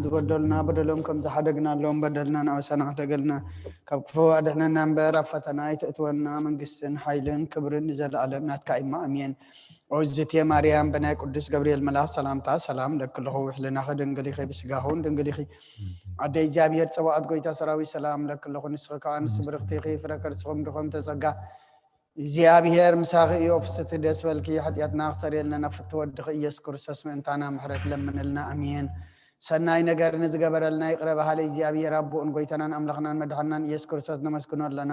ዝበደሉና በደሎም ከም ዝሓደግናሎም በደልና ንኣበሳና ሕደገልና፣ ካብ ክፉ ኣድሕነና እምበር ኣብ ፈተና ኣይተእትወና። መንግስትን ሓይልን ክብርን ንዘለኣለም ናትካ እዩ። ኣሜን። ኦዝቴ ማርያም ብናይ ቅዱስ ገብርኤል መልኣኽ ሰላምታ ሰላም ለክልኹ፣ ውሕልናኺ ድንግል ኢኺ፣ ብስጋኹን ድንግል ኢኺ። ኣደ እግዚኣብሔር ጸባኦት ጎይታ ሰራዊት ሰላም ለክልኹ፣ ንስኺ ከኣ ንሱ ብርኽቲ ኢኺ፣ ፍረ ከርስኹም ድኾም ተጸጋ እግዚኣብሔር ምሳኺ እዩ። ፍስቲ ደስ በልኪ፣ ሓጢኣትና ክሰርየልና ናብ ፍትወ ወድኺ ኢየሱስ ክርስቶስ ምእንታና ምሕረት ለምንልና። ኣሜን። ሰናይ ነገር ንዝገበረልና ይቕረ በሃሊ እግዚኣብሔር ኣቦኡን ጎይታናን ኣምላኽናን መድሓናን ኢየሱስ ክርስቶስ ነመስግኖ ኣለና።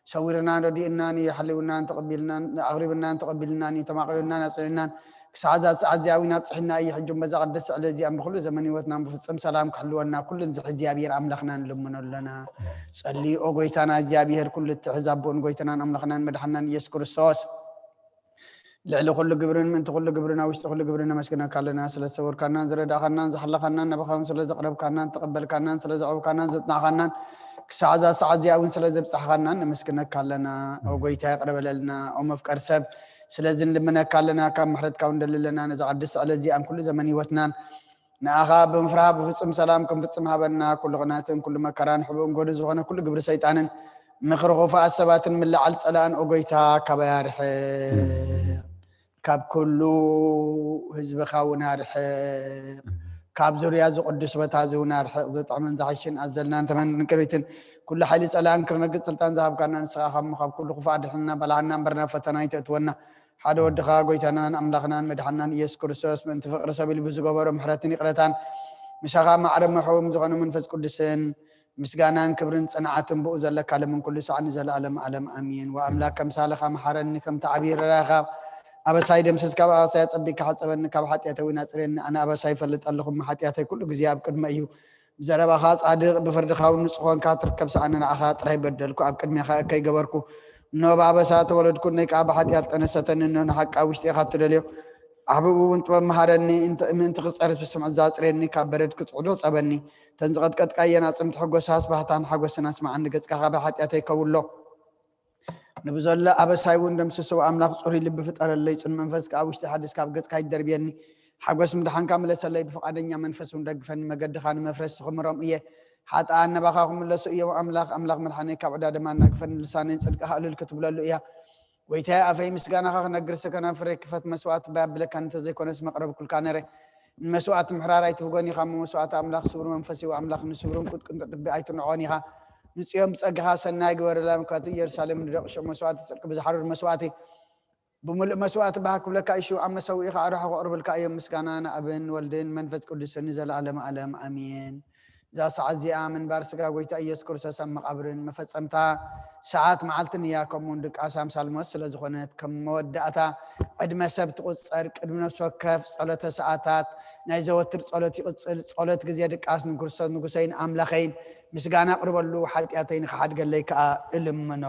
ሰዊርናን ረዲእናን እዩ፣ ሓሊውናን ተቐቢልናን፣ ኣቕሪብናን ተቐቢልናን እዩ፣ ተማቒሩናን ኣጽኒዕናን ክሳዕ እዛ ሰዓት እዚኣ እውን ኣብጽሕና እዩ። ሕጂ እውን በዛ ቅድስቲ ዕለት እዚኣ ብኹሉ ዘመን ህይወትና ብፍጹም ሰላም ክሕልወና ኩሉ ንዝሕ እግዚኣብሔር ኣምላኽና ንልምኖ ኣለና። ጸልዩ ኦ ጎይታና እግዚኣብሔር ኩሉ እትሕዝ ኣቦን ጎይታናን ኣምላኽናን መድሓናን ኢየሱስ ክርስቶስ፣ ልዕሊ ኩሉ ግብርን ምእንቲ ኩሉ ግብርን ኣብ ውሽጢ ኩሉ ግብርን ነመስግነካ ኣለና። ስለ ዝሰወርካናን ዝረዳእካናን ዝሓለኻናን ናባኻውን ስለ ዘቕረብካናን ተቐበልካናን ስለ ዘቕረብካናን ዘጽናዕካናን ክሳዕ እዛ ሰዓት እዚኣ እውን ስለ ዘብጻሕካናን ነመስግነካ ኣለና። ኦ ጎይታ ይቕረ በለልና። ኦ መፍቀር ሰብ ስለዚ ንልምነካ ኣለና። ካብ ምሕረትካ እውን ደሊ ኣለና። ነዛ ቅድስቲ ዕለት እዚኣን ኩሉ ዘመን ህይወትናን ንኣኻ ብምፍራህ ብፍጹም ሰላም ክንፍጽም ሃበና። ኩሉ ቅናትን ኩሉ መከራን ሕቡእን ጎዱ ዝኾነ ኩሉ ግብሪ ሰይጣንን ምኽሪ ክፉኣት ሰባትን ምልዓል ጸላእን ኦ ጎይታ ካባይ ኣርሕቕ። ካብ ኩሉ ህዝብኻ እውን ኣርሕቕ። ካብ ዙርያ እዚ ቅዱስ ቦታ እዚ እውን ኣርሕቕ። ዘጥዕምን ዝሓሽን ኣዘልናን ተመንን ቅርቢትን ኩሉ ሓይሊ ጸላእን ክርነግጽ ስልጣን ዝሃብካና ንስኻ ካብ ካብ ኩሉ ክፉእ ኣድሕንና በላዕና እምበር ናብ ፈተና ኣይተእትወና። ሓደ ወድኻ ጎይታናን ኣምላኽናን መድሓናን ኢየሱስ ክርስቶስ ምእንቲ ፍቕሪ ሰብ ኢሉ ብዝገበሮ ምሕረትን ይቕረታን ምሳኻ ማዕረ ምሕውም ዝኾነ መንፈስ ቅዱስን ምስጋናን ክብርን ጽንዓትን ብኡ ዘለካ ለምን ኩሉ ሳዕ ንዘለኣለም ኣለም ኣሜን። ወኣምላክ ከምሳልኻ መሓረኒ፣ ከምቲ ዓብዪ ርራኻ ኣበሳይ ደምስስ፣ ካብ ኣበሳይ ኣጸቢቅካ ሓጸበኒ፣ ካብ ሓጢኣተይ እውን ኣጽርየኒ። ኣነ ኣበሳይ ይፈልጥ ኣለኹ፣ እሞ ሓጢኣተይ ኩሉ ግዜ ኣብ ቅድመ እዩ። ብዘረባኻ ጻድቕ፣ ብፍርድኻ እውን ንጹሕ ኮንካ ትርከብ። ሰኣነ ንዓኻ ጥራይ በደልኩ፣ ኣብ ቅድሜኻ እከይ ገበርኩ። እነሆ ብኣበሳ ተወለድኩ፣ እነይ ከኣ ብሓጢኣት ጠነሰተኒ። እነሆ ንሓቂ ኣብ ውሽጢ ኢኻ እትደልዮ። ኣሕብኡ እውን ጥበብ መሃረኒ፣ እንተ-፣ ምእንቲ ክጸርስ ብስምዒት ዛጽሬኒ፣ ካብ በረድ ክጽዕዶ ጸበኒ። እተን ዝቐጥቀጥካየን ኣጽምቲ ሕጎሳ፣ ስባህታን ሓጎስን ኣስማዓኒ፣ ገጽካ ካብ ሓጢኣተይ ከውሎ። ንብዘሎ ኣበሳይ እውን ደምስሶ። ኣምላኽ ጽሩይ ልቢ ፍጠረለይ፣ ጽኑዕ መንፈስ ከኣ ውሽጢ ሓድስ ካብ ገጽካ ይደርብየኒ። ሓጎስ ምድሓንካ ምለሰለይ፣ ብፍቓደኛ መንፈስ እውን ደግፈኒ። መገድኻ ንመፍረስቲ ክምሮም እየ፣ ሓጥኣን ናባኻ ክምለሱ እዮም። ኣምላኽ፣ ኣምላኽ መድሓነይ ካብ ዕዳ ድማ ኣናግፈኒ፣ ልሳነይ ንጽድቅኻ እልል ክትብለሉ እያ። ጎይታየ፣ ኣፈይ ምስጋናኻ ክነግር፣ ከናፍረይ ክፈት። መስዋእቲ ባይ ኣብለካ እንተዘይኮነስ መቕረብኩልካ ነረ። ንመስዋእቲ ምሕራር ኣይትብጎን ኢኻ፣ እሞ መስዋእቲ ኣምላኽ ስቡር መንፈስ እዩ። ኣምላኽ ንስቡርን ቁጥቁን ጥጥቢ ኣይትንዕቖን ኢኻ። ንጽዮን ብጸጋኻ ሰናይ ግበረላ፣ ምክንያቱ ኢየሩሳሌም ንደቂ ሽዑ መስዋእቲ ጽድቂ ብዝሓርር መስዋእቲ ብምሉእ መስዋእቲ ባህ ክብለካ እዩ። ሽውዓን መሰውኢ ከኣ ኣርሑ ከቕርብልካ እዮም። ምስጋና ንኣብን ወልድን መንፈስ ቅዱስን ንዘለኣለም ኣለም ኣሜን። እዛ ሰዓት እዚኣ ምንባር ስጋ ጎይታ ኢየሱስ ክርስቶስ ኣብ መቓብርን መፈጸምታ ሰዓት መዓልትን እያ። ከምኡውን ድቃስ ኣምሳል ሞት ስለ ዝኾነት፣ ከም መወዳእታ ዕድመ ሰብ ትቑጸር። ቅድሚ ነፍሲ ወከፍ ጸሎተ ሰዓታት ናይ ዘወትር ጸሎት ይቕጽል። ጸሎት ግዜ ድቃስ ንክርስቶስ ንጉሰይን ኣምላኸይን ምስጋና ኣቕርበሉ፣ ሓጢኣተይ ንኽሓድገለይ ከኣ እልምኖ።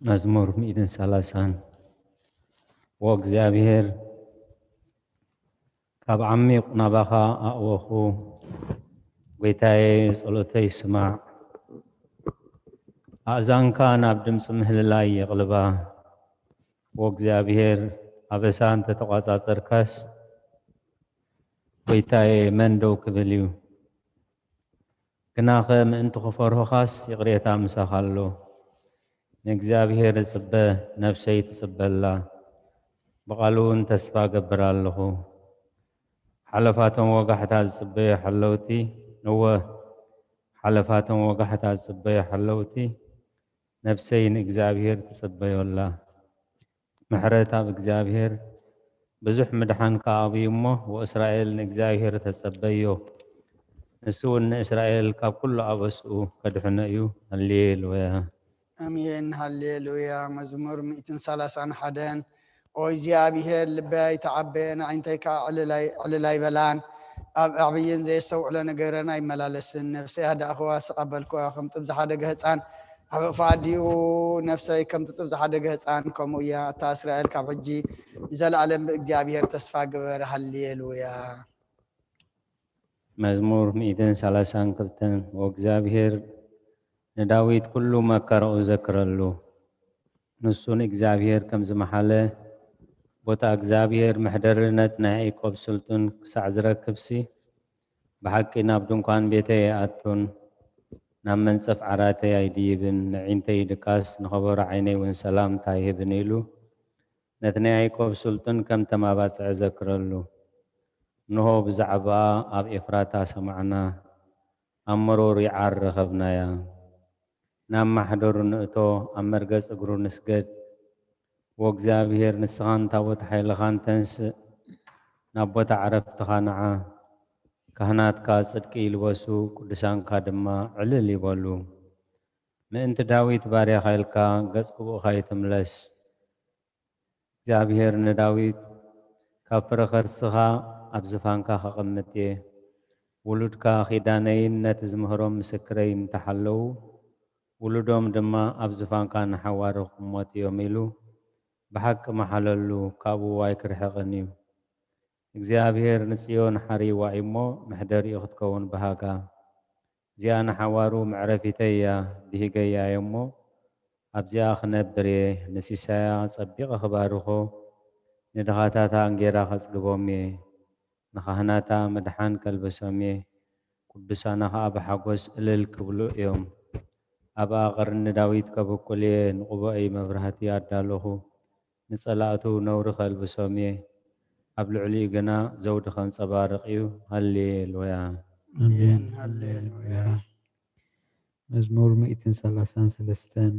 መዝሙር ሚእትን ሰላሳን። ወእግዚኣብሔር፣ ካብ ዓሚቕ ናባኻ ኣእወኹ፣ ጐይታየ፣ ጸሎተይ ስማዕ። ኣእዛንካ ናብ ድምጺ ምህልላይ የቕልባ። ወእግዚኣብሔር፣ ኣበሳ እንተ ተቋጻጸርካስ፣ ጐይታየ፣ መን ደው ክብል እዩ? ግናኸ ምእንቲ ክፈርሁኻስ ይቕሬታ ምሳኻ ኣሎ። ንእግዚኣብሔር እጽበ፣ ነፍሰይ ትጽበ ኣላ፣ ብቓሉ እውን ተስፋ እገብር ኣለኹ። ሓለፋቶም ወጋሕታ ዝጽበዩ ሓለውቲ፣ እወ፣ ሓለፋቶም ወጋሕታ ዝጽበዩ ሓለውቲ፣ ነፍሰይ ንእግዚኣብሔር ትጽበዮ ኣላ። ምሕረት ኣብ እግዚኣብሔር፣ ብዙሕ ምድሓን ከኣ ኣብዩ እሞ፣ ወእስራኤል ንእግዚኣብሔር ተጸበዮ፣ ንሱ እውን ንእስራኤል ካብ ኩሉ ኣበስኡ ከድሕኖ እዩ። ሃሌሉያ። ኣሜን፣ ሃሌሉያ። መዝሙር ሚእትን ሰላሳን ሓደን። ኦ እግዚኣብሔር፣ ልበይ ኣይተዓበየን፣ ኣዒንተይ ከኣ ዕልል ኣይ-፣ ዕልል ኣይበላን። ኣብ ዓብይን ዘየስተውዕሎ ነገርን ኣይመላለስን። ነፍሰይ ኣዳእኽዋ፣ ስቕ ኣበልክዋ፣ ከም ጥብ ዝሓደገ ህጻን ኣብ ሕቕፊ ኣዲኡ። ነፍሰይ ከም ትጥብ ዝሓደገ ህጻን ከምኡ እያ። ኣታ እስራኤል፣ ካብ ሕጂ ንዘለኣለም ብእግዚኣብሔር ተስፋ ግበር። ሃሌሉያ። መዝሙር ሚእትን ሰላሳን ክልተን። ወእግዚኣብሔር ንዳዊት ኩሉ መከራኡ ዘክረሉ። ንሱ ንእግዚኣብሔር ከም ዝመሓለ፣ ቦታ እግዚኣብሔር መሕደሪ ነቲ ናይ ያዕቆብ ስልጡን ክሳዕ ዝረክብሲ፣ ብሓቂ ናብ ድንኳን ቤተይ ኣይኣቱን፣ ናብ መንጸፍ ዓራተይ ኣይድይብን፣ ነዒንተይ ድቃስ፣ ንኸበሮ ዓይነይ እውን ሰላምታ ኣይህብን ኢሉ፣ ነቲ ናይ ያዕቆብ ስልጡን ከም ተማባጽዐ ዘክረሉ። እንሆ ብዛዕባኣ ኣብ ኤፍራታ ሰማዕና፣ ኣብ መሮር ይዓር ረኸብናያ። ናብ ማሕደሩ ንእቶ፣ ኣብ መርገጽ እግሩ ንስገድ። ወእግዚኣብሔር፣ ንስኻን ታቦት ሓይልኻን ተንስእ፣ ናብ ቦታ ዕረፍትኻ ንዓ። ካህናትካ ጽድቂ ይልበሱ፣ ቅዱሳንካ ድማ ዕልል ይበሉ። ምእንቲ ዳዊት ባርያኻ ኢልካ፣ ገጽ ክቡእኻ ይትምለስ። እግዚኣብሔር ንዳዊት፣ ካብ ፍረ ከርስኻ ኣብ ዝፋንካ ከቐምጥ እየ። ውሉድካ ኪዳነይን ነቲ ዝምህሮም ምስክረይን እንተሓለዉ፣ ውሉዶም ድማ ኣብ ዝፋንካ ንሓዋሩ ክሞት እዮም ኢሉ ብሓቂ መሓለሉ፣ ካብኡ ኣይክርሕቕን እዩ። እግዚኣብሔር ንጽዮን ሓርይዋ እዩ እሞ፣ መሕደሪኡ ክትከውን ብሃጋ። እዚኣ ንሓዋሩ መዕረፊተይ እያ፣ ብሂገያ እየ እሞ፣ ኣብዚኣ ክነብር እየ። ንሲሳያ ጸቢቐ ክባርኾ፣ ንድኻታታ እንጌራ ከጽግቦም እየ። ንኻህናታ ምድሓን ከልብሶም እየ፣ ቅዱሳና ኸኣ ብሓጎስ እልል ክብሉ እዮም። ኣብኣ ቐርኒ ዳዊት ከብቁል እየ፣ ንቕቡኣይ መብራህቲ ኣዳለኹ፣ ንጸላእቱ ነውሪ ከልብሶም እየ፣ ኣብ ልዕሊኡ ግና ዘውዲ ከንጸባርቕ እዩ። ሃሌሉያ። ኣሜን። ሃሌሉያ። መዝሙር ሚእትን ሰላሳን ሰለስተን።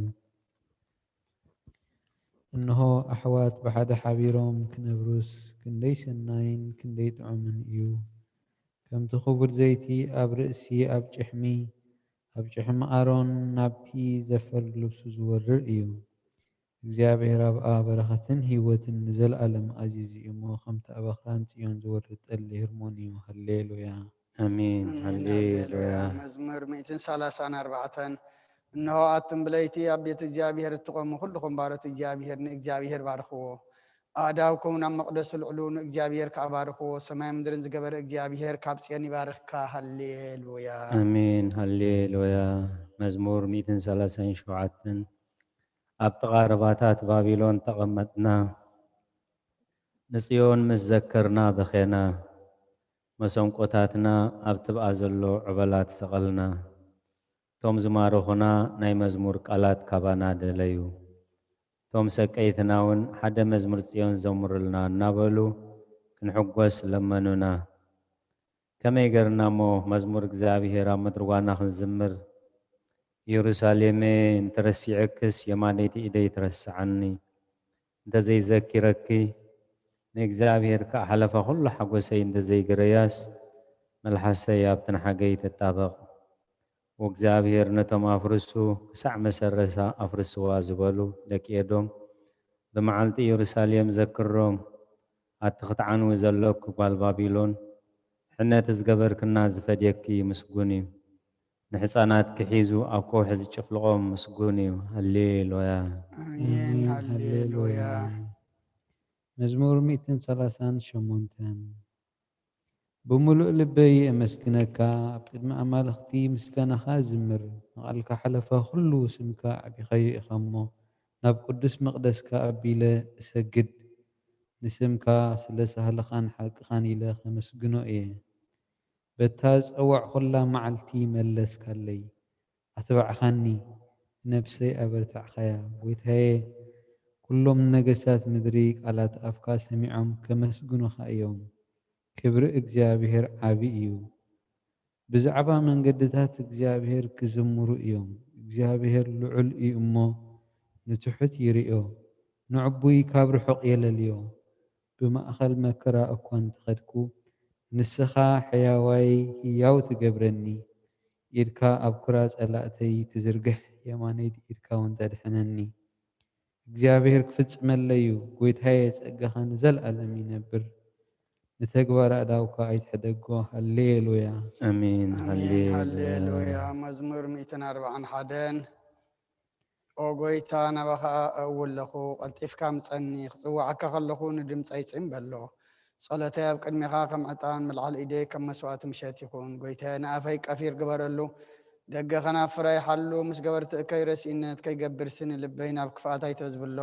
እንሆ ኣሕዋት ብሓደ ሓቢሮም ክነብሩስ ክንደይ ሰናይን ክንደይ ጥዑምን እዩ። ከምቲ ክቡር ዘይቲ ኣብ ርእሲ ኣብ ጭሕሚ ኣብ ጭሕሚ ኣሮን ናብቲ ዘፈር ልብሱ ዝወርር እዩ። እግዚኣብሔር ኣብኣ በረኸትን ህይወትን ንዘለኣለም ኣዚዙ እዩ እሞ ከምቲ ኣብ ኣኽራን ጽዮን ዝወርድ ጠሊ ህርሞን እዩ። ሃሌሉያ። ኣሜን። ኣሜን። ሃሌሉያ። መዝሙር ሚእትን ሰላሳን ኣርባዕተን። እንሆ ኣቱም ብለይቲ ኣብ ቤት እግዚኣብሔር እትቖሙ ኩልኹም ባሮት እግዚኣብሔር ንእግዚኣብሔር ባርኽዎ። ኣእዳውኩም ናብ መቕደሱ ልዕሉ ንእግዚኣብሔር ከኣ ባርኽዎ። ሰማይ ምድርን ዝገበረ እግዚኣብሔር ካብ ጽዮን ይባርኽካ። ሃሌሉያ። ኣሜን። ሃሌሉያ። መዝሙር ሚእትን ሰላሳን ሸውዓተን። ኣብ ጥቓ ርባታት ባቢሎን ተቐመጥና፣ ንጽዮን ምስ ዘከርና በኼና፣ መሰንቆታትና ኣብ ትብኣ ዘሎ ዕበላት ሰቐልና። እቶም ዝማረኹና ናይ መዝሙር ቃላት ካባና ደለዩ። እቶም ሰቀይትና እውን ሓደ መዝሙር ጽዮን ዘምሩልና እናበሉ ክንሕጎስ ለመኑና። ከመይ ገርና እሞ መዝሙር እግዚኣብሔር ኣብ ምድሪ ዋና ክንዝምር? ኢየሩሳሌመ እንተረሲዐክስ የማነይቲ ኢደይ ትረስዓኒ። እንተዘይዘኪረኪ ንእግዚኣብሔር ከኣ ሓለፋ ኩሉ ሓጎሰይ እንተዘይገረያስ መልሓሰይ ኣብቲ ንሓገይ ትጣበቕ። ወእግዚኣብሔር ነቶም ኣፍርሱ ክሳዕ መሰረሳ ኣፍርስዋ ዝበሉ ደቂ ኤዶም ብመዓልቲ ኢየሩሳሌም ዘክሮም። ኣቲ ክትዓንዊ ዘለኪ ጓል ባቢሎን፣ ሕነ እቲ ዝገበርክና ዝፈድየኪ ምስጉን እዩ። ንሕፃናትኪ ሒዙ ኣብ ከውሒ ዝጭፍልቖም ምስጉን እዩ። ሃሌሉያ። ኣሜን። ሃሌሉያ። መዝሙር ሚእትን ሰላሳን ሸሞንተን። ብምሉእ ልበይ የመስግነካ፣ ኣብ ቅድሚ ኣማልኽቲ ምስጋናኻ እዝምር። ንቓልካ ሓለፋ ኩሉ ስምካ ኣዕቢኻዮ ኢኻ እሞ፣ ናብ ቅዱስ መቕደስካ ኣቢለ እሰግድ። ንስምካ ስለ ሳህልኻን ሓቅኻን ኢለ ከመስግኖ እየ። በታ ዝጸዋዕኹላ መዓልቲ መለስካለይ፣ ኣትባዕኻኒ፣ ነብሰይ ኣበርታዕኻያ። ጐይታየ፣ ኩሎም ነገስታት ምድሪ ቃላት ኣፍካ ሰሚዖም ከመስግኑኻ እዮም። ክብሪ እግዚኣብሔር ዓቢ እዩ። ብዛዕባ መንገድታት እግዚኣብሔር ክዝምሩ እዮም። እግዚኣብሔር ልዑል እዩ እሞ ንትሑት ይርእዮ፣ ንዕቡይ ካብ ርሑቕ የለልዮ። ብማእከል መከራ እኳ እንተኸድኩ፣ ንስኻ ሕያዋይ ህያው ትገብረኒ። ኢድካ ኣብ ኩራ ጸላእተይ ትዝርግሕ፣ የማነይቲ ኢድካ እውን ተድሕነኒ። እግዚኣብሔር ክፍጽመለይ እዩ፣ ጐይታየ ጸጋኻ ንዘለኣለም ይነብር። ንተግባር ኣእዳውካ ኣይትሕደጎ። ሃሌሉያ። ኣሜን። ኣሜን። ሃሌሉያ። ሃሌሉያ። መዝሙር ሚእትን ኣርባዓን ሓደን። ኦ ጐይታ፣ ናባኻ እእዊ ኣለኹ፣ ቀልጢፍካ ምጸኒ። ክጽውዓካ ከለኹ ንድምጸይ ጽን በሎ። ጸሎተይ ኣብ ቅድሜኻ ከም ዕጣን፣ ምልዓል ኢደይ ከም መስዋእቲ ምሸት ይኹን። ጐይታየ፣ ንኣፈይ ቀፊር ግበረሉ፣ ደገ ከናፍረይ ሓሉ። ምስ ገበርቲ እከይ ረሲእነት ከይገብርሲ ንልበይ ናብ ክፍኣት ኣይተዝብሎ።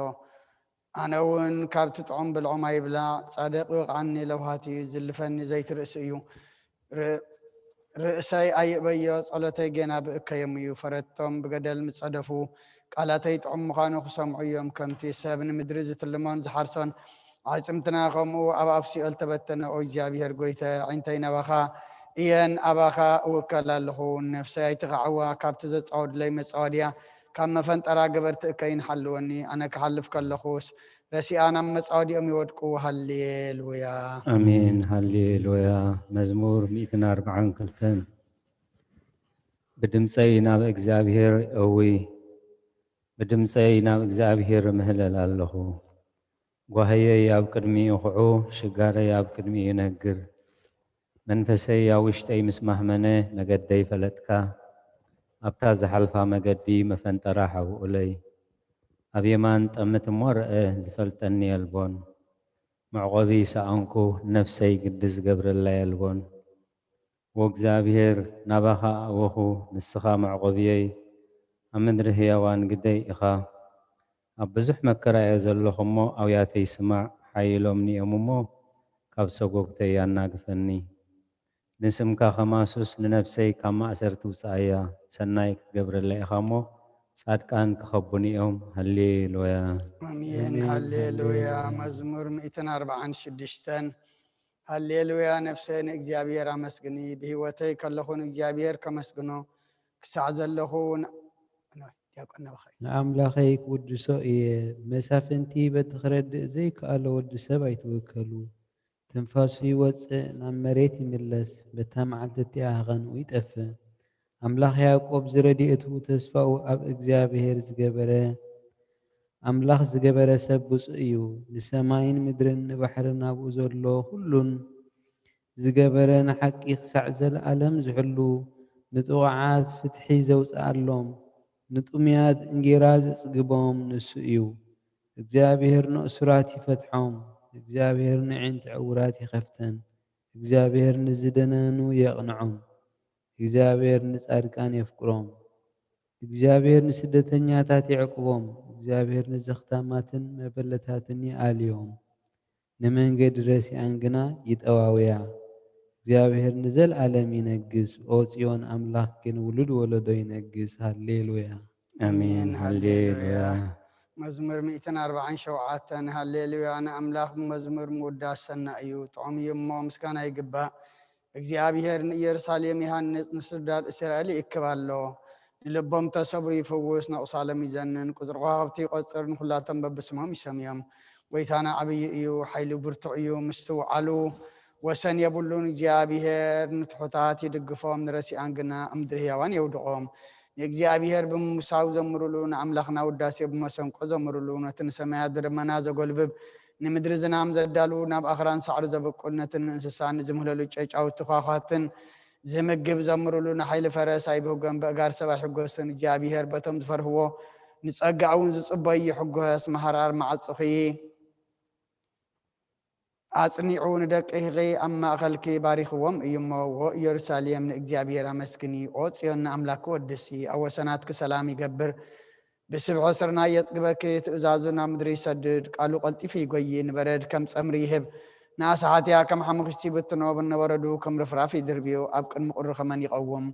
ኣነ እውን ካብቲ ጥዑም ብልዖም ኣይብላዕ፣ ጻድቕ ይወቕዓኒ ለውሃት እዩ፣ ዝልፈኒ ዘይትርእሲ እዩ። ር-፣ ርእሰይ ኣይእበዮ፣ ጸሎተይ ጌና ብእከዮም እዩ። ፈረድቶም ብገደል ምስ ጸደፉ፣ ቃላተይ ጥዑም ምዃኑ ክሰምዑ እዮም። ከምቲ ሰብ ንምድሪ ዝትልሞን ዝሓርሶን፣ ኣዕጽምትና ከምኡ ኣብ ኣፍ ሲኦል ተበተነ። ኦ እግዚኣብሔር ጐይታየ፣ ኣዒንተይ ናባኻ እየን፣ ኣባኻ እውከል ኣለኹ። ነፍሰይ ኣይትኻዕዋ፣ ካብቲ ዘጻወዱለይ መጻወድያ፣ ካብ መፈንጠራ ገበርቲ እከይን ሓልወኒ። ኣነ ክሓልፍ ከለኹስ፣ ረሲኣ ናብ መጻወዲኦም ይወድቁ። ሃሌሉያ። ኣሜን። ሃሌሉያ። መዝሙር ሚእትን ኣርባዓን ክልተን። ብድምፀይ ናብ እግዚኣብሔር እውይ፣ ብድምፀይ ናብ እግዚኣብሔር እምህለል ኣለኹ። ጓህየይ ኣብ ቅድሚኡ ኹዑ፣ ሽጋረይ ኣብ ቅድሚኡ ይነግር። መንፈሰይ ኣብ ውሽጠይ ምስ ማህመነ፣ መገደይ ፈለጥካ። ኣብታ ዝሓልፋ መገዲ መፈንጠራ ሓብኡለይ። ኣብ የማን ጠምት እሞ ረአ፣ ዝፈልጠኒ የልቦን። መዕቆቢ ሰኣንኩ፣ ነፍሰይ ግዲ ዝገብረላ የልቦን። ወእግዚኣብሔር፣ ናባኻ ኣእወኹ፣ ንስኻ መዕቆብየይ፣ ኣብ ምድሪ ህያዋን ግደይ ኢኻ። ኣብ ብዙሕ መከራ እየ ዘለኹ እሞ፣ ኣውያተይ ስማዕ፣ ሓይሎምኒ እዮም እሞ፣ ካብ ሰጎግተይ ኣናግፈኒ። ንስምካ ከማሱስ፣ ንነፍሰይ ካብ ማእሰርቲ ውጽኣያ። ሰናይ ክትገብረለይ ኢኻ እሞ፣ ጻድቃን ክኸቡኒ እዮም። ሃሌሉያ። ኣሜን። ኣሜን። ሃሌሉያ። ሃሌሉያ። መዝሙር ሚእትን ኣርባዓን ሽዱሽተን። ሃሌሉያ፣ ነፍሰ ንእግዚኣብሔር ኣመስግኒ፣ ብህይወተይ ከለኹ ንእግዚኣብሔር ከመስግኖ፣ ክሳዕ ዘለኹ ን-፣ ዲያቆን ናባኻ እዩ። ንኣምላኸይ ክውድሶ እየ። መሳፍንቲ በቲ ክረድእ ዘይከኣሎ ወዲ ሰብ ኣይትወከሉ። ትንፋሱ ይወጽእ፣ ናብ መሬት ይምለስ፣ በታ መዓልቲ እቲኣ ሃቐንኡ ይጠፍእ። ኣምላኽ ያዕቆብ ዝረድኤቱ ተስፋኡ ኣብ እግዚኣብሔር ዝገበረ፣ ኣምላኽ ዝገበረ ሰብ ብፁእ እዩ። ንሰማይን ምድርን ንባሕርን ኣብኡ ዘሎ ኩሉን ዝገበረ፣ ንሓቂ ክሳዕ ዘለኣለም ዝሕሉ፣ ንጥቑዓት ፍትሒ ዘውፅኣሎም፣ ንጥሙያት እንጌራ ዘጽግቦም ንሱ እዩ። እግዚኣብሔር ንእሱራት ይፈትሖም፣ እግዚኣብሔር ንዕንት ዕውራት ይኸፍተን፣ እግዚኣብሔር ንዝደነኑ የቕንዖም፣ እግዚኣብሔር ንጻድቃን የፍቅሮም። እግዚኣብሔር ንስደተኛታት የዕቁቦም፣ እግዚኣብሔር ንዘኽታማትን መበለታትን ይኣልዮም፣ ንመንገዲ ረሲኣን ግና ይጠዋውያ። እግዚኣብሔር ንዘለኣለም ይነግስ፣ ኦ ጽዮን ኣምላኽ ግን ውሉድ ወለዶ ይነግስ። ሃሌሉያ። ኣሜን። ኣሜን። ሃሌሉያ። ሃሌሉያ። መዝሙር ሚእትን ኣርባዓን ሸውዓተን። ሃሌሉያ ንኣምላኽ ብመዝሙር ምውዳስ ሰናይ እዩ፣ ጥዑም እዩ እሞ ምስጋና ይግባእ። እግዚኣብሔር ንኢየሩሳሌም ይሃንጽ፣ ንስድራድ እስራኤል ይእክብ ኣሎ። ንልቦም ተሰብሩ ይፍውስ፣ ነቑሳሎም ይዘንን፣ ቁጽሪ ከዋኽብቲ ይቖጽር፣ ንኹላቶም በብስሞም ይሰምዮም። ጐይታና ዓብዪ እዩ፣ ሓይሉ ብርቱዕ እዩ፣ ምስትውዓሉ ወሰን የብሉን። እግዚኣብሔር ንትሑታት ይድግፎም፣ ንረሲኣን ግና ኣብ ምድሪ ህያዋን የውድቖም። ንእግዚኣብሔር ብምምሳው ዘምሩሉ፣ ንኣምላኽና ውዳሴ ብመሰንቆ ዘምሩሉ። ነቲ ንሰማያት ብደመና ዘጎልብብ፣ ንምድሪ ዝናም ዘዳሉ፣ ናብ ኣኽራን ሳዕሪ ዘበቁል፣ ነቲ ንእንስሳ ንዝምህለሉ ጨጫውቲ ኳኳትን ዝምግብ ዘምሩሉ። ንሓይሊ ፈረስ ኣይብህጎን፣ በእጋር ሰብ ኣይሕጎስን። እግዚኣብሔር በቶም ዝፈርህዎ ንጸጋኡ እውን ዝጽበዩ ይሕጎስ። መሃራር ማዕጾኺ ኣጽኒዑ ንደቅኺ ኣብ ማእከልኪ ባሪኽዎም እዩ እሞ፣ ዎ ኢየሩሳሌም ንእግዚኣብሔር ኣመስግኒ፣ ኦ ጽዮን ንኣምላኪ ወድሲ። ኣብ ወሰናትኪ ሰላም ይገብር፣ ብስብሒ ስርናይ የጽግበኪ። ትእዛዙ ናብ ምድሪ ይሰድድ፣ ቃሉ ቀልጢፉ ይጎዪ። ንበረድ ከም ጸምሪ ይህብ፣ ንኣስሓትያ ከም ሓሙኽሽቲ ይብትኖ። ብነበረዱ ከም ርፍራፍ ይድርብዮ፣ ኣብ ቅድሚ ቁሪ ከመን ይቐውም?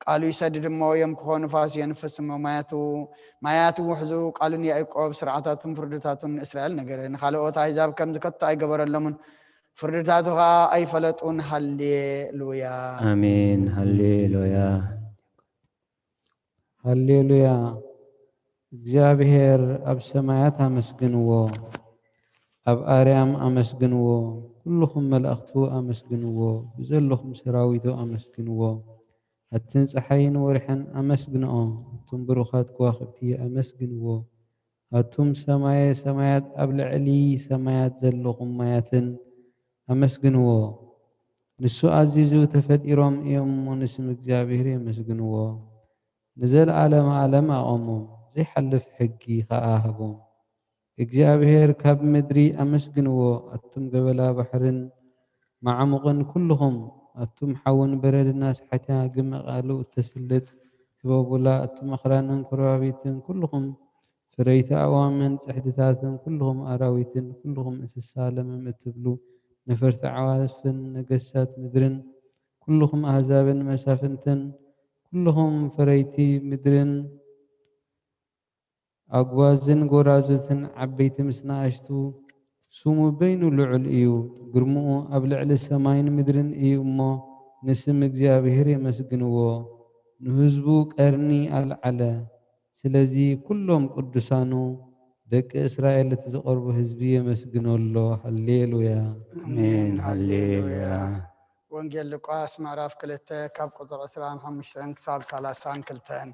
ቃሉ ይሰድድ እሞ የምክኾ፣ ንፋስ የንፍስ እሞ ማያቱ፣ ማያቱ ውሕዙ። ቃሉን ያዕቆብ ስርዓታቱን ፍርድታቱን ንእስራኤል ነገረ። ንኻልኦት ኣህዛብ ከምዚ ከቶ ኣይገበረሎምን፣ ፍርድታቱ ኸኣ ኣይፈለጡን። ሃሌሉያ። ኣሜን። ሃሌሉያ። ሃሌሉያ። እግዚኣብሔር ኣብ ሰማያት ኣመስግንዎ፣ ኣብ ኣርያም ኣመስግንዎ፣ ኩልኹም መላእኽቱ ኣመስግንዎ፣ ብዘለኹም ሰራዊቱ ኣመስግንዎ። ኣትን ጸሓይን ወርሕን ኣመስግንኦ፣ ኣቱም ብሩኻት ከዋኽብቲ ኣመስግንዎ። ኣቱም ሰማየ ሰማያት፣ ኣብ ልዕሊ ሰማያት ዘለኹም ማያትን ኣመስግንዎ። ንሱ ኣዚዙ ተፈጢሮም እዮም እሞ ንስም እግዚኣብሔር የመስግንዎ። ንዘለዓለመ ዓለም ኣቖሞም፣ ዘይሓልፍ ሕጊ ኸኣ ሃቦም። እግዚኣብሔር ካብ ምድሪ ኣመስግንዎ፣ ኣቱም ገበላ ባሕርን መዓሙቕን ኩልኹም፣ ኣቱም ሓውን በረድን ኣስሓትያ ግመ ቃሉ እተስልጥ ህበቡላ፣ ኣቱም ኣኽራንን ኮረባቢትን ኩልኹም ፍረይቲ ኣእዋምን ጽሕድታትን፣ ኩልኹም ኣራዊትን ኩልኹም እንስሳ ለምም እትብሉ ነፈርቲ ኣዕዋፍን ነገስታት ምድርን፣ ኩልኹም ኣህዛብን መሳፍንትን፣ ኩልኹም ፈረይቲ ምድርን ኣጉባዝን ጎራዙትን ዓበይቲ ምስ ንኣሽቱ፣ ስሙ በይኑ ልዑል እዩ። ግርምኡ ኣብ ልዕሊ ሰማይን ምድርን እዩ እሞ፣ ንስም እግዚኣብሔር የመስግንዎ። ንህዝቡ ቀርኒ ኣልዓለ። ስለዚ ኩሎም ቅዱሳኑ ደቂ እስራኤል እቲ ዝቐርቡ ህዝቢ የመስግኖ ኣሎ። ሃሌሉያ። ኣሜን። ሃሌሉያ። ወንጌል ሉቃስ ምዕራፍ ክልተ ካብ ቁፅሪ ዕስራን ሓሙሽተን ክሳብ ሰላሳን ክልተን።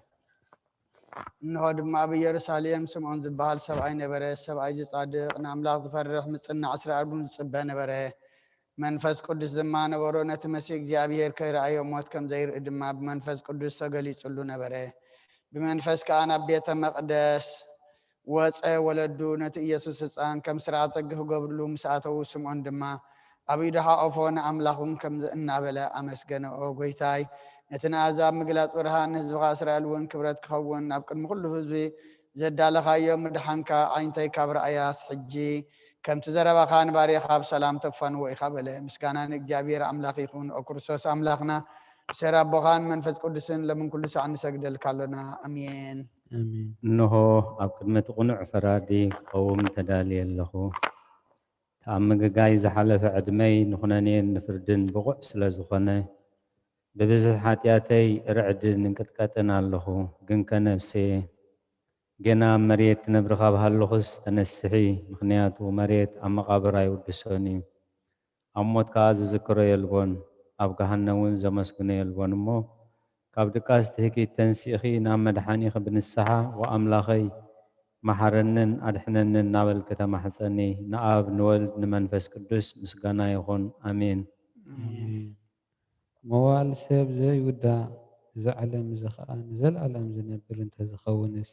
እንሆ ድማ ኣብ ኢየሩሳሌም ስምዖን ዝበሃል ሰብኣይ ነበረ። ሰብኣይ ዝጻድቕ ንኣምላኽ ዝፈርሕ ምጽናዕ እስራኤል እውን ዝጽበ ነበረ። መንፈስ ቅዱስ ድማ ነበሮ። ነቲ መሲህ እግዚኣብሔር ከይረኣዮ ሞት ከም ዘይርኢ ድማ ብመንፈስ ቅዱስ ተገሊጹሉ ነበረ። ብመንፈስ ከኣ ናብ ቤተ መቕደስ ወጸ። ወለዱ ነቲ ኢየሱስ ህጻን ከም ስርዓተ ሕጊ ክገብርሉ ምስ ኣተዉ፣ ስምዖን ድማ ኣብ ኢዱ ሓቆፎ፣ ንኣምላኹን ከምዚ እናበለ ኣመስገነ፣ ኦ ጐይታይ፣ ነቲ ንኣህዛብ ምግላጽ ብርሃን፣ ንህዝብኻ እስራኤል እውን ክብረት ክኸውን፣ ኣብ ቅድሚ ኩሉ ህዝቢ ዘዳለኻዮ ምድሓንካ ኣዒንተይ ካብ ረኣያስ፣ ሕጂ ከምቲ ዘረባኻ ንባርያኻ ብሰላም ተፋንዎ ኢኻ በለ። ምስጋና ንእግዚኣብሔር ኣምላኽ ይኹን፣ ኦ ክርስቶስ ኣምላኽና፣ ብሰር ኣቦኻን መንፈስ ቅዱስን ለምን ኩሉ ሳዕ ንሰግደልካ ኣሎና። ኣሜን። ኣሜን። እንሆ ኣብ ቅድሚ እቲ ቅኑዕ ፈራዲ ክቐውም ተዳልየ ኣለኹ። እቲ ኣብ ምግጋይ ዝሓለፈ ዕድመይ ንኹነኔን ንፍርድን ብቑዕ ስለ ዝኾነ፣ ብብዝሒ ሓጢኣተይ ርዕድን እንቅጥቀጥን ኣለኹ። ግንከ ነፍሰየ፣ ጌና ኣብ መሬት ትነብሪ ካብ ሃለኹስ ተነስሒ፣ ምኽንያቱ መሬት ኣብ መቓብር ኣይውድሶን እዩ። ኣብ ሞት ከኣ ዝዝክሮ የልቦን፣ ኣብ ገሃነም እውን ዘመስግኖ የልቦን እሞ፣ ካብ ድቃስ ትህኪት ተንሲእኺ ናብ መድሓኒኺ ብንስሓ፣ ወኣምላኸይ መሓረንን ኣድሕነንን እናበልኪ ተማሕጸኒ። ንኣብ ንወልድ ንመንፈስ ቅዱስ ምስጋና ይኹን። ኣሜን። ኣሜን። መዋእል ሰብ ዘይውዳእ፣ እዚ ዓለም እዚ ኸኣ ንዘለኣለም ዝነብር እንተዝኸውንስ፣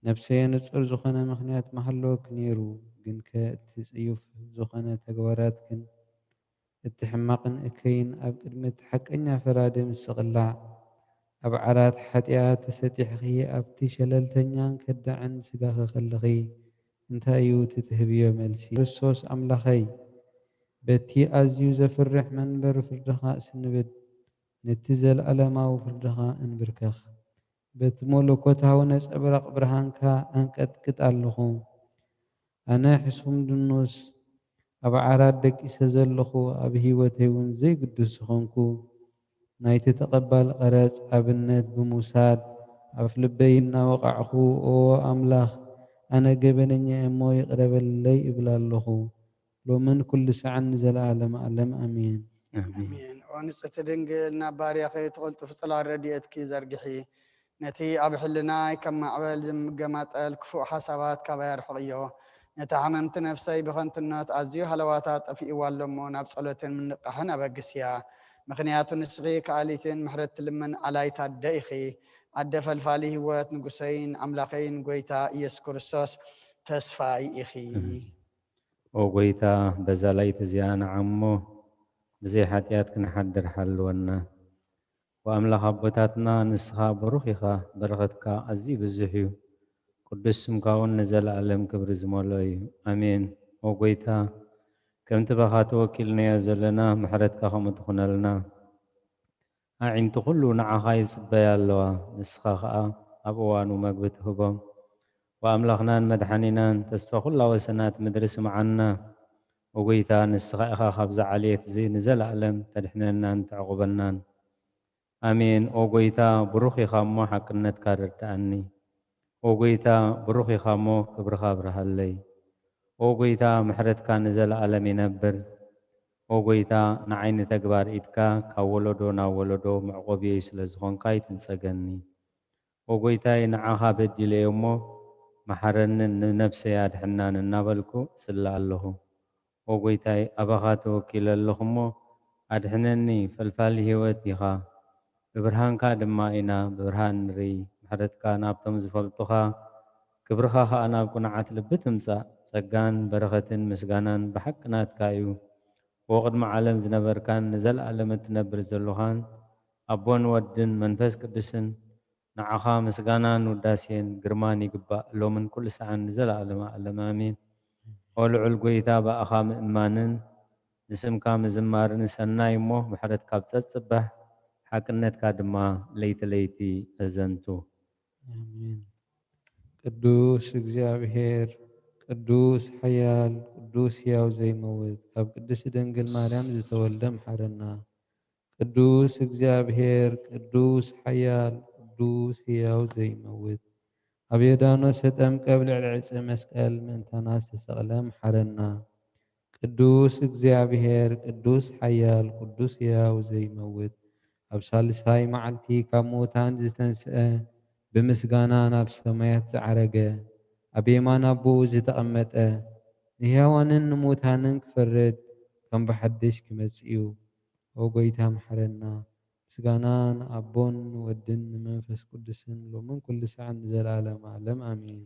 ነፍሰየ ንጹር ዝኾነ ምኽንያት ምሃለወኪ ነይሩ፣ ግንከ እቲ ጽዩፍ ዝኾነ ተግባራትክን እቲ ሕማቕን እከይን ኣብ ቅድሚ እቲ ሓቀኛ ፈራዲ ምስ ዝቕላዕ፣ ኣብ ዓራት ሓጢኣት ተሰጢሕኺ ኣብቲ ሸለልተኛን ከዳዕን ስጋኺ ከለኺ፣ እንታይ እዩ እቲ ትህብዮ መልሲ? ክርስቶስ ኣምላኸይ፣ በቲ ኣዝዩ ዘፍርሕ መንበር ፍርድኻ እስንብድ፣ ነቲ ዘለኣለማዊ ፍርድኻ እንብርከኽ። በቲ መለኮታዊ ነጸብራቕ ብርሃንካ ኣንቀጥቅጥ ኣለኹ። ኣነ ሕሱም ድኑስ ኣብ ዓራት ደቂሰ ዘለኹ፣ ኣብ ህይወተይ እውን ዘይግዱስ ዝኾንኩ፣ ናይቲ ተቐባል ቐረጽ ኣብነት ብምውሳድ፣ ኣፍ ልበይ እናወቓዕኹ፣ ኦ ኣምላኽ፣ ኣነ ገበነኛ እየ እሞ ይቕረ በለለይ እብል ኣለኹ። ሎምን ኩሉ ሰዓን ንዘለኣለም ኣለም ኣሜን። ኣሜን። ኣሜን። ኦ ንጽሕቲ ድንግል፣ ናብ ባርያኺ እቲ ቅልጡፍ ጽላል ረድኤትኪ ዘርግሒ። ነቲ ኣብ ሕልናይ ከም ማዕበል ዝምገማጠል ክፉእ ሓሳባት ካባይ ኣርሕቕዮ። ነታ ሕምምቲ ነፍሰይ ብኸንቱነት ኣዝዩ ሃለዋታ ጠፊእዋ ኣሎ እሞ፣ ናብ ጸሎትን ምንቃሕን ኣበግስያ። ምኽንያቱ ንስኺ ከኣሊትን ምሕረት ትልምን ኣላይት ኣደ ኢኺ። ኣደ ፈልፋሊ ህይወት፣ ንጉሰይን ኣምላኸይን ጐይታ ኢየሱስ ክርስቶስ ተስፋይ ኢኺ። ኣሜን። ኦ ጐይታ፣ በዛ ለይቲ እዚኣ ንዓ እሞ ብዘይ ሓጢኣት ክንሓድር ሓልወና። ወኣምላኽ ኣቦታትና፣ ንስኻ ብሩኽ ኢኻ፣ በረኸትካ ኣዝዩ ብዙሕ እዩ። ቅዱስ ስምካ እውን ንዘለኣለም ክብሪ ዝመልኦ እዩ። ኣሜን። ኦ ጐይታ፣ ከምቲ ባኻ ተወኪልናዮ ዘለና፣ ምሕረትካ ከምኡ ትኹነልና። ኣዒንቲ ኩሉ ንዓኻ ይጽበያ ኣለዋ፣ ንስኻ ኸኣ ኣብ እዋኑ መግቢ ትህቦም። ወኣምላኽናን መድሓኒናን፣ ተስፋ ኩላ ወሰናት ምድሪ ስምዓና። ኦ ጐይታ፣ ንስኻ ኢኻ ካብዚ ዓሌት እዚ ንዘለኣለም ተድሕነናን ተዕቑበናን። ኣሜን። ኦ ጐይታ፣ ብሩኽ ኢኻ እሞ ሓቅነትካ ርድኣኒ። ኦ ጐይታ፣ ብሩኽ ኢኻ እሞ ክብርኻ ኣብርሃለይ። ኦ ጐይታ፣ ምሕረትካ ንዘለኣለም ይነብር። ኦ ጐይታ፣ ንዓይ ንተግባር ኢድካ ካብ ወለዶ ናብ ወለዶ መዕቆብየይ ስለ ዝኾንካ ኣይትንጸገኒ። ኦ ጐይታይ፣ ንዓኻ በዲለዮ እሞ መሓረንን ንነፍሰይ ኣድሕናን እናበልኩ እጽሊ ኣለኹ። ኦ ጐይታይ፣ ኣባኻ ተወኪለ ኣለኹ እሞ ኣድሕነኒ፣ ፈልፋሊ ህይወት ኢኻ። ብብርሃንካ ድማ ኢና ብብርሃን ንርኢ። ምሕረትካ ናብቶም ዝፈልጡኻ፣ ክብርኻ ኸኣ ናብ ቅኑዓት ልቢ ትምጻእ። ጸጋን በረኸትን ምስጋናን ብሓቂ ናትካ እዩ። ኦ ቅድሚ ዓለም ዝነበርካን ንዘለኣለም እትነብር ዘሎኻን፣ ኣቦን ወድን መንፈስ ቅዱስን፣ ንዓኻ ምስጋናን ውዳሴን ግርማን ይግባእ፣ ሎምን ኩሉ ሰዓን ንዘለኣለመ ዓለም። ኣሜን። ኦ ልዑል ጐይታ፣ ብኣኻ ምእማንን ንስምካ ምዝማርን ሰናይ እሞ፣ ምሕረትካ ኣብ ጸጽባሕ፣ ሓቅነትካ ድማ ለይቲ ለይቲ ኣዘንቱ። ኣሜን። ቅዱስ እግዚኣብሔር፣ ቅዱስ ሓያል፣ ቅዱስ ሕያው ዘይመውት፣ ካብ ቅድስቲ ድንግል ማርያም ዝተወልደ ምሓረና። ቅዱስ እግዚኣብሔር፣ ቅዱስ ሓያል፣ ቅዱስ ሕያው ዘይመውት፣ ኣብ ዮርዳኖስ ተጠምቀ፣ ኣብ ልዕሊ ዕፀ መስቀል ምእንታና ዝተሰቕለ ምሓረና። ቅዱስ እግዚኣብሔር፣ ቅዱስ ሓያል፣ ቅዱስ ሕያው ዘይመውት፣ ኣብ ሳልሳይ መዓልቲ ካብ ምዉታን ዝተንስአ፣ ብምስጋና ናብ ሰማያት ዝዓረገ፣ ኣብ የማን ኣቦኡ ዝተቐመጠ፣ ንሕያዋንን ንምዉታንን ክፈርድ ከም ብሓድሽ ክመጽእ እዩ። ኦ ጐይታ፣ ምሓረና። ምስጋና ንኣቦን ንወድን ንመንፈስ ቅዱስን፣ ሎምን ኩሉ ሰዓን ንዘለኣለም ዓለም። ኣሜን።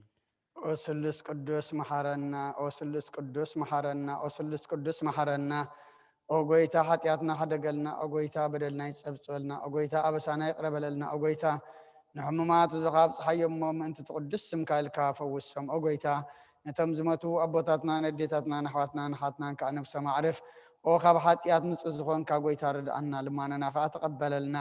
ኦ ስሉስ ቅዱስ፣ መሓረና። ኦ ስሉስ ቅዱስ፣ መሓረና። ኦ ስሉስ ቅዱስ፣ መሓረና። ኦ ጐይታ፣ ሓጢኣትና ሕደገልና። ኦ ጐይታ፣ በደልና ይጸብጸበልና። ኦ ጐይታ፣ ኣበሳና ይቕረ በለልና። ኦ ጐይታ፣ ንሕሙማት ህዝብኻ ኣብጽሓዮም እሞ፣ ምእንቲ እቲ ቅዱስ ስምካ ኢልካ ፈውሶም። ኦ ጐይታ፣ ነቶም ዝሞቱ ኣቦታትናን ኣዴታትናን ኣሕዋትናን ኣሓትናን ከኣ ነብሶም ኣዕርፍ። ኦ ካብ ሓጢኣት ንጹህ ዝኾንካ ጐይታ፣ ርድኣና፣ ልማናና ከኣ ተቐበለልና።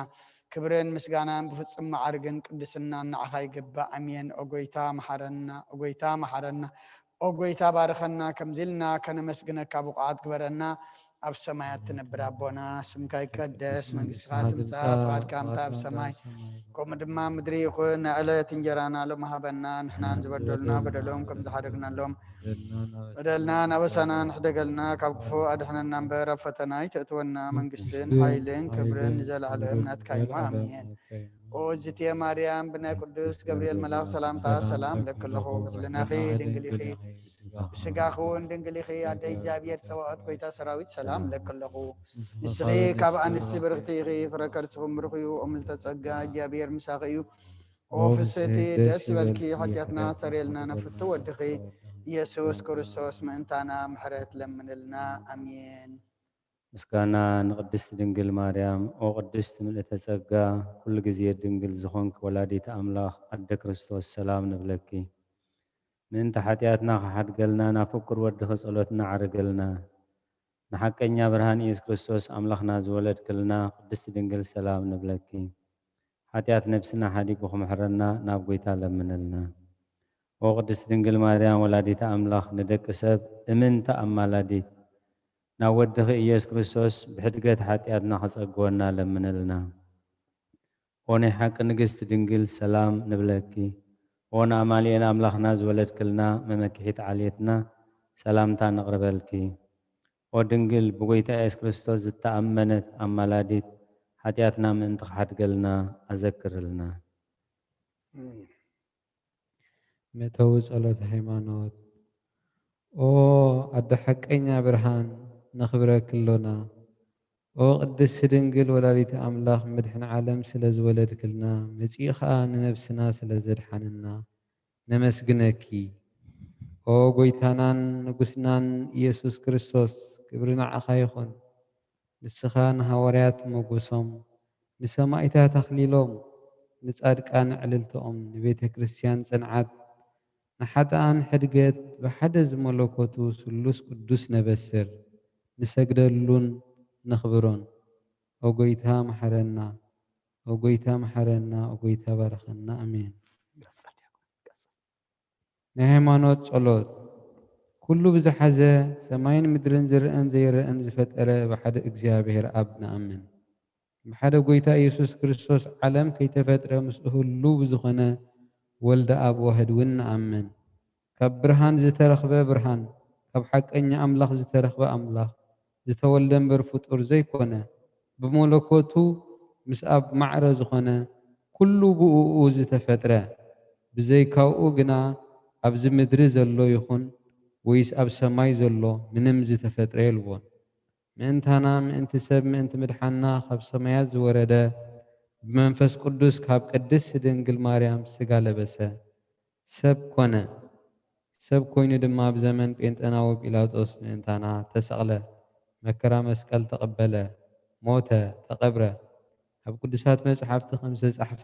ክብርን ምስጋናን ብፍጹም መዓርግን ቅድስናን ንዓኻ ይግባእ። ኣሜን። ኦ ጐይታ፣ መሓረና። ኦ ጐይታ፣ መሓረና። ኦ ጐይታ፣ ባርኸና። ከምዚ ኢልና ከነመስግነካ ብቑዓት ግበረና። ኣብ ሰማያት ትነብር ኣቦና፣ ስምካ ይቀደስ፣ መንግስትኻ ትምጻእ፣ ፍቓድካ ከምታ ኣብ ሰማይ ከምኡ ድማ ምድሪ ይኹን። ንዕለት እንጀራና ሎም ሃበና፣ ንሕናን ዝበደሉና በደሎም ከም ዝሓደግናሎም፣ በደልና ናበሳና ንሕደገልና፣ ካብ ክፉእ ኣድሕነና እምበር፣ ኣብ ፈተና ኣይተእትወና። መንግስትን ሓይልን ክብርን ንዘለኣለም ናትካ እዩ። ኣሜን። ኦ እግዝእትየ ማርያም፣ ብናይ ቅዱስ ገብርኤል መልኣኽ ሰላምታ ሰላም እብለኪ ኣለኹ። ብሕልናኺ ድንግል ኢኺ፣ ብስጋኺ እውን ድንግል ኢኺ። ኣደ እግዚኣብሔር ጸባኦት፣ ጐይታ ሰራዊት፣ ሰላም እብለኪ ኣለኹ። ንስኺ ካብ ኣንስቲ ብርኽቲ ኢኺ፣ ፍረ ከርስኺ እውን ብሩኽ እዩ። ኦ ምልዕተ ጸጋ፣ እግዚኣብሔር ምሳኺ እዩ። ኦ ፍስሕቲ፣ ደስ ይበልኪ፣ ሓጢኣትና ኣስተሰርየልና፣ ናብ ፍትው ወድኺ ኢየሱስ ክርስቶስ ምእንታና ምሕረት ለምንልና። ኣሜን። ምስጋና ንቅድስት ድንግል ማርያም። ኦ ቅድስት ምልእተ ጸጋ፣ ኩሉ ግዜ ድንግል ዝኾንኪ ወላዲተ ኣምላኽ ኣደ ክርስቶስ፣ ሰላም ንብለኪ። ምእንቲ ሓጢኣትና ክሓድገልና፣ ናብ ፍቁር ወድኺ ጸሎትና ዓርግልና። ንሓቀኛ ብርሃን ኢየሱስ ክርስቶስ ኣምላኽና ዝወለድክልና ቅድስት ድንግል፣ ሰላም ንብለኪ። ሓጢኣት ነብስና ሓዲጉ ክምሕረና ናብ ጐይታ ለምንልና። ኦ ቅድስት ድንግል ማርያም ወላዲተ ኣምላኽ፣ ንደቂ ሰብ እምንቲ ኣማላዲት፣ ናብ ወድኺ ኢየሱስ ክርስቶስ ብሕድገት ሓጢኣትና ክጸግወና ለምንልና። ኦ ናይ ሓቂ ንግስቲ ድንግል፣ ሰላም ንብለኪ። ኦ ንኣማኑኤል ኣምላኽና ዝወለድክልና መመክሒት ዓሌትና፣ ሰላምታ ነቕርበልኪ። ኦ ድንግል፣ ብጐይታ ኢየሱስ ክርስቶስ ዝተኣመነት ኣማላዲት፣ ሓጢኣትና ምእንቲ ክሓድገልና ኣዘክርልና። መእተዊ ጸሎተ ሃይማኖት። ኦ ኣደ ሓቀኛ ብርሃን፣ ነኽብረኪ ኣሎና። ኦ ቅድስቲ ድንግል ወላዲተ ኣምላኽ፣ መድሕን ዓለም ስለ ዝወለድክልና፣ መጺኡ ኸኣ ንነብስና ስለ ዘድሓነና፣ ነመስግነኪ። ኦ ጐይታናን ንጉስናን ኢየሱስ ክርስቶስ፣ ክብሪ ንዓኻ ይኹን። ንስኻ ንሃዋርያት ሞገሶም፣ ንሰማእታት ኣኽሊሎም፣ ንጻድቃን ዕልልትኦም፣ ንቤተ ክርስቲያን ጽንዓት፣ ንሓጥኣን ሕድገት፣ ብሓደ ዝመለኮቱ ስሉስ ቅዱስ ነበስር፣ ንሰግደሉን ነኽብሮን። ኦ ጐይታ መሓረና፣ ኦ ጐይታ መሓረና፣ ኦ ጐይታ ባርኸና። ኣሜን። ናይ ሃይማኖት ጸሎት። ኩሉ ብዝሓዘ ሰማይን ምድርን ዝረኣን ዘይረኣን ዝፈጠረ ብሓደ እግዚኣብሔር ኣብ ንኣምን። ብሓደ ጐይታ ኢየሱስ ክርስቶስ ዓለም ከይተፈጥረ ምስኡ ህሉው ብዝኾነ ወልደ ኣብ ዋህድ እውን ንኣምን። ካብ ብርሃን ዝተረኽበ ብርሃን፣ ካብ ሓቀኛ ኣምላኽ ዝተረኽበ ኣምላኽ፣ ዝተወልደ እምበር ፍጡር ዘይኮነ፣ ብመለኮቱ ምስ ኣብ ማዕረ ዝኾነ፣ ኩሉ ብእኡ ዝተፈጥረ፣ ብዘይካኡ ግና ኣብዚ ምድሪ ዘሎ ይኹን ወይስ ኣብ ሰማይ ዘሎ ምንም ዝተፈጥረ የልቦን። ምእንታና፣ ምእንቲ ሰብ፣ ምእንቲ ምድሓንና ካብ ሰማያት ዝወረደ፣ ብመንፈስ ቅዱስ ካብ ቅድስት ድንግል ማርያም ሥጋ ለበሰ። ሰብ ኮነ። ሰብ ኮይኑ ድማ ኣብ ዘመን ጴንጠናዊ ጲላጦስ ምእንታና ተሰቕለ፣ መከራ መስቀል ተቐበለ፣ ሞተ፣ ተቐብረ። ኣብ ቅዱሳት መጻሕፍቲ ከም ዝተጻሕፈ፣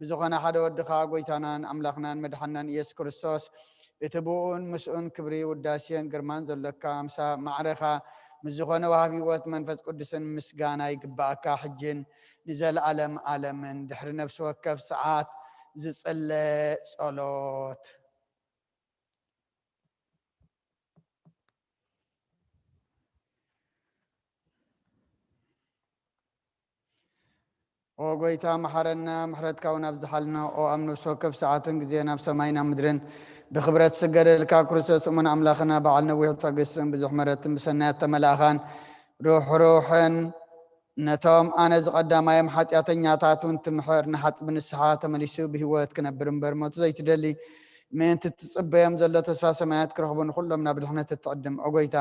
ብዝኾነ ሓደ ወድኻ ጎይታናን ኣምላኽናን መድሓናን ኢየሱስ ክርስቶስ፣ እቲ ብኡን ምስኡን ክብሪ ውዳሴን ግርማን ዘሎካ ኣምሳ ማዕረኻ፣ ምስ ዝኾነ ወሃብ ህይወት መንፈስ ቅዱስን ምስጋና ይግባኣካ፣ ሕጅን ንዘለኣለም ኣለምን። ድሕሪ ነፍሲ ወከፍ ሰዓት ዝጽለ ጸሎት። ኦ ጎይታ፣ መሓረና፣ ምሕረትካ እውን ኣብዝሓልና። ኦ ኣብ ነፍሲ ወከፍ ሰዓትን ግዜን ኣብ ሰማይን ኣብ ምድርን ብኽብረት ዝስገደልካ ክርስቶስ እሙን ኣምላኽና፣ በዓል ነዊሕ ትዕግስትን ብዙሕ ምሕረትን ብሰናያት ተመላእኻን ሩሕሩሕን ነቶም ኣነ ዝቐዳማዮም ሓጢኣተኛታት እውን ትምሕር፣ ንሓጥ ብንስሓ ተመሊሱ ብህይወት ክነብር እምበር ሞቱ ዘይትደሊ ምእንቲ ትጽበዮም ዘሎ ተስፋ ሰማያት ክረኽቡ ንኹሎም ናብ ድሕነት እትዕድም። ኦ ጎይታ፣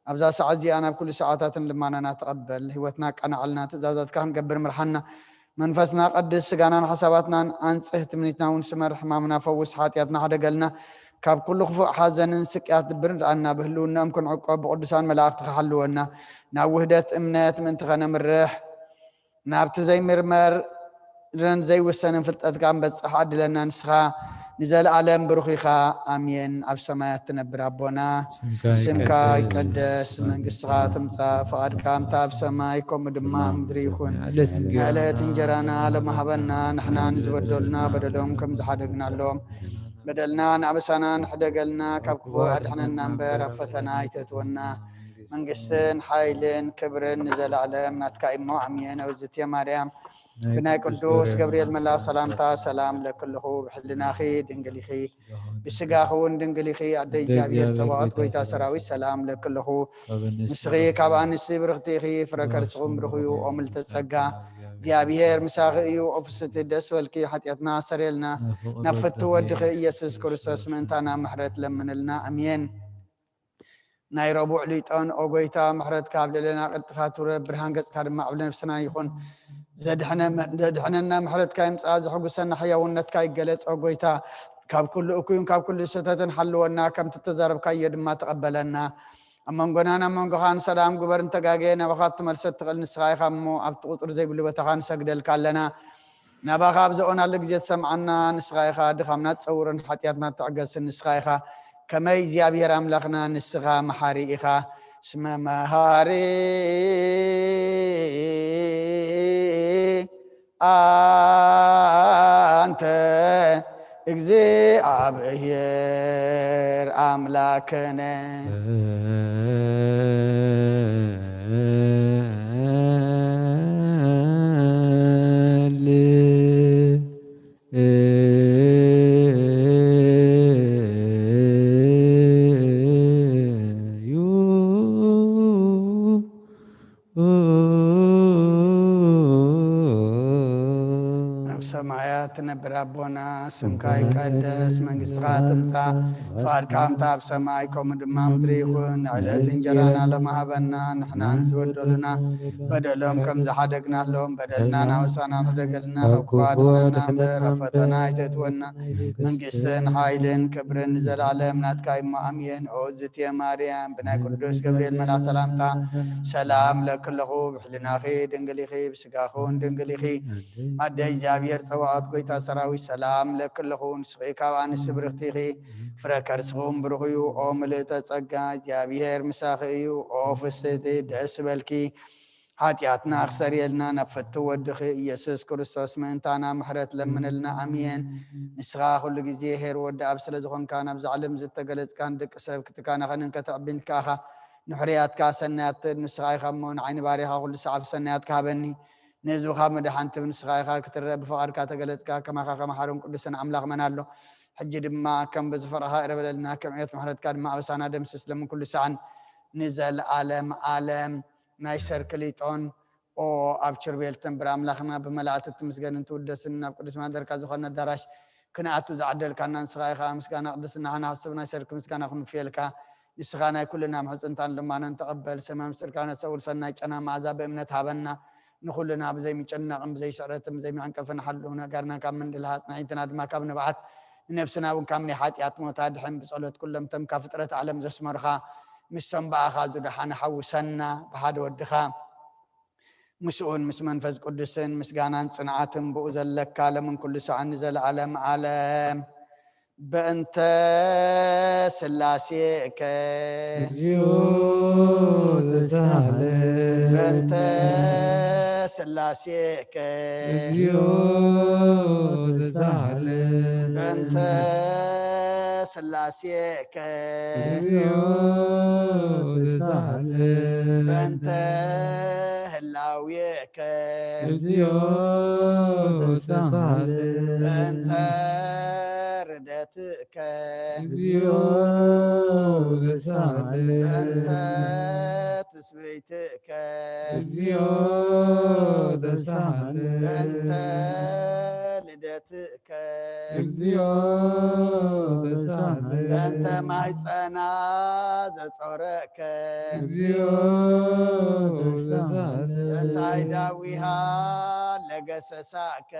ኣብዛ ሰዓት እዚኣ ናብ ኩሉ ሰዓታትን ልማናና ተቐበል። ህይወትና ኣቃናዕልና፣ ትእዛዛትካ ክንገብር ምርሓና። መንፈስና ቀድስ፣ ስጋናን ሓሳባትናን ኣንጽህ፣ ትምኒትና እውን ስመር። ሕማምና ፈውስ፣ ሓጢኣትና ሕደገልና፣ ካብ ኩሉ ክፉእ ሓዘንን ስቅያት ልብን ርኣና። ብህልውናኦም ክንዕቆብ ብቅዱሳን መላእኽትኻ ሓልወና። ናብ ውህደት እምነት ምእንቲ ኸነምርሕ፣ ናብቲ ዘይምርመርን ዘይውሰንን ፍልጠትካ ንበጽሕ ዓድለና። ንስኻ ንዘለኣለም ብሩኽ ኢኻ። ኣሜን። ኣብ ሰማያት ትነብር ኣቦና፣ ስምካ ይቀደስ፣ መንግስትኻ ትምጻእ፣ ፍቓድካ ከምታ ኣብ ሰማይ ከምኡ ድማ ኣብ ምድሪ ይኹን። ንዕለት እንጀራና ሎሚ ሃበና፣ ንሕና ንዝበደሉና በደሎም ከም ዝሓደግናሎም በደልና ንኣበሳና ንሕደገልና፣ ካብ ክፉእ ኣድሕነና እምበር ኣብ ፈተና ኣይተእትወና። መንግስትን ሓይልን ክብርን ንዘለኣለም ናትካ እሞ ኣሜን። እግዝእትየ ማርያም፣ ብናይ ቅዱስ ገብርኤል መልኣኽ ሰላምታ ሰላም ለክልኹ፣ ብሕልናኺ ድንግል ኢኺ፣ ብስጋኺ እውን ድንግል ኢኺ። ኣደ እግዚኣብሔር ጸባኦት፣ ጎይታ ሰራዊት፣ ሰላም ለክልኹ። ንስኺ ካብ ኣንስቲ ብርኽቲ ኢኺ፣ ፍረ ከርስኹም ብሩኽ እዩ። ኦ ምልዕተ ጸጋ፣ እግዚኣብሔር ምሳኺ እዩ። ኦ ፍስቲ ደስ በልኪ፣ ሓጢኣትና ኣሰረልና፣ ናብ ፍቱ ወድኺ ኢየሱስ ክርስቶስ ምእንታና ምሕረት ለምንልና። ኣሜን። ናይ ረቡዕ ሊጦን። ኦ ጎይታ፣ ምሕረትካ ኣብ ልዕሌና ቅልጥፋ ትውረድ፣ ብርሃን ገጽካ ድማ ኣብ ነፍስና ይኹን። ዘድሕነ-፣ ዘድሕነና ምሕረትካ ይምጻእ፣ ዘሐጉሰና ሕያውነትካ ይገለጽ። ኦ ጎይታ፣ ካብ ኩሉ እኩይን ካብ ኩሉ ስህተትን ሓልወና፣ ከምቲ እተዛረብካዮ ድማ ተቐበለና። ኣብ መንጎናን ኣብ መንጎኻን ሰላም ግበር፣ እንተጋገየ ናባኻ ክትመልሶ እትኽእል ንስኻ ኢኻ እሞ፣ ኣብቲ ቁጽሪ ዘይብሉ ቦታኻ ንሰግደልካ ኣለና። ናባኻ ኣብ ዝኦናሉ ግዜ ትሰምዓና ንስኻ ኢኻ፣ ድኻምና ትጸውርን ሓጢኣትና ትዕገስን ንስኻ ኢኻ። ከመይ እግዚኣብሔር ኣምላኽና ንስኻ መሓሪ ኢኻ። እስመ መሃሪ ኣንተ እግዚኣብሔር ኣምላክነ። ኣብ ሰማያት ትነብር ኣቦና፣ ስምካ ይቀደስ፣ መንግስትኻ ትምጻእ፣ ፍቓድካ ከምታ ኣብ ሰማይ ከምኡ ድማ ምድሪ ይኹን። ዕለት እንጀራና ሎሚ ሃበና፣ ንሕና ንዝበደሉና በደሎም ከም ዝሓደግናሎም በደልና ናውሳና ንሕደገልና፣ ካብ ክፉእ ኣድሕነና እምበር ኣብ ፈተና ኣይተእትወና። መንግስትን ሓይልን ክብርን ንዘለኣለም ናትካ እሞ ኣሜን። ኦ ዝትየ ማርያም፣ ብናይ ቅዱስ ገብርኤል መልኣኽ ሰላምታ ሰላም ለክለኹ። ብሕልናኺ ድንግል ኢኺ፣ ብስጋኹን ድንግል ኢኺ። ኣደ እግዚኣብሔር ጸባኦት፣ ጎይታ ሰራዊት፣ ሰላም ለክለኹ። ንስኺ ካብ ኣንስቲ ብርኽቲ ኢኺ፣ ፍረ ከርስኹም ብሩኽ እዩ። ኦ ምልእተ ጸጋ፣ እግዚኣብሔር ምሳኺ እዩ። ኦ ፍስሕቲ፣ ደስ በልኪ። ሓጢኣትና ክሰርየልና ናብ ፍቱ ወድኺ ኢየሱስ ክርስቶስ ምእንታና ምሕረት ለምንልና። ኣሜን። ንስኻ ኩሉ ግዜ ኄር ወዲ ኣብ ስለ ዝኾንካ፣ ናብዛ ዓለም ዝተገለጽካን ደቂ ሰብ ክትካናኸንን ከተዕብን ከኣኻ ንሕርያትካ ሰናያት ንስኻ ኢኻ እሞ፣ ንዓይኒ ባሪኻ ኩሉ ሰዓብ ሰናያትካ ሃበኒ። ንህዝብኻ መድሓንቲ ንስኻ ኢኻ ክትረአ ብፍቓድካ ተገለጽካ። ከማኻ ከመሓርን ቅዱስን ኣምላኽ መን ኣሎ? ሕጂ ድማ ከም ብዝፈርኻ ይቕረ በለልና፣ ከም ዕየት ምሕረትካ ድማ ኣበሳና ደምስስ። ለምን ኩሉ ሰዓን ንዘለኣለም ኣለም። ናይ ሰርክሊጦን ኦ ኣብ ችርቤል ትነብር ኣምላኽና፣ ብመላእቲ ትምስገንን ትውደስን፣ ናብ ቅዱስ ማደርካ ዝኾነ ኣዳራሽ ክንኣቱ ዝዓደልካና ንስኻ ኢኻ። ምስጋና ቅድስና ንሓስብ፣ ናይ ሰርክ ምስጋና ክንፍየልካ። ንስኻ ናይ ኩልና ምሕጽንታን ልማናን ተቐበል። ሰማይ ምስጢርካ ነሰውር፣ ሰናይ ጨና መኣዛ ብእምነት ሃበና። ንኹልና ብዘይ ምጭናቕን ብዘይ ስዕረትን ብዘይ መዕንቀፍን ሓሉ። ነጋርና ካብ ምንድልሃጽ፣ ንዕይንትና ድማ ካብ ንብዓት፣ ንነፍስና እውን ካብ ናይ ሓጢኣት ሞት ኣድሕን። ብጸሎት ኩሎም እቶም ካብ ፍጥረት ዓለም ዘስመሩኻ፣ ምስቶም ብኣኻ ዝደሓኑ ሓውሰና። ብሓደ ወድኻ ምስኡን ምስ መንፈስ ቅዱስን ምስጋናን ጽንዓትን ብኡ ዘለካ ለምን ኩሉ ሳዕ ንዘለዓለም ዓለም። በእንተ ስላሴከ። እግዚኦ ተሳሃለ። በእንተ ስላሴከ። እግዚኦ ተሳሃለ። በእንተ ስላሴከ። እግዚኦ ተሳሃለ። በእንተ ህላዌከ። እግዚኦ ተሳሃለ። በእንተ ርደትከ። እግዚኦ ተሳሃለ። በእንተ ትስብእትከ። እግዚኦ ተሳሃለ። በእንተ ልደትከ። እግዚኦ ተሳሃለ። በእንተ ማህፀና ዘጾረከ። እግዚኦ ተሳሃለ። በእንተ ኣይዳዊሃ ለገሰሳከ።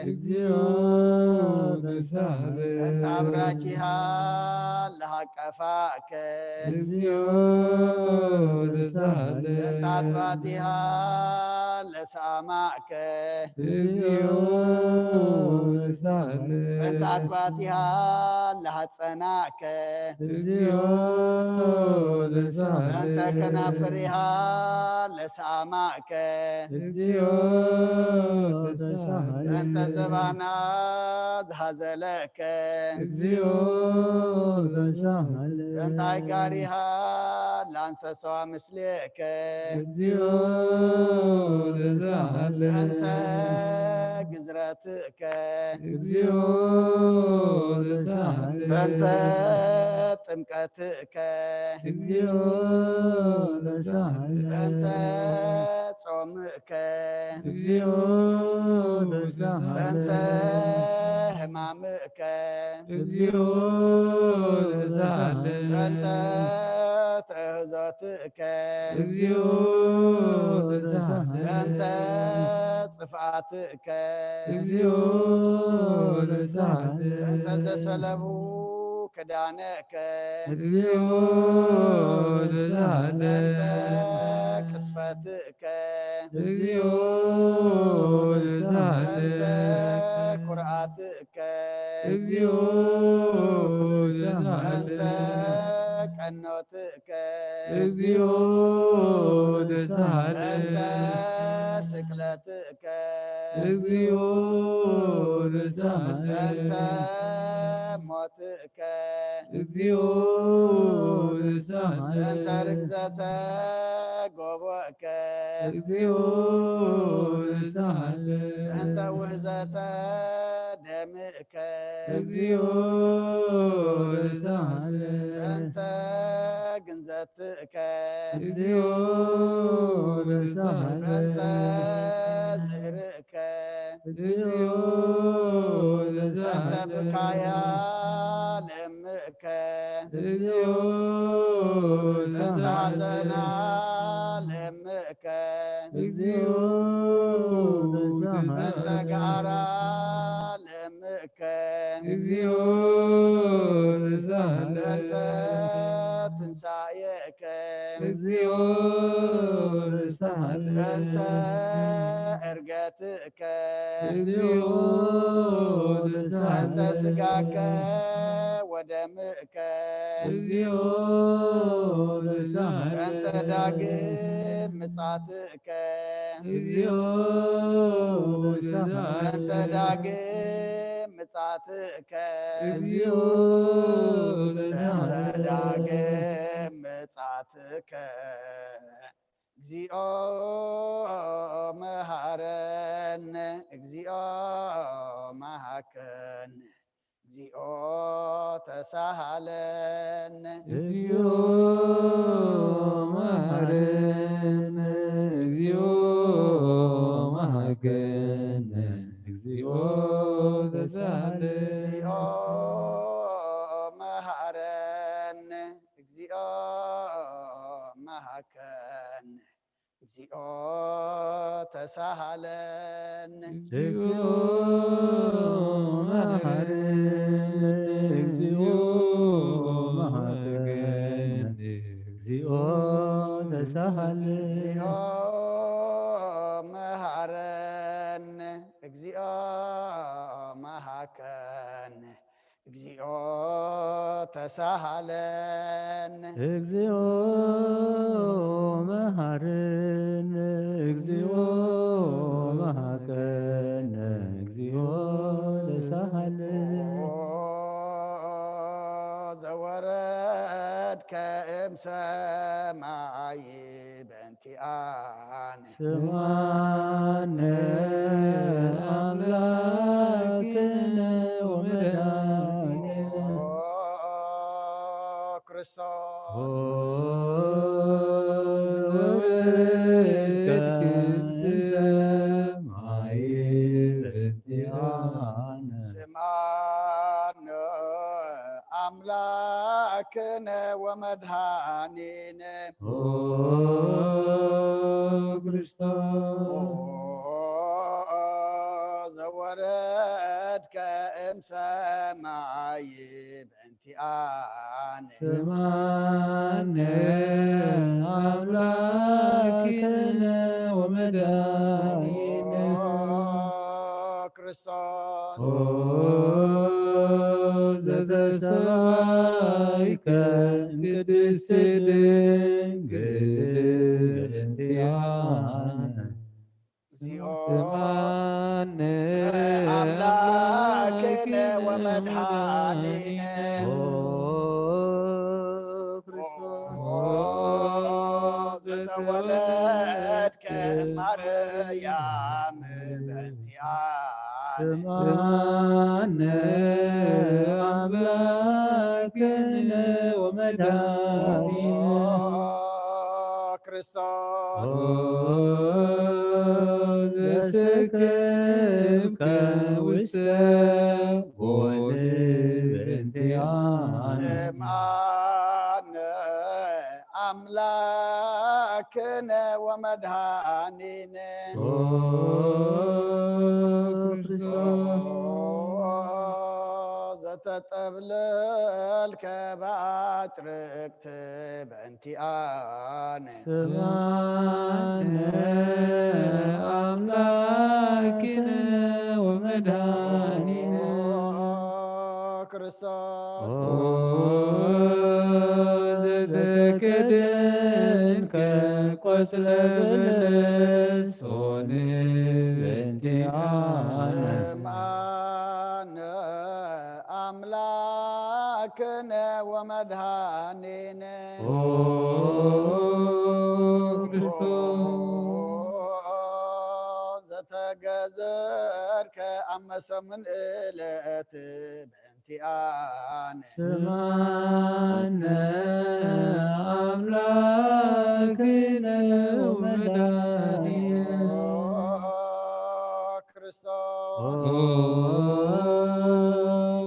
እግዚኦ ተሳሃለ። በእንተ ኣብራኪሃ ለሃቀፋከ። እግዚኦ ተሳሃለ። በእንተ ኣጥባቲሃ ለሳማከ። እግዚኦ ተሳሃለ። በእንተ ኣጥባቲሃ ለሃፀናከ። እግዚኦ ተሳሃለ። በእንተ ከናፍሪሃ ለሳማከ። እግዚኦ ተሳሃለ። በእንተ ዘባና ዝሃዘለከ። እግዚኦ ተሳሃለ። በእንተ ኣይጋሪሃ ላንሰሰዋ ምስሌከ። እግዚኦ ተሳሃለ። በእንተ ግዝረትከ። እግዚኦ ተሳሃለ። በእንተ ጥምቀትከ። እግዚኦ ተሳሃለ። በእንተ ጾምከ። እግዚኦ ተሳሃለ። በእንተ ሕማምከ። እግዚኦ ተሳሃለ። በእንተ ተህዞትከ። እግዚኦ ተሳሃለ። በእንተ ጽፍኣትከ። እግዚኦ ተሳሃለ። በእንተ ዘሰለቡ ክዳነከ። እግዚኦ ተሳሃለ። በእንተ ቅስፈትከ። እግዚኦ ተሳሃለ። በእንተ ኩርኣትከ። እግዚኦ ተሳሃለ። በእንተ ቀኖትከ። እግዚኦ ተሳሃለ። በእንተ ስቅለትከ። እግዚኦ ተሳሃለ። በእንተ ሞትከ። እግዚኦ ተሳሃለ። በእንተ ርግዘተ ጎቦእከ። እግዚኦ ተሳሃለ። በእንተ ውህዘተ ደምእከ። እግዚኦ ተሳሃለ። በእንተ ግንዘትከ። እግዚኦ ተሳሃለ። በእንተ ዝህርእከ። እግዚኦ በእንተ ተሳሃለ። ብካያ ለምእከ። እግዚኦ በእንተ ተሳሃለ። ሐዘና ለምእከ። እግዚኦ በእንተ ተሳሃለ። ገዓራ ለምእከ። እግዚኦ ተሳሃለ። በእንተ ትንሳኤከ። እግዚኦ ተሳሃለ። በእንተ ዕርገትከ። እግዚኦ ተሳሃለ። በእንተ ስጋከ ወደምእከ። እግዚኦ ተሳሃለ። በእንተ ዳግም ምጻትከ። እግዚኦ ተሳሃለ። በእንተ ዳግም ምጻትከ። እግዚኦ በእንተ ተሳሃለ። ዳግም ምጻትከ። እግዚኦ መሃረነ፣ እግዚኦ መሃከነ፣ እግዚኦ ተሳሃለነ። እግዚኦ መሃረነ፣ እግዚኦ መሃከነ፣ እግዚኦ ተሳሃለነ። እግዚኦ መሃረነ፣ እግዚኦ መሃከነ፣ እግዚኦ ተሳሃለነ። እግዚኦ መሃረነ፣ እግዚኦ መሃከነ፣ እግዚኦ ተሳሃለነ። እግዚኦ መሃረን፣ እግዚኦ መሃከን፣ እግዚኦ ተሳሃለን። እግዚኦ መሃረን፣ እግዚኦ መሃከን፣ እግዚኦ ተሳሃለን። ኦ ዘወረድከ እም ሰማይ በእንቲኣነ። ስምዓነ ኣምላክነ ወመድኃኒነ። ኦ ክርስቶስ። ኦ ዘወረድከ እም ሰማይ በእንቲኣነ። ስምዓነ ኣምላክነ ወመድኃኒነ። ኦ ክርስቶስ። ኦ ዘወረድከ እም ሰማይ በእንቲኣነ። ስምዓነ ኣምላክነ ወመድኃኒነ። ኦ ክርስቶስ። ኦ ዘተሰባይከ ቅድስት ድንግል በእንቲኣነ። እግዚኦ ስምዓነ ኣምላክነ ወመድኃኒነ። ኦ ክርስቶስ። ኦ ዘተወለድከ ማርያም በእንቲኣነ። ስምዓነ ኣምላክነ ወመድኃኒነ። ኦ ክርስቶስ። ኦ ዘሰከብከ ውስተ ጎል በእንቲኣነ። ስምዓነ ኣምላክነ ወመድኃኒነ። ኦ ክርስቶስ። ኦ ዘተጠብለልከ በኣትርክት በእንቲኣነ። ስምዓነ ኣምላክነ ወመድኃኒነ። ኦ ክርስቶስ። ኦ ዘተከደንከ ቆጽለ በለስ ኦን በእንቲኣነ። ስምዓነ ኣምላክነ ወመድኃኒነ። ኦ ክርስቶስ። ዘተገዘርከ ኣብ መሰሙን ዕለት በእንቲኣነ። ስምዓነ ኣምላክነ ወመድኃኒነ። ኦ ክርስቶስ። ኦ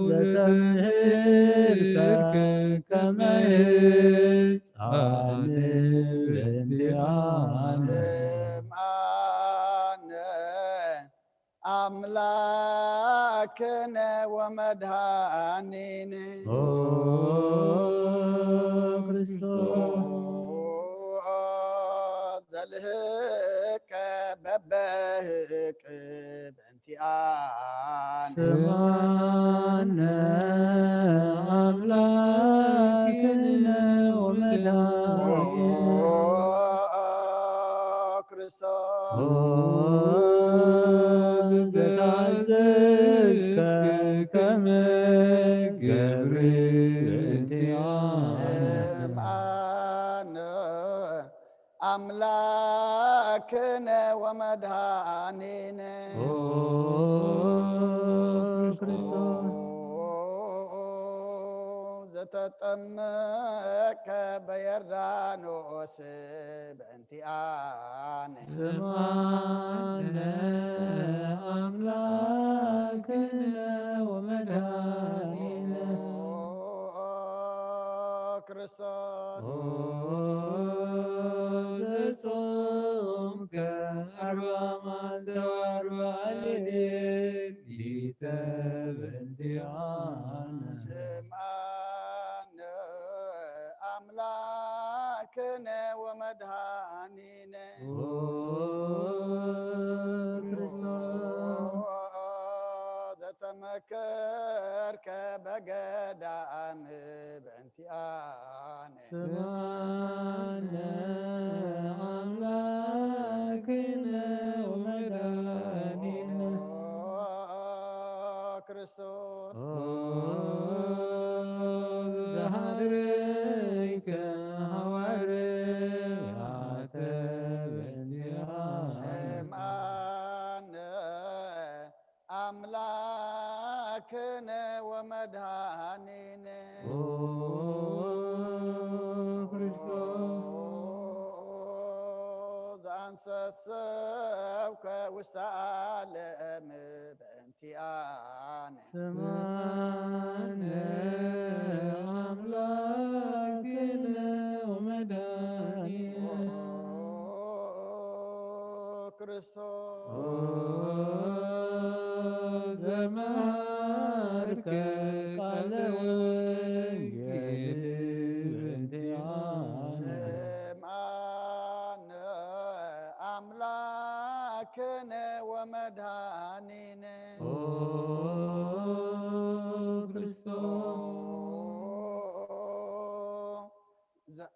ዘተምሕርከ ከመ ሕፃን በእንቲኣነ። ስምዓነ ኣምላክነ ወመድኃኒነ። ኦ ክርስቶስ። ኦ ዘልህከ በበህቅ በእንቲኣነ። ስምዓነ ኣምላክነ ወመድኃኒነ። ኦ ክርስቶስ። ኦ ዘተኣዘዝከ ከመ ገብር በእንቲኣነ። ስምዓነ ኣምላክነ ወመድኃኒነ። ኦ ክርስቶስ። ኦ ዘተጠመቅከ በዮርዳኖስ በእንቲኣነ። ስምዓነ ኣምላክነ ወመድኃኒነ። ኦ ክርስቶስ። ኦ ዘጾምከ ኣርብዓ መዓልተ ወኣርብዓ ሌሊት ሊተ በእንቲኣነ። ስምዓነ ኣምላክነ ወመድኃኒነ። ኦ ስምዓነ ኣምላክነ ወመድኃኒነ። ክርስቶስ ኦ፣ ዘሃድረይከ ሃዋርያተ በእንቲአነ። ስምዓነ ኣምላክነ ወመድኃኒነ። ኦ፣ ክርስቶስ ዘአንሰሰብከ ውስተ ዓለም በእንቲአነ። ስምዓነ ኣምላክነ ወመድኃኒነ። ክርስቶስ ኦ፣ ዘመሃርከ ቃለ ወንጌል በእንቲአነ። ስምዓነ ኣምላክነ ወመድኃኒነ። ኦ፣ ክርስቶስ ዘ-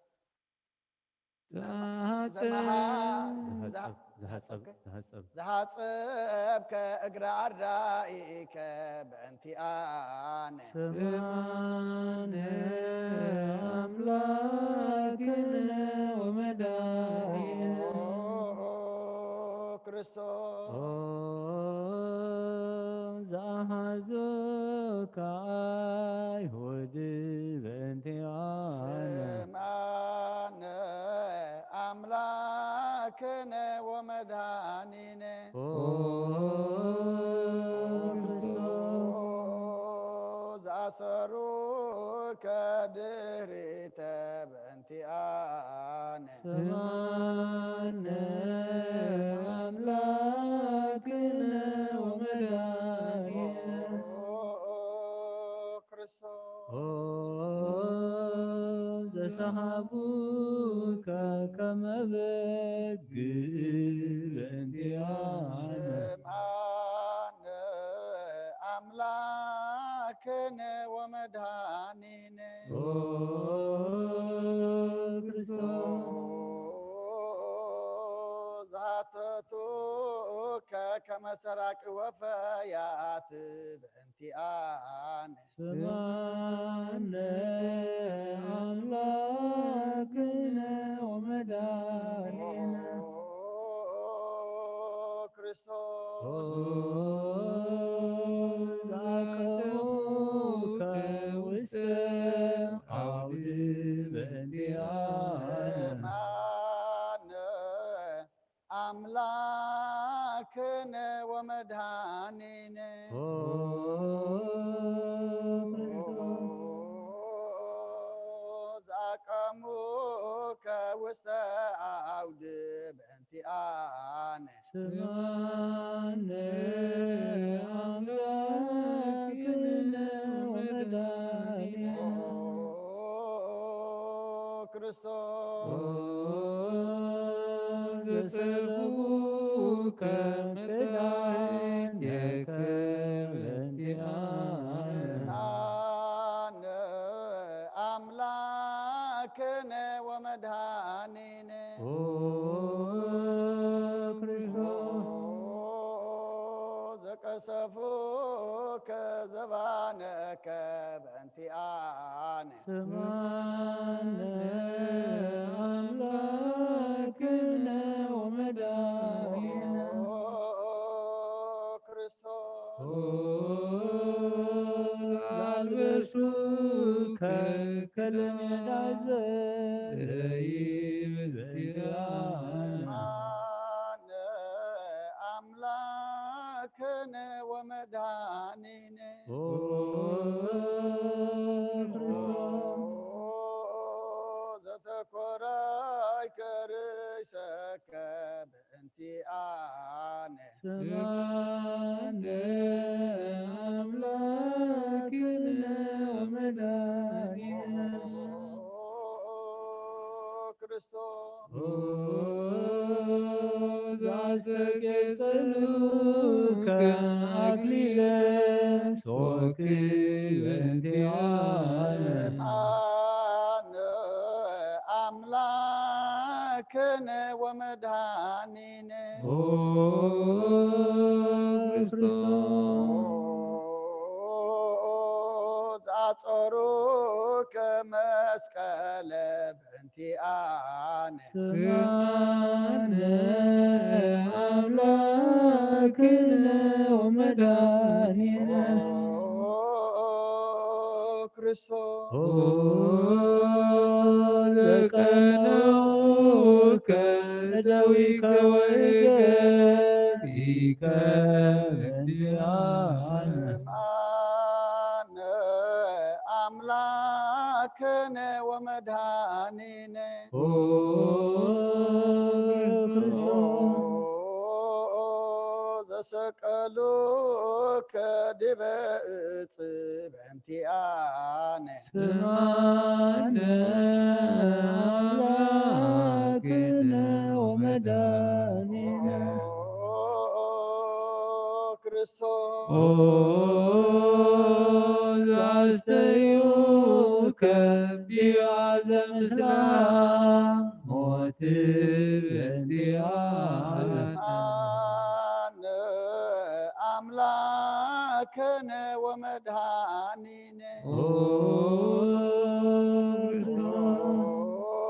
ዘመሃ- ዘመሃ- ዝሃጸብ- ዝሃጸብ- ዝሃጸብ- ዘሃጸብከ እግረ ኣርዳኢከ በእንቲኣነ። ስምዓነ ኣምላክነ ወመድኃኒነ። ክርስቶስ ኦ፣ ዝኣሃዙካ ኣይሁድ በእንቲኣነ። ስምዓነ ኣምላክነ ወመድኃኒነ። ኦ፣ ክርስቶስ ዘኣሰሩከ ድሪተ በእንቲኣነ። ስምዓነ ኣምላክነ ወመድኃኒነ። ክርስቶስ ኦ፣ ዘሰሓቡከ ከመ በግ በእንቲኣነ። ስምዓነ ኣምላክነ ወመድኃኒነ። ኦ፣ ክርስቶስ ዝሃተቱከ ከመ ሰራቂ ወፈያት በእንቲኣነ። ስምዓነ ኣምላክነ ወመድኃኒነ። ክርስቶስ ኦ፣ ዘኣቀሙከ ውስተ ዓውዲ በእንቲኣነ። ስምዓነ ኣምላክነ ወመድኃኒነ። ኦ፣ ክርስቶስ ዘኣቀሙከ ውስተ ዓውዲ በእንቲኣነ። ስምዓነ ኣምላክነ ወመድኃኒነ። ክርስቶስ ዘሰብኡከ መድኃኒከ በእንቲኣነ። ስምዓነ ኣምላክነ ወመድኃኒነ። ኦ፣ ክርስቶስ ዘቀሰፉከ ዘባነከ በእንቲኣነ። ስምዓነ ኣምላክነ ወመድኃኒነ። ክርስቶስ ኦ፣ ዘኣልበሱከ ክዳነ ናዘ ዘይብል በእንቲኣነ። ስምዓነ ኣምላክነ ወመድኃኒነ። ኦ፣ ክርስቶስ ዘተኮራይከ ርእሰከ በእንቲኣነ። ስምዓነ ኣምላክነ ወመድኃኒነ። ክርስቶስ ኦ፣ ዘኣስተጌጸሉከ ኣክሊለ ሶክ በእንቲኣነ። ስምዓነ መድኃኒነ ኦ ክርስቶስ ዛጾሩ ከመስቀለ በእንቲኣነ ስማነ ኣምላክነ ወመድኃኒነ ክርስቶስ ኦ ዘቀነውከ ደዊከ ወገሪከ እንዲኣነ ስማነ ኣምላክነ ወመድኃኒነ ኦ ክርስቶስ ዘሰቀሉከ ዲበ እጽ በእንቲኣነ ስማነ ኣምላክነ ወመድኃኒነ ክርስቶስ ኦ ዘስተዩከ ቢያዘ ምስላ ሞት በእንቲኣነ ስማነ ኣምላክነ ወመድኃኒነ ኦ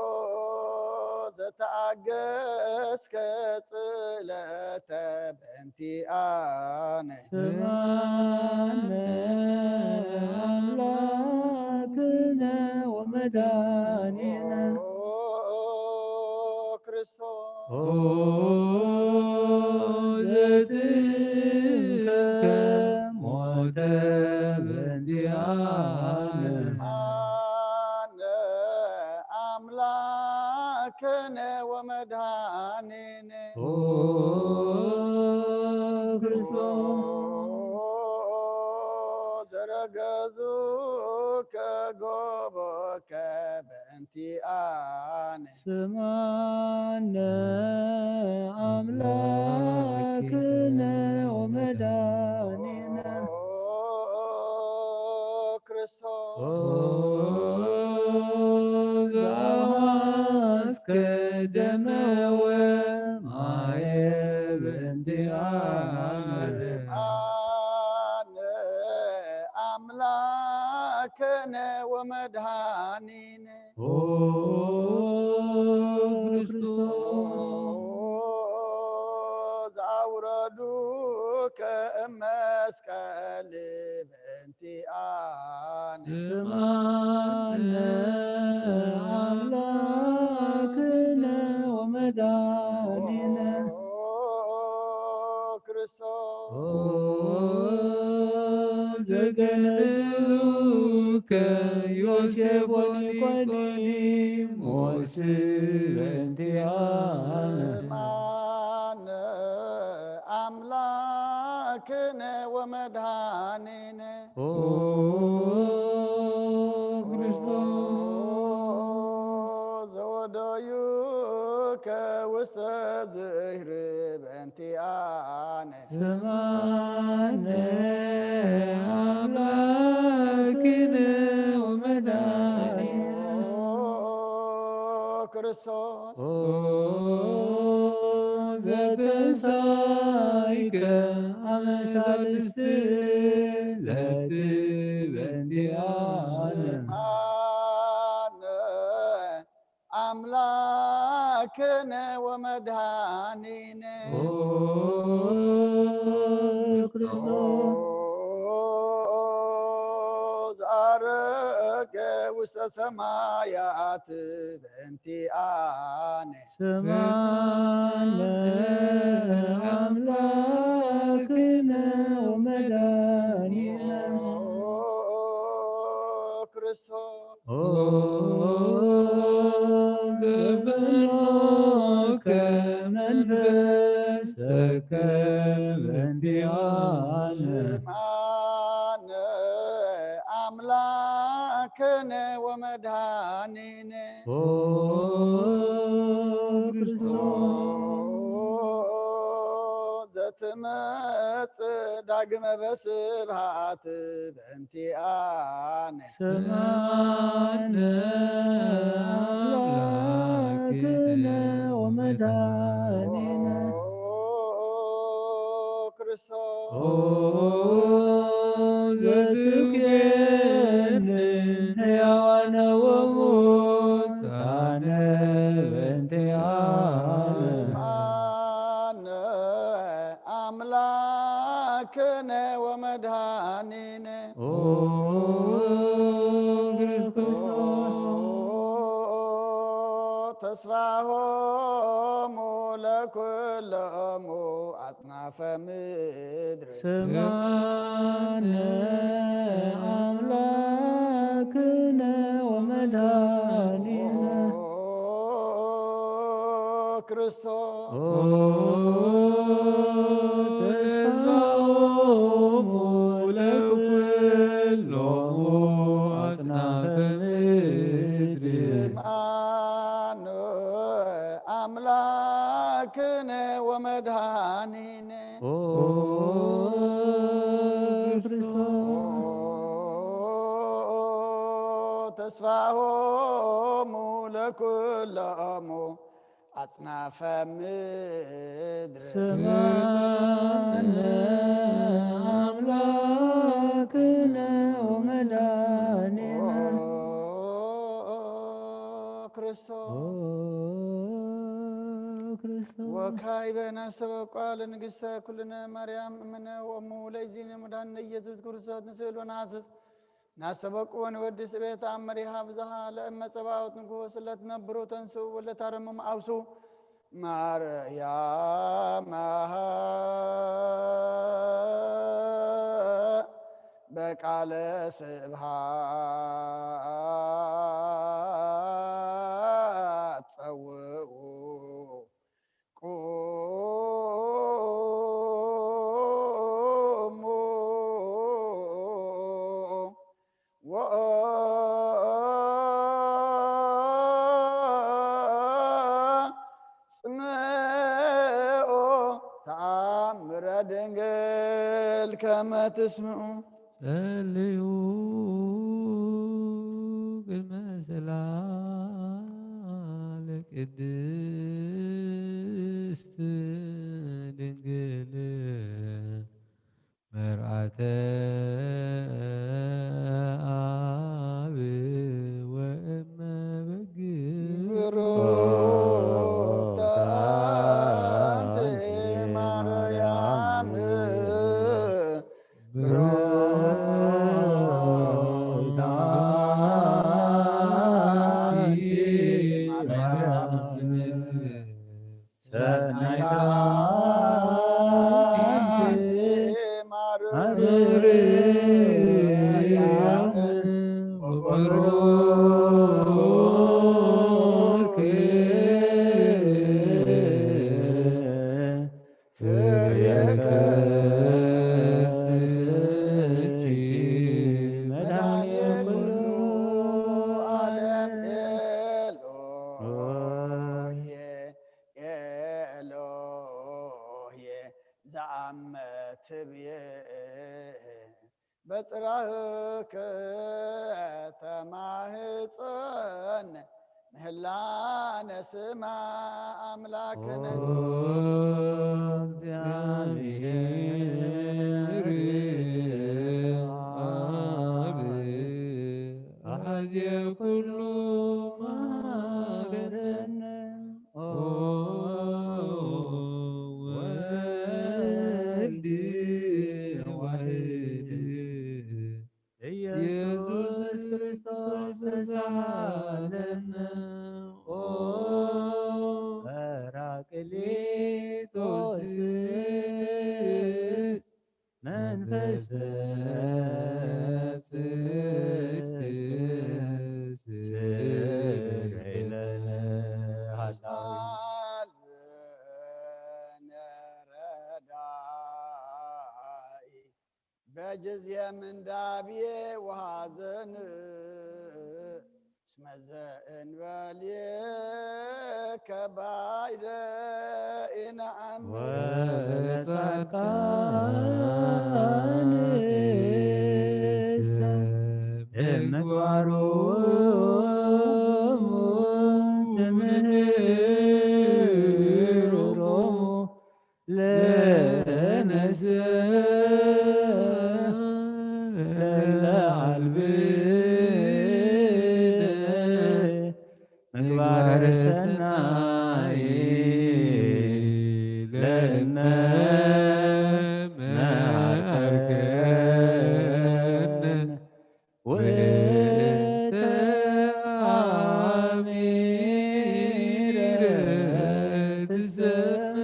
ክርስቶስ ዘተኣገስከ ጽለተ በእንቲኣነ ስማነ ኣምላክነ ወመድኃኒነ ክርስቶስ ኦ ዘትንከ ሞተ በእንቲኣነ ስማነ ኣምላክነ ወመድኃኒነ ኦ ክርስቶስ ዘረገዙ ከጎቦከ በእንቲኣነ ስማነ ኣምላክነ ወመድኃኒነ ክርስቶስ ኦ ዘሃስከ ደመ ወማየ በእንቲኣነ ስምዓነ ኣምላክነ ወመድኃኒነ ኦ ክርስቶስ ዘኣውረዱከ እመስቀል በእንቲኣነ ስምዓነ ኣምላክነ ወመድኃኒነ ክርስቶስ ኦ ዘገነዙከ ዮሴፍ ወኒቆዲሞስ በእንቲኣነ ስምዓነ ኣምላክነ ወመድኃኒነ ኦ ክርስቶስ ዘወደዩከ ውስተ ዝህር በእንቲኣነ ስምዓነ ኣምላክነ ወመድኃኒነ ክርስቶስ ኦ ዘተንሳይከ ኣመሳልስት ለትበንዲኣነ ስምዓነ ኣምላክነ ወመድኃኒነ ኦ ክርስቶስ ዘአረገ ውስተ ሰማያት በእንቲአነ ስምዓነ ኣምላክነ ወመድኃኒነ ክርስቶስ ኦ ዘፈኖከ መንፈሰከ በእንቲአነ ስምዓነ ኣምላክነ ወመድኃኒነ ኦ ክርስቶስ መጽእ ዳግመ በስብሃት በእንቲኣነ። ስምዓነ ኣምላክነ ወመድኃኒነ። ኦ ክርስቶስ ኦ ዘትቤንን ሕያዋነ ወሙታነ በእንቲኣነ። ስምዓነ ኣምላክነ ወመድኃኒነ። ኦ ክርስቶስ ተስፋሆሙ ለኩሎሙ ኣጽናፈ ምድር። ስምዓነ ኣምላክነ ወመድኃኒነ። ክርስቶስ ኦ ተስፋሆሙ ለኩሎሙ ኣጽናፈ ምድር። ስምዓነ ኣምላክነ ወመድኃኒነ። ኦ ክርስቶስ ተስፋሆሙ ለኩሎሙ ኣጽናፈ ምድር። ስምዓነ ኣምላክነ ወመድኃኒነ። ክርስቶስ ኦ ክርስቶስ ወካይበ ናሰበቋ ለንግሥተ ኩልነ ማርያም እምነ ወእሙ ለእግዚእነ መድኃኒነ ኢየሱስ ክርስቶስ ንስእሎ ንሃስስ ናሰበቁ ወንወድስ ቤት ኣመሪሃ ብዝሃ ለእመ ጸባኦት ንጉስ ለትነብሩ ተንሱ ወለታረምም ኣውሱ ማርያም በቃለ ስብሃት ጸውዑ ቁሙ ወአጽምዑ ተኣምረ ድንግል ከመ ትስምዑ። ጸልዩ ቅድመ ጽላለ ቅድስት ድንግል መርዓተ ኣብ ወእመ በግ ብሩክተ ኣንቲ ማርያም ብሩክተ ኣንቲ ማርያም ሰናይት ኣንቲ ማርያም ወቡሩክ ፍሬ ከርሥኪ መድኃኔ ኩሉ ዓለም። ኤሎሄ ኤሎሄ ዘአመ ትብዬ በጽራህከ ተማህጸን ምህላነ ስማ ኣምላክነ። ኦ እግዚአብሔር አብ አሐዜ ኩሉ መሐረነ። ኦ ወልድ ዋሕድ ኢየሱስ ክርስቶስ ተሳሃለነ። ኦ ጳራቅሊጦስ መንፈስ ጽድቅ ስረይ ለነ ኃጣውእ። ሳልበነ ረዳኢ በጊዜ ምንዳቤ ወሐዘን እስመ ዘእንበሌከ ባይደ ኢነአምን። ወጻድቃንሰ ብምግባሮሙ ትምህሮሙ ለነሰ ለዓልብነ ምግባረ ሰናይ ለነ መሃርከነ ወተአሚረ ትሰምዕ።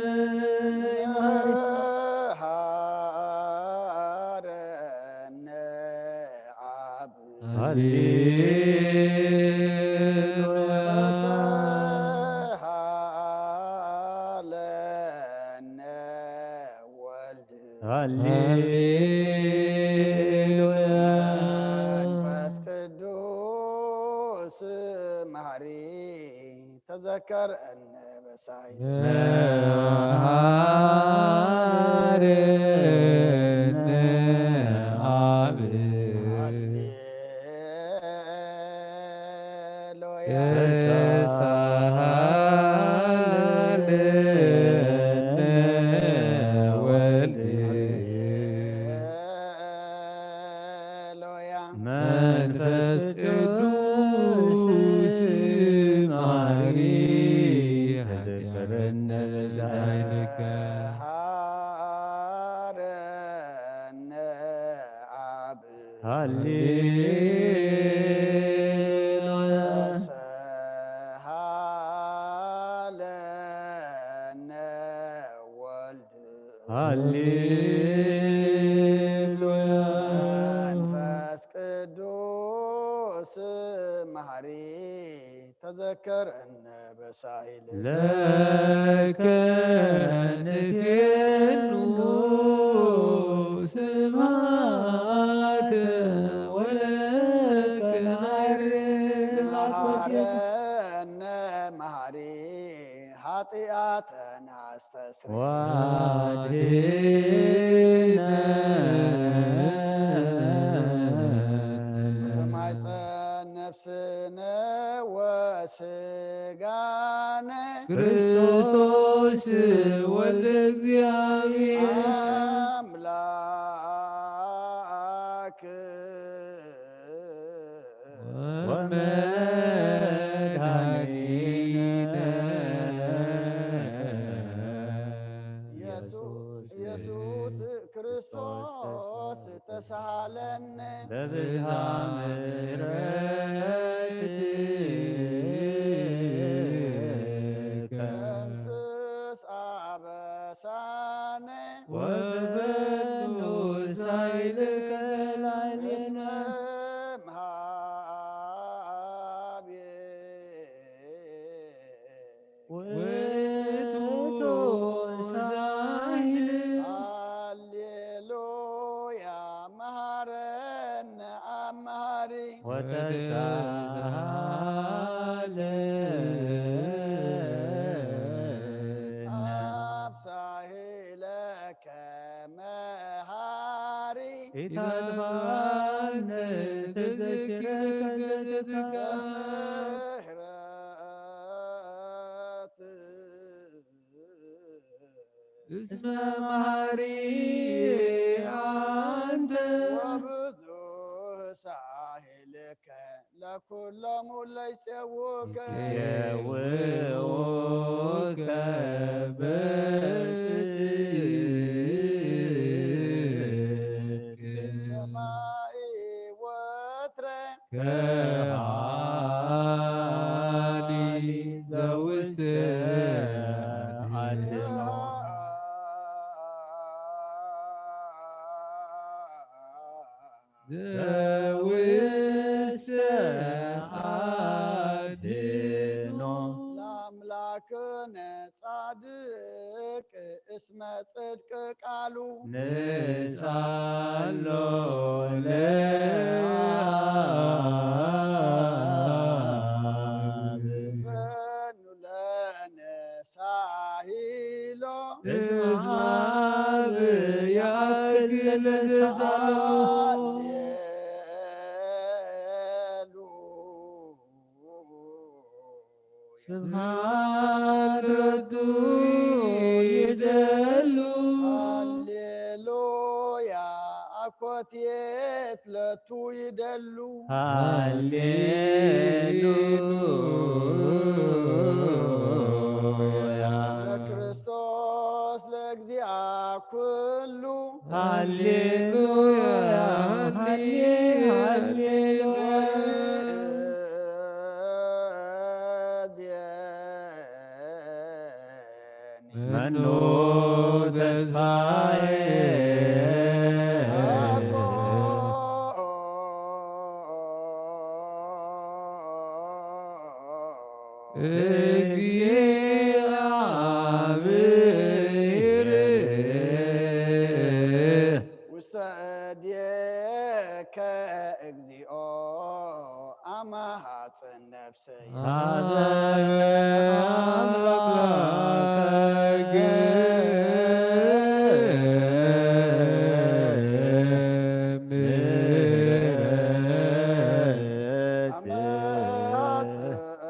መሃረነ አብ። ሃሌሉያ። ተሰሃለነ ወልድ። ሃሌሉያ። መንፈስ ቅዱስ መሐሪ ተዘከረነ በሳይት። መሃረነ አብ። ሃሌሉያ። ተሳሃለነ ወልድ። ሃሌሉያ። መንፈስ ቅዱስ መሐሪ ተዘከረነ በሳይልከ። ሃረነ አብ። ሃሌሉያ። ተሰሃለነ ወልድ። ሃሌሉያ። መንፈስ ቅዱስ መሐሪ ተዘከረነ በሳይል። ለከ ንፌኑ ስብሐተ ወለከ ናዕርግ አኮቴተ። መሐረነ መሐሪ ኃጢአተና አስተስርይ። ዋድነ ተማይፀን ነፍስነ ወስጋነ ክርስቶስ ወልደ እግዚኣብሔር አምላክ ወመድኃኒነ ኢየሱስ ኢየሱስ ክርስቶስ ተሳሃለነ። በብዝሃ ምሕረትከ ደምስስ አበሳነ ወበፈኑ ሳይልከ ላዕሌነ እስመ እምሃቤ ውእቱ ሳይል ሃሌሉያ መሐረነ አብ መሐሪ ወተሳለ አብ ሳይለከ መሐሪ ኢታጥፋነ ተዘኪረከ ዘትካ ምሕረት እስመ መሐሪ አንተ ወብዙሕ ሳህልከ ለኩሎሙ ለይጼውከ የውከ በጽድቅ ሰማይ ወትረ ከሃሊ ዘውስተ አድኖ ዘውስተ አድኖ ለአምላክነ ጻድቅ እስመ ጽድቅ ቃሉ ንሳሎ ለ ለዘሰዓሉ ስብሐት ለቱ ይደሉ። ሃሌሉያ ኣኮቴት ለቱ ይደሉ። ሃሌሉያ ለክርስቶስ ለእግዚኣ ኩሉ። ሃሌሉያ ሃሌ- ሃሌሉያ። መኑ ተስፋዬ። እግዚአብሔር ውስተ እዴከ እግዚኦ አማሃጽን ነፍሰይ። ሀበ አምላከ ምሕረት። አማጽን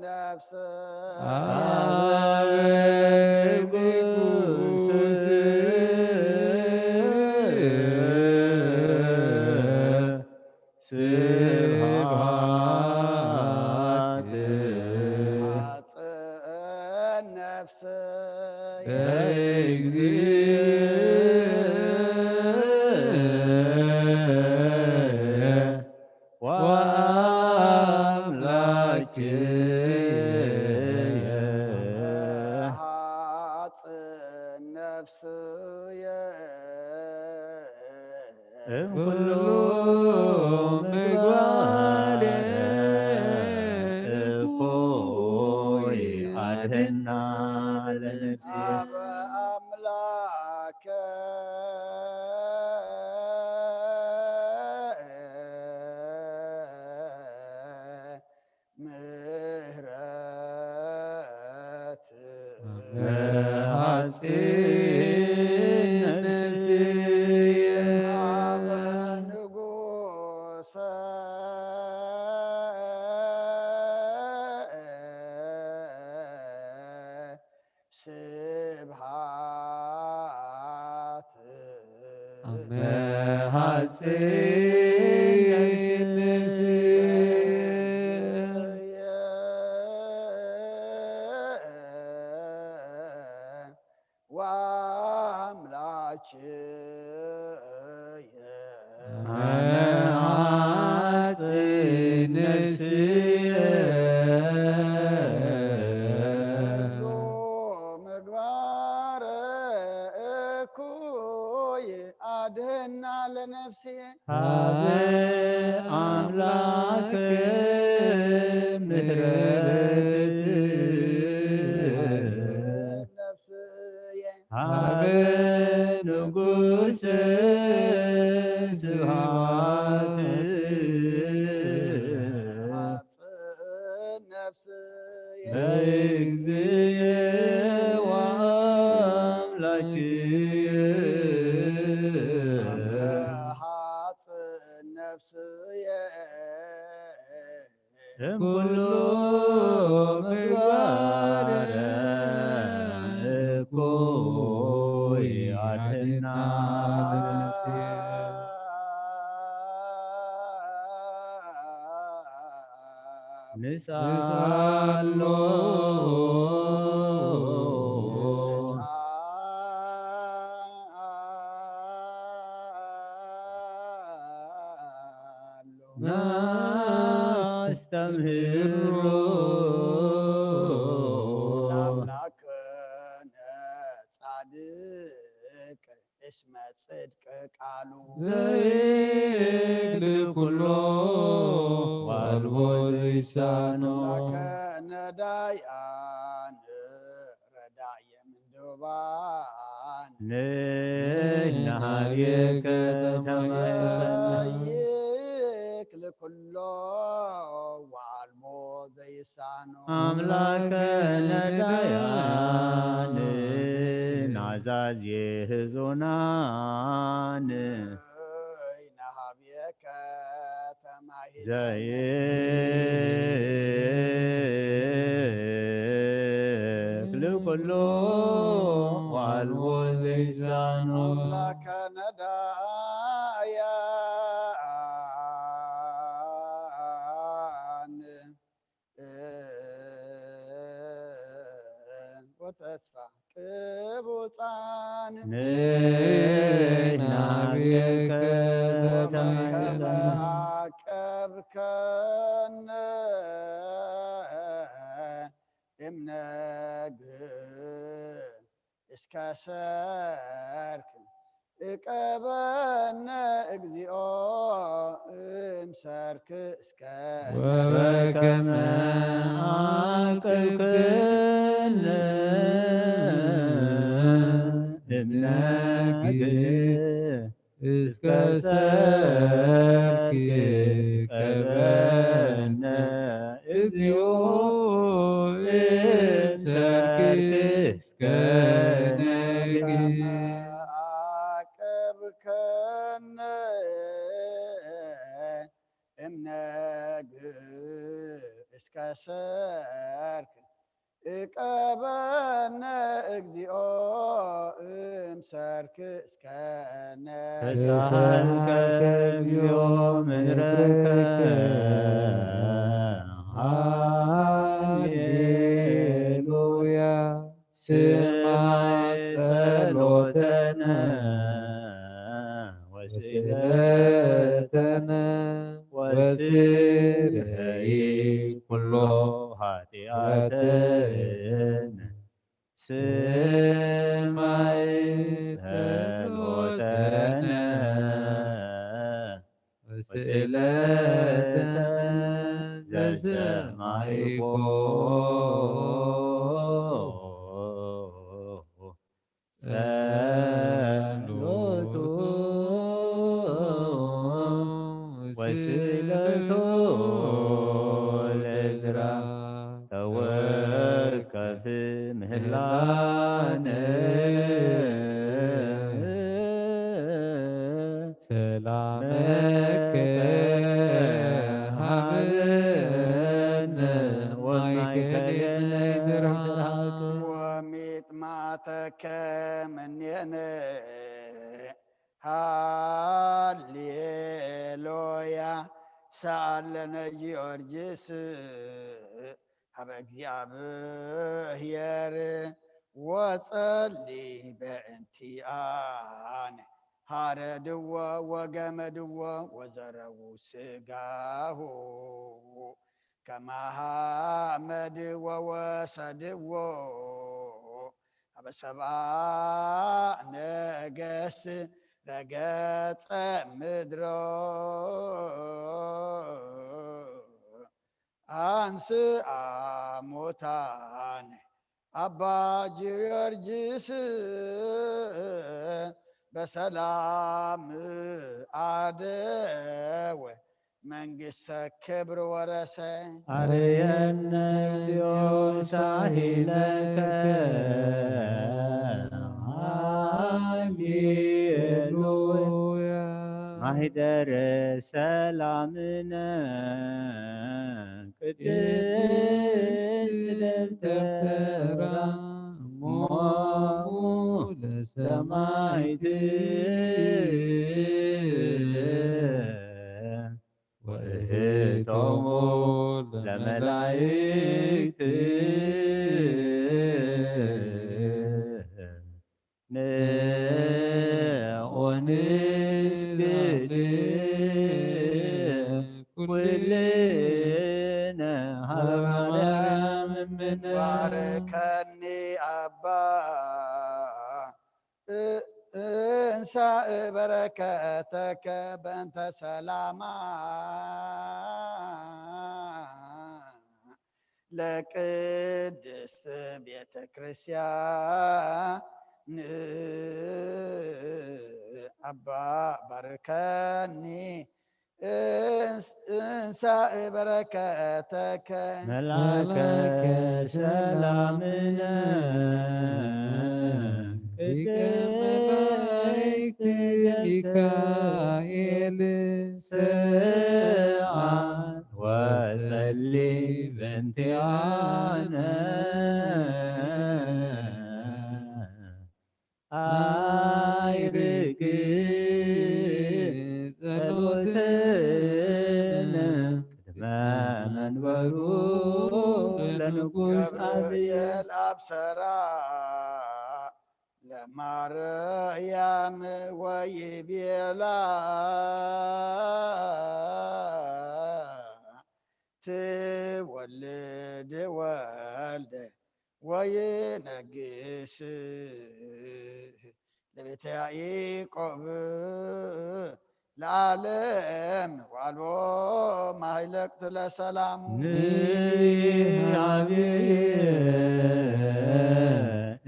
ነፍሰይ። ሀበ ንጉሥ ስብሐት። አጽን ነፍሰይ። እግዚእ ወአምላክየ። አጽን ነፍስየ። እምኩሉ ምግባር እኩይ አድህና ለነፍስየ። አብ አምላከ ምህረት። መሃጽን ነፍስየ። ሀበ ንጉሰ ስብሐት። አመሃጽን ነፍስየ። ወአምላክየ። አመሃጽን ነፍስየ። ኩሉ ምግባር እኩይ አድህና ለነፍስየ። ሀበ አምላክ ምህረት። ነፍስየ። ሀበ ንጉስ ስብሐት። አጽን ነፍስየ። ለእግዚእየ ወአምላክየ። አጽን ነፍስየ። እምኩሉ ምግባር እኩይ አድህና። ንስኣሎ። ናስተምህሮ። ለአምላክነ ጻድቅ እስመ ጽድቅ ቃሉ። ዘይክል ኩሎ ዋልቦ ዘይሳኖ። አምላክነ ዳያን ረዳየ ምንዱባን። ንሕና ሀቤከ ተማሕፀና። ዘይክል ኩሎ ዋልቦ ዘይሳኖ። አምላከ ነዳያን ናዛ ዛዜ ህዞናን ናሃብየከ ተማሂዘ ዘይክል ኩሉ ዋልዎ ዘይሳኖ ኣምላከ ነዳያን ወተስፋ ቅቡፃን ንናብየከ ከመ ዓቀብከነ እምነግ እስከ ሰርክ እቀበነ እግዚኦ እምሰርክ እስከ ወከመ ዓቀብከነ እምነግ እስከ ሰርክ ቀበነ እግዚኦ እምሰርክ እስከ ነግ ዓቀብከነ እምነግ እስከ ሰርክ እቀበነ እግዚኦ እምሰርክ እስከነ ተሳሃልከ እግዚኦ ምሕረትከ ሃሌሉያ ስማዕ ጸሎተነ ወስእለተነ ወስረይ ኩሎ ኃጢኣተነ ስማዕ ጸሎተነ ወስእለተነ ዘሰማዕኮ ጸሎቱ ወስእለቱ ለዕዝራ ተወከፍ ምህላነ ሰላመከ ሃበነ ወማእከሌነ ድርሃክ ወሚጥማተከ ምኔነ ሃሌሉያ ሰኣለነ ጊዮርጊስ ሀበ እግዚኣብሔር ወጸሊ በእንቲኣነ ሃረድዎ ወገመድዎ ወዘረዉ ስጋሁ ከማሃመድ ወወሰድዎ ሀበ ሰብኣ ነገስት ረገጸ ምድሮ አንስአ ሙታነ አባ ጊዮርጊስ በሰላም አደወ መንግስተ ክብር ወረሰ። አርየነ እግዚኦ ሳሂለከ ሃሌሉያ ማህደረ ሰላምነ ቅድስት ደብተራ እሞሙ ለሰማይት ወእህቶሙ ለመላእክት ንዑ ንስግድ ኩልነ ሀበ ማርያም እምነ ባርከኒ አባ እ- እንሳእ በረከተከ በእንተ ሰላማ ለቅድስት ቤተ ክርስቲያን አባ ባርከኒ እንስ- እንሳእ በረከተከ መልአከ ሰላምነ ሊቀ መላእክት ሚካኤል ሰኣል ወጸሊ በእንቲኣነ። ኣይርግ ጸሎትነ ቅድመ መንበሩ ለንጉስ ኣብየ። ገብርኤል ኣብሰራ ለማርያም ወይቤላ፣ ትወልድ ወልደ ወይነግስ ለቤተ ያዕቆብ ለዓለም ዋልቦ ማይለቅት ለሰላሙ። ንያብየ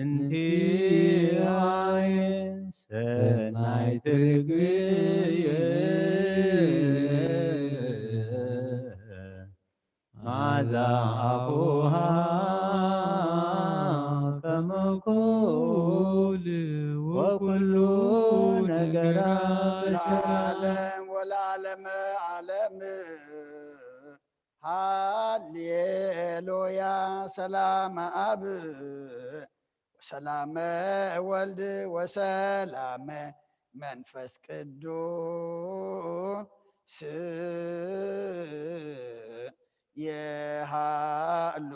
እንቲአየ ሰናይ ትርግብየ ማዛ ኣፉሃ ከመ ኩል ወኩሉ ነገራ ለዓለም ወለዓለመ ዓለም። ሃሌሉያ። ሰላመ አብ ወሰላመ ወልድ ወሰላመ መንፈስ ቅዱስ የሃሉ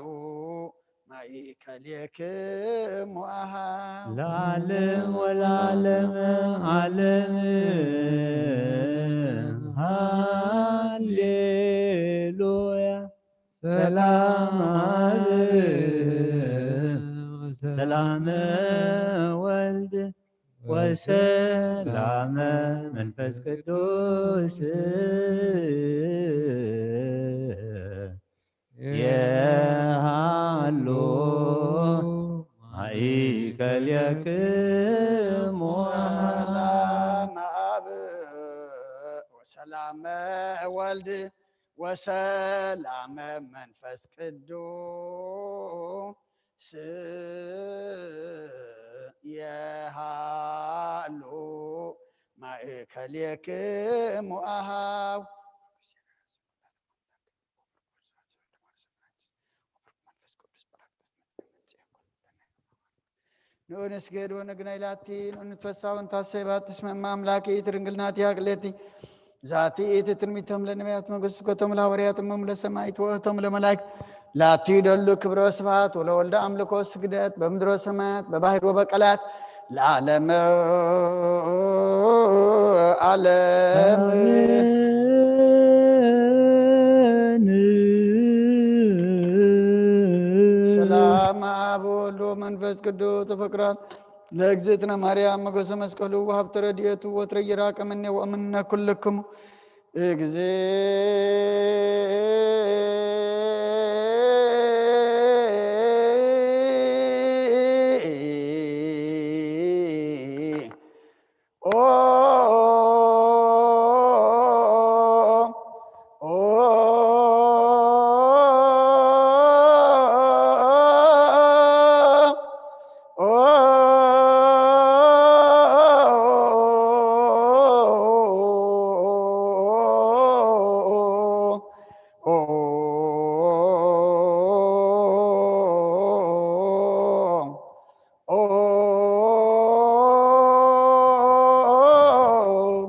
ማእከሌክሙ አሃ። ለዓለም ወለዓለመ ዓለም። ሃሌሉያ። ሰላም አብ ሰላመ ወልድ ወሰላመ መንፈስ ቅዱስ የሃሉ ማእከሌክሙ። ሰላም አብ ወሰላመ ወልድ ወሰላመ መንፈስ ቅዱስ የሃሉ ማእከሌክሙ አሃው። ንኡንስገድ ወንግናይ ላቲ ንኡንትፈሳውን ታሰባት እስመ እመ አምላክ ኢትርንግልናት ያቅሌቲ ዛቲ ኢቲ ትርሚቶም ለነቢያት መገስኮቶም ለሐዋርያት እሞም ለሰማይት ወእቶም ለመላእክት ላቲ ደሉ ክብረ ስብሐት ወለወልደ አምልኮ ስግደት በምድሮ ሰማያት በባህር ወበቀላት ለዓለመ ዓለም። ሰላም አብ ወወልድ ወመንፈስ ቅዱስ ተፈቅራን ለእግዝእትነ ማርያም መገሰ መስቀሉ ወሀብተ ረድኤቱ ወትረ ይራቀ ምኔ ወእምነ ኩልክሙ።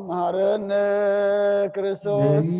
መሐረነ ክርስቶስ።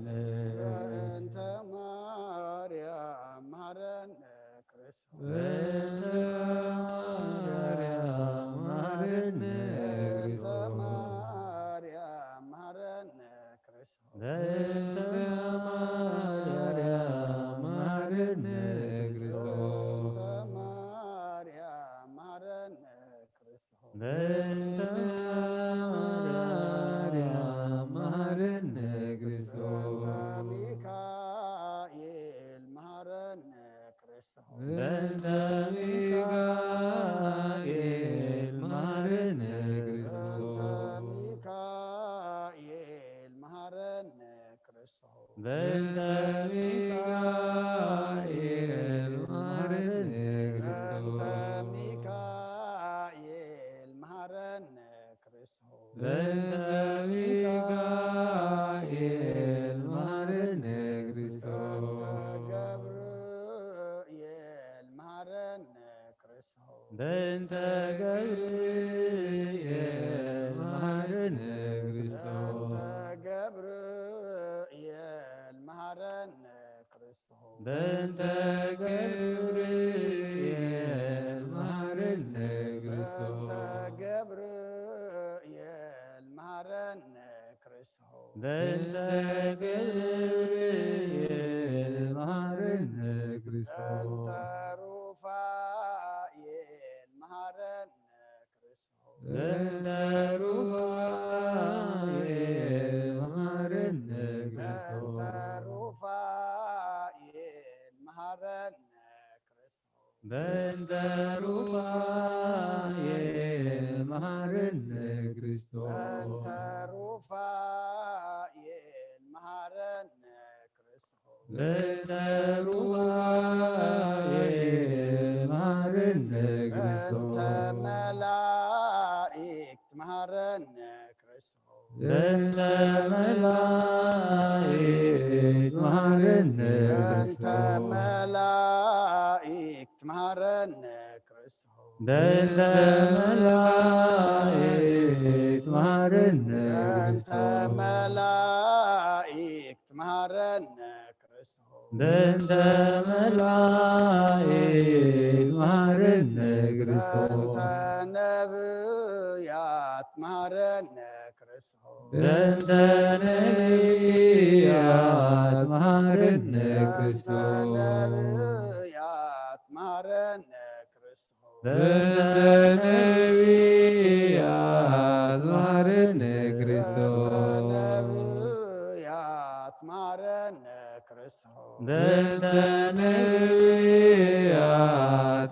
በእንተ ማርያም መሐረነ ክርስቶስ። በእንተ ማርያም መሐረነ በእንተ ክርስቶስ። ማርያም መሐረነ ክርስቶስ። በእንተ ማርያም መሐረነ ክርስቶስ። በእንተ ማርያም መሐረነ ክርስቶስ። በእንተ ማርያም መሐረነ ክርስቶስ። በእንተ ሚካኤል መሐረነ ክርስቶስ። በእንተ ሚካኤል መሐረነ ክርስቶስ። በእንተ ሚካኤል መሐረነ ክርስቶስ። በእንተ ሚካኤል መሐረነ በእንተ ክርስቶስ። ሚካኤል መሐረነ ክርስቶስ። በእንተ ሚካኤል መሐረነ ክርስቶስ። በእንተ ገብርኤል መሐረነ ክርስቶስ። በእንተ ገብርኤል መሐረነ ክርስቶስ። በእንተ ገብርኤል መሐረነ ክርስቶስ። በእንተ ገብርኤል መሐረነ ክርስቶስ። በእንተ ገብርኤል መሐረነ ክርስቶስ። በእንተ ገብርኤል መሐረነ ክርስቶስ። በእንተ ሩፋኤል መሐረነ ክርስቶስ። በእንተ ሩፋኤል መሐረነ ክርስቶስ። በእንተ ሩፋኤል መሐረነ ክርስቶስ። በእንተ ሩፋኤል መሐረነ ክርስቶስ። በእንተ ሩፋኤል መሐረነ ክርስቶስ። በእንተ ሩፋኤል መሐረነ በእንተ ክርስቶስ። መላእክት መሐረነ ክርስቶስ። በእንተ መላእክት መሐረነ በእንተ ክርስቶስ። መላእክት መሐረነ ክርስቶስ። በእንተ መላእክት መሐረነ በእንተ ክርስቶስ። መላእክት መሐረነ ክርስቶስ። በእንተ መላእክት መሐረነ ክርስቶስ። በእንተ ነብያት መሐረነ ክርስቶስ። በእንተ ነብያት መሐረነ በእንተ ክርስቶስ። ነብያት መሐረነ ክርስቶስ። በእንተ ነቢያት መሃረነ ክርስቶስ። ነቢያት መሃረነ ክርስቶስ። በእንተ ነቢያት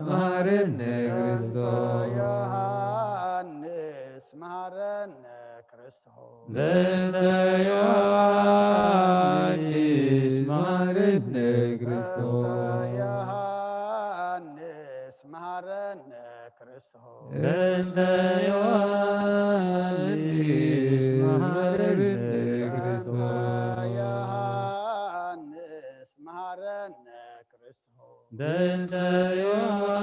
መሃረነ ክርስቶስ። ዮሃንስ መሃረነ ክርስቶስ። በእንተ ዮሐንስ መሃረነ ክርስቶስ። በእንተ ዮሐንስ መሃረነ ክርስቶስ። በእንተ ዮሐንስ መሃረነ ክርስቶስ። በእንተ ዮሐንስ መሃረነ ክርስቶስ። በእንተ ዮሐንስ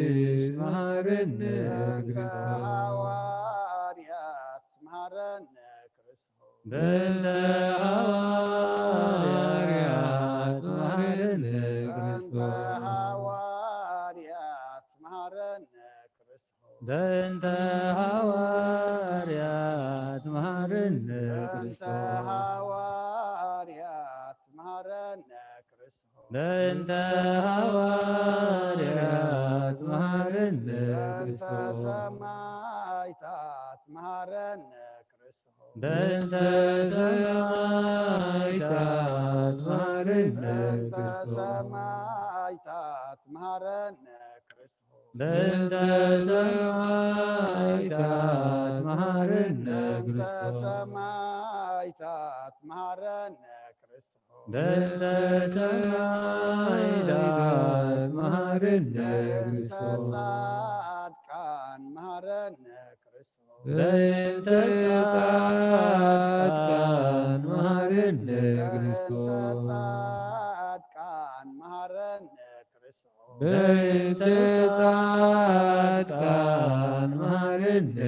መሃረነ በእንተ ክርስቶስ። ሃዋርያት መሃረነ ክርስቶስ። በእንተ ሃዋርያት መሃረነ በእንተ ክርስቶስ። ሃዋርያት መሃረነ ክርስቶስ። በእንተ ሃዋርያት መሃረነ በእንተ ክርስቶስ። ሃዋርያት መሃረነ ክርስቶስ። በእንተ ሃዋርያት መሃረነ በእንተ ክርስቶስ። ሰማዕታት መሃረነ ክርስቶስ። በእንተ ሰማዕታት መሃረነ በእንተ ክርስቶስ። ሰማዕታት መሃረነ ክርስቶስ። በእንተ ሰማዕታት መሃረነ በእንተ ክርስቶስ። ሰማዕታት መሃረነ ክርስቶስ። በእንተ ሰማዕታት መሃረነ በእንተ ክርስቶስ። ጻድቃን መሃረነ ክርስቶስ። በእንተ ጻድቃን መሃረነ በእንተ ክርስቶስ። ጻድቃን መሃረነ ክርስቶስ። በእንተ ጻድቃን መሃረነ በእንተ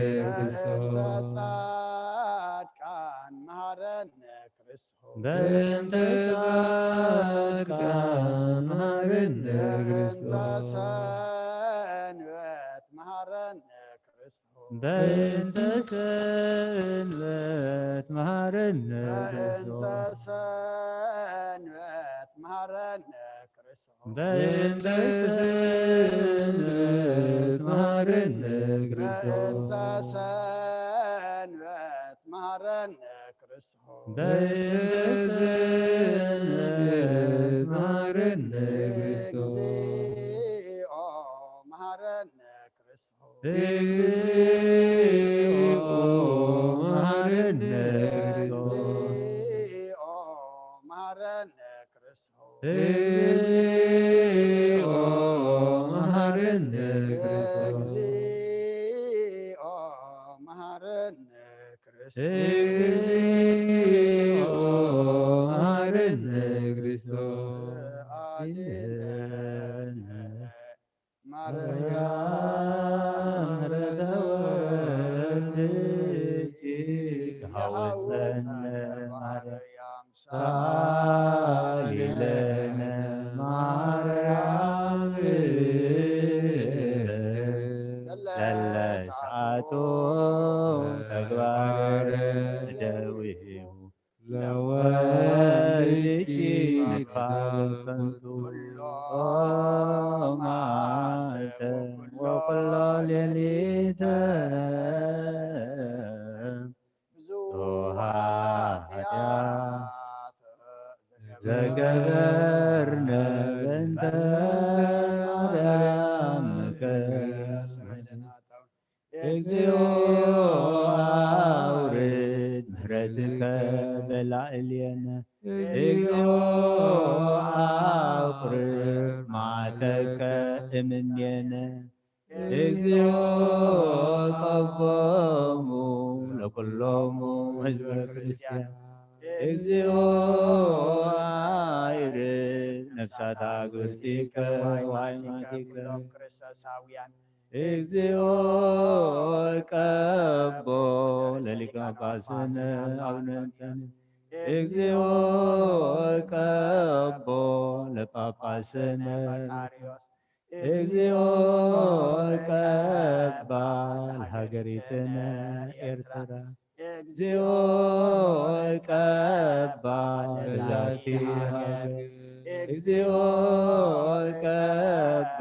ክርስቶስ። ጻድቃን መሃረነ ክርስቶስ። በእንተ ጻድቃን መሃረነ በእንተ ክርስቶስ። ሰንበት መሃረነ ክርስቶስ። በእንተ ሰንበት መሃረነ በእንተ ክርስቶስ። ሰንበት መሃረነ ክርስቶስ። በእንተ ሰንበት መሃረነ ክርስቶስ። በእንተ ሰንበት መሃረነ ክርስቶስ። በእንተ ሰንበት መሃረነ ክርስቶስ። እግዚኦ መሃረነ ክርስቶስ። እግዚኦ መሃረነ ክርስቶስ። እግዚኦ መሃረነ ክርስቶስ። እግዚኦ መሃረነ ክርስቶስ። እግዚኦ መሃረነ ክርስቶስ። እግዚኦ መሃረነ ክርስቶስ። አድነነ ማርያም ምሕረተ ወልድኪ ተሐውሰነ ማርያም ሳሊ ለነ ማርያም ለለ ሰዓቱ ተግባረ ደዊሁ ለወልድኪ ምክፋል ከንቱ ኩሎ መዓልተ ወኩሎ ሌሊተ ብዙኃ ኃጢአት ዘገበርነ በእንተ ማርያም። እግዚኦ አውርድ ምሕረትከ በላዕሌነ። እግዚኦ አቁርር መዓተከ እምኔነ። እግዚኦ ቀቦሙ ለኩሎሙ ህዝበ ክርስቲያን። እግዚኦ አይርድ ነፍሳት አግብርቲከ ወአይማቲከ። ኩሎም ክርስቶሳውያን። እግዚኦ ቀቦ ለሊቀ ጳጳስነ አቡነ እንጦንዮስ። እግዚኦ ቀቦ ለጳጳስነ መቃርዮስ። እግዚኦ ቀባ ለሀገሪትነ ኤርትራ። እግዚኦ ቀባ ለዛቲ ሀገር። እግዚኦ ቀባ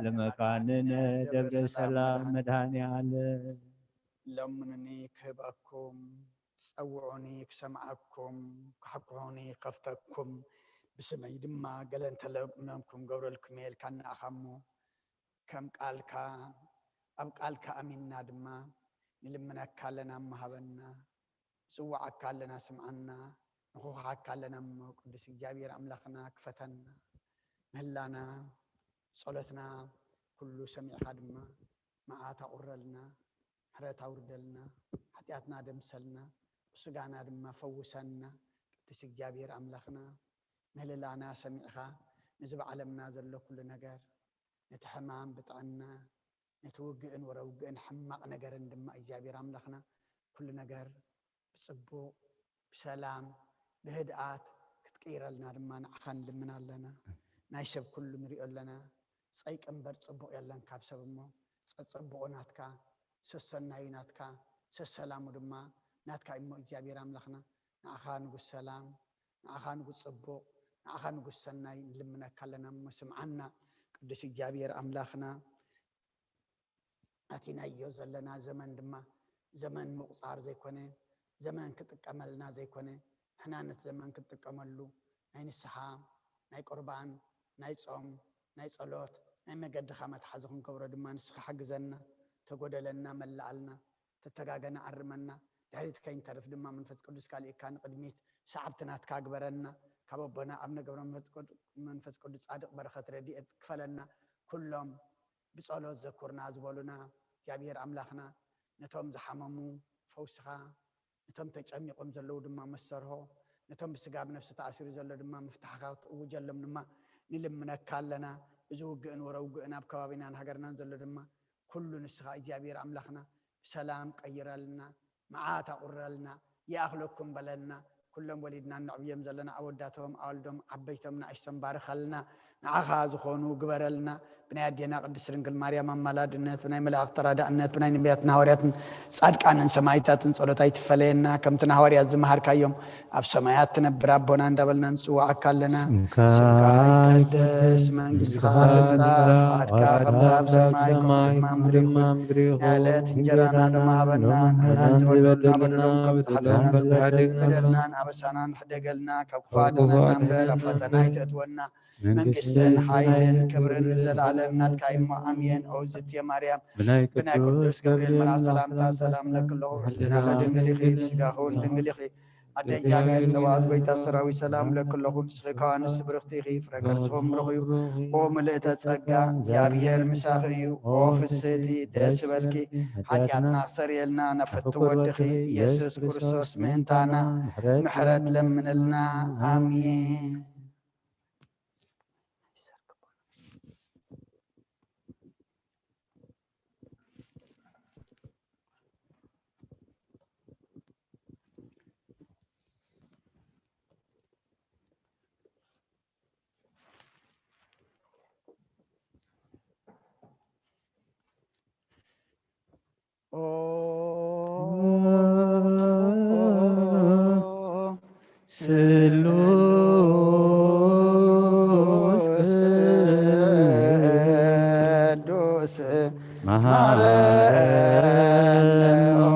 ለመካንነ ደብረ ሰላም መድኃኔ ዓለም። ለምኑኒ ክህበኩም፣ ጸውዑኒ ክሰምዓኩም፣ ኳሕኩሑኒ ክኸፍተኩም፣ ብስመይ ድማ ገለ እንተለምንኩም ገብረልኩም እየ ኢልካ ንኣኻ እሞ፣ ከም ቃልካ፣ ኣብ ቃልካ ኣሚንና ድማ ንልምነካ ኣለና እሞ ሃበና። ንጽውዓካ ኣለና ስምዓና፣ ንኹሕዓካ ኣለና እሞ ቅዱስ እግዚኣብሔር ኣምላኽና ክፈተና። ምህላና፣ ጸሎትና ኩሉ ሰሚዕካ ድማ መዓት ኣቑረልና፣ ምሕረት ኣውርደልና፣ ሓጢኣትና ደምሰልና፣ ስጋና ድማ ፈውሰና። ቅዱስ እግዚኣብሔር ኣምላኽና ምህልላና ሰሚዕካ ነዚ ብዓለምና ዘሎ ኩሉ ነገር ነቲ ሕማም ብጥዕና፣ ነቲ ውግእን ወረ ውግእን ሕማቕ ነገርን ድማ እግዚኣብሔር ኣምላኽና ኩሉ ነገር ብጽቡቕ፣ ብሰላም፣ ብህድኣት ክትቅይረልና ድማ ንዓኻ ንልምን ኣለና። ናይ ሰብ ኩሉ ንሪኦ ኣለና። ጸይቂ እምበር ጽቡቕ የለን ካብ ሰብ እሞ፣ ጸጽቡቑ ናትካ፣ ሰሰናዩ ናትካ፣ ሰሰላሙ ድማ ናትካ እሞ እግዚኣብሔር ኣምላኽና፣ ንዓኻ ንጉስ ሰላም፣ ንዓኻ ንጉስ ጽቡቕ፣ ንዓኻ ንጉስ ሰናይ ንልምነካ ኣለና እሞ ስምዓና። ቅዱስ እግዚኣብሔር ኣምላኽና፣ ኣቲናዮ ዘለና ዘመን ድማ ዘመን ምቑጻር ዘይኮነ፣ ዘመን ክጥቀመልና ዘይኮነ፣ ንሕና ነቲ ዘመን ክንጥቀመሉ ናይ ንስሓ፣ ናይ ቁርባን፣ ናይ ጾም፣ ናይ ጸሎት፣ ናይ መገድኻ መትሓዚ ክንገብሮ ድማ ንስኻ ሓግዘና። ተጎደለና መላኣልና፣ ተተጋገና ኣርመና፣ ድሕሪት ከይንተርፍ ድማ መንፈስ ቅዱስካ ልኢካ ንቕድሚት ሰዓብቲ ናትካ ግበረና። ካብ ኣቦና ኣብነ ገብረ መንፈስ ቅዱ-፣ መንፈስ ቅዱስ ጻድቕ በረኸት ረድኤት ክፈለና። ኩሎም ብጸሎት ዘኩርና ዝበሉና እግዚኣብሔር ኣምላኽና፣ ነቶም ዝሓመሙ ፈውስኻ፣ ነቶም ተጨኒቖም ዘለዉ ድማ መሰርሆ፣ ነቶም ብስጋ ብነፍሲ ተኣሲሩ ዘሎ ድማ ምፍታሕኻ ክትእውጀሎም ድማ ንልምነካ ኣለና። እዚ ውግእን ወረ ውግእን ኣብ ከባቢናን ሃገርናን ዘሎ ድማ ኩሉ ንስኻ እግዚኣብሔር ኣምላኽና ብሰላም ቀይረልና፣ መዓት ኣቑረልና፣ ይኣኽለኩም በለልና። ኩሎም ወሊድና እነዕብዮም ዘለና ኣወዳቶም፣ ኣወልዶም፣ ዓበይቶም፣ ንኣሽቶም ባርኸልና። ንዓኻ ዝኾኑ ግበረልና። ብናይ ኣዴና ቅድስት ድንግል ማርያም ኣማላድነት፣ ብናይ መላእኽቲ ተራዳእነት፣ ብናይ ነቢያትን ሃዋርያትን ጻድቃንን ሰማዕታትን ጸሎት ኣይትፈለየና። ከምቲ ንሃዋርያት ዝመሃርካዮም፣ ኣብ ሰማያት ትነብር ኣቦና እንዳበልና ንጽውዓካ ኣለና። ስምካ ስምካ ይትቀደስ፣ መንግስትኻ ትምጻእ፣ ፍቓድካ ከምታ ኣብ ሰማይ ከምኡ ድማ ኣብ ምድሪ ይኹን። ናይ ዕለት እንጀራና ሎሚ ሃበና፣ ንሕናን ዝበደሉና በደሎም ከም ዝሓድገና ንበደልናን ኣበሳናን ሕደገልና፣ ካብ ክፉ ኣድሕነና እምበር ኣብ ፈተና ኣይተእትወና። መንግስትን ሓይልን ክብርን ንዘለኣለም ናትካ እዩ እሞ ኣሜን። ኦዝቲ ማርያም ብናይ ቅዱስ ገብርኤል መልኣክ ሰላምታ ሰላም ለኪ ኣለኹ፣ ሕሊናኺ ድንግል ኢኺ፣ ስጋኺ እውን ድንግል ኢኺ። ኣደ እግዚኣብሔር ጸባኦት ጎይታ ሰራዊት ሰላም ለኪ ኣለኹ፣ ንስኺ ከዋንስ ብርኽቲ ኢኺ፣ ፍረ ከርስኺ እውን ብሩኽ እዩ። ኦ ምልእተ ጸጋ እግዚኣብሔር ምሳኺ እዩ። ኦ ፍስህቲ ደስ ይበልኪ፣ ሓጢኣትና ክሰርየልና ናብ ፍትው ወድኺ ኢየሱስ ክርስቶስ ምእንታና ምሕረት ለምንልና። ኣሜን። ኦ ስሉስ ቅዱስ መሃረነ፣ ኦ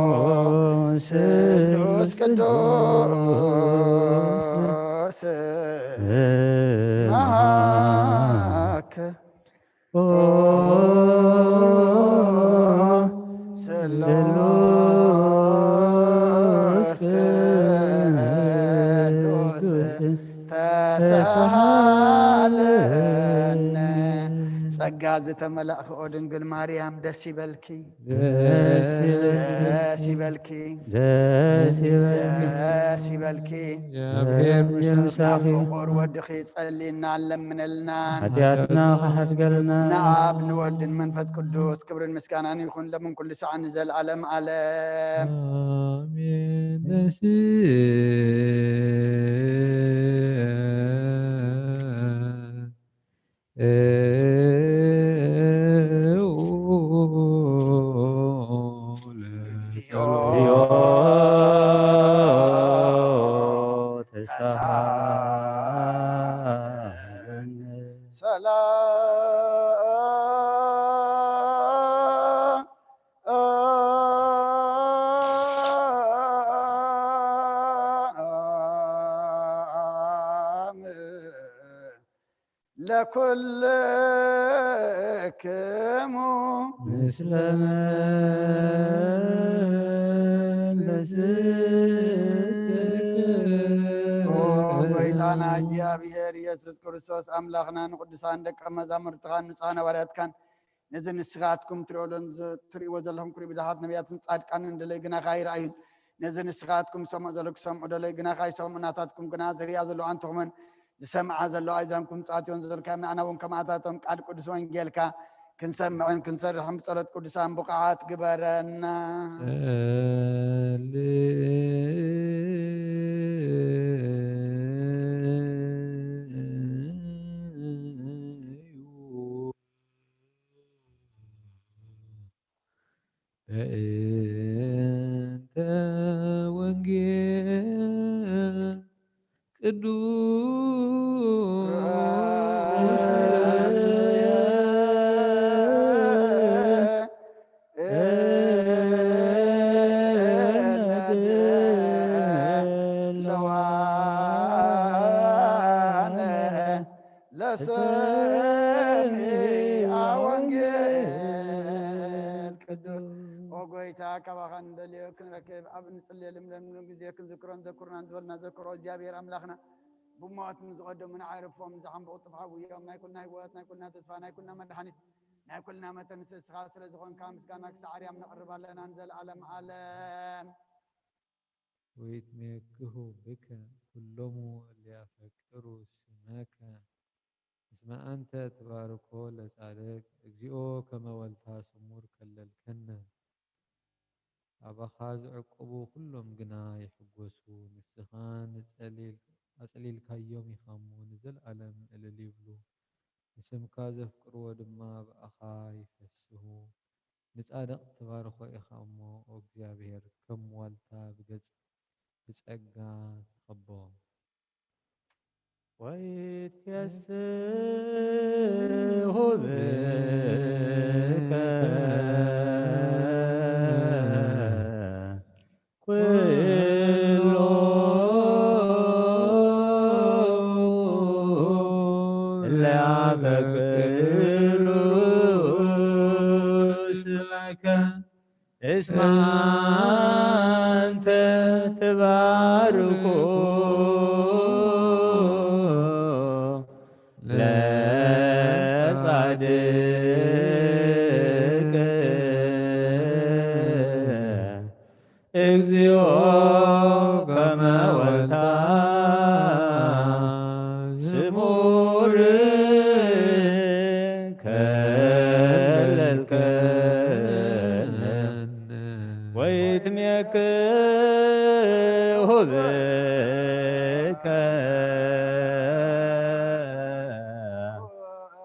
ስሉስ ቅዱስ መሃከ። ኦ ስሉስ ቅዱስ ተሳሃለነ። ጸጋ ዝተመላእኺ ኦ ድንግል ማርያም ደስ ይበልኪ። ደስ ይበልኪ። ደስ ይበልኪ። ደስ ይበልኪ። ደስ ይበልኪ። እግዚኣብሔር ምሳኺ። ናብ ፍቑር ወድኺ ጸልይና ለምነልና። ሓጢኣትና ክሓድገልና። ንኣብ ንወልድን መንፈስ ቅዱስ ክብርን ምስጋናን ይኹን ለምን ኩሉ ሰዓት ንዘለዓለም ዓለም። ኣሜን። ደስ እግዚኦ ተሳሃለ። ኩልክሙ ምስለ መንፈስክሙ። ኦ ጎይታና እግዚኣብሔር ኢየሱስ ክርስቶስ፣ ኣምላኽና፣ ንቅዱሳን ደቀ መዛሙርትኻን ንጹሓን ሃዋርያትካን፣ ነዚ ንስኻትኩም ትርእዮ ለ-፣ ትርእይዎ ዘለኹም ክርእዩ ብዙሓት ነቢያትን ጻድቃንን ደለይ ግናኻ ኣይረኣዩን። ነዚ ንስኻትኩም ዝሰምዑ ዘለኩም ክሰምዑ ደለይ ግናኻ ኣይሰምዑ። ናታትኩም ግና ዝርእያ ዘለዋ እንተኹመን ዝሰምዓ ዘለዋ ኣይዛንኩም ጻትዮን ዘልካዮም ንኣና እውን ከማታቶም ቃል ቅዱስ ወንጌልካ ክንሰምዕን ክንሰርሕን ብጸሎት ቅዱሳን ብቑዓት ግበረና። ጸልዩ። በእንተ ወንጌል ቅዱስ ለሰሚዐ ወንጌል ቅዱስ። ኦ ጎይታ፣ ካባኻ ንደልዮ ክንረክብ ኣብ እንጽልየሉ እምለምሉ ግዜ ክንዝክሮን ዘክሩናን ዝበልና ዘክሮ እግዚኣብሔር ኣምላኽና፣ ብሞት ንዝቐደሙ ንዓይ ረፎም ዝሓንበቑ ጥፍሓዊ እዮም። ናይ ኩልና ህይወት፣ ናይ ኩልና ተስፋ፣ ናይ ኩልና መድሓኒት፣ ናይ ኩልና መተንስእ እስኻ ስለ ዝኾንካ ምስጋና ክሳዕ ኣርያም ነቕርብ ኣለና ንዘለኣለም ዓለም። ወይትሜክሁ ብከ ኩሎሙ እለ ያፈቅሩ ስመከ እስመ አንተ ትባርኮ ለጻድቅ። እግዚኦ ከመ ወልታ ስሙር ከለልከነ። ኣባኻ ዝዕቅቡ ኩሎም ግና ይሕጎሱ። ንስኻ ንጸሊል-፣ ኣጸሊልካዮም ኢኻ እሞ ንዘለኣለም እልል ይብሉ። ንስምካ ዘፍቅርዎ ድማ ብኣኻ ይፈስሁ። ንጻድቕ ትባርኾ ኢኻ እሞ፣ ኦ እግዚኣብሔር፣ ከም ዋልታ ብገጽ ብጸጋ ትኸቦ። ወይትፌስሑ ብከ ኩሉ እለ ያፈቅሩ ስመከ እስመ አንተ ትባርኮ ለጻድቅ። እግዚኦ ከመ ወልታ ስሙር ከለልከነ ወይትሜክሁ ብከ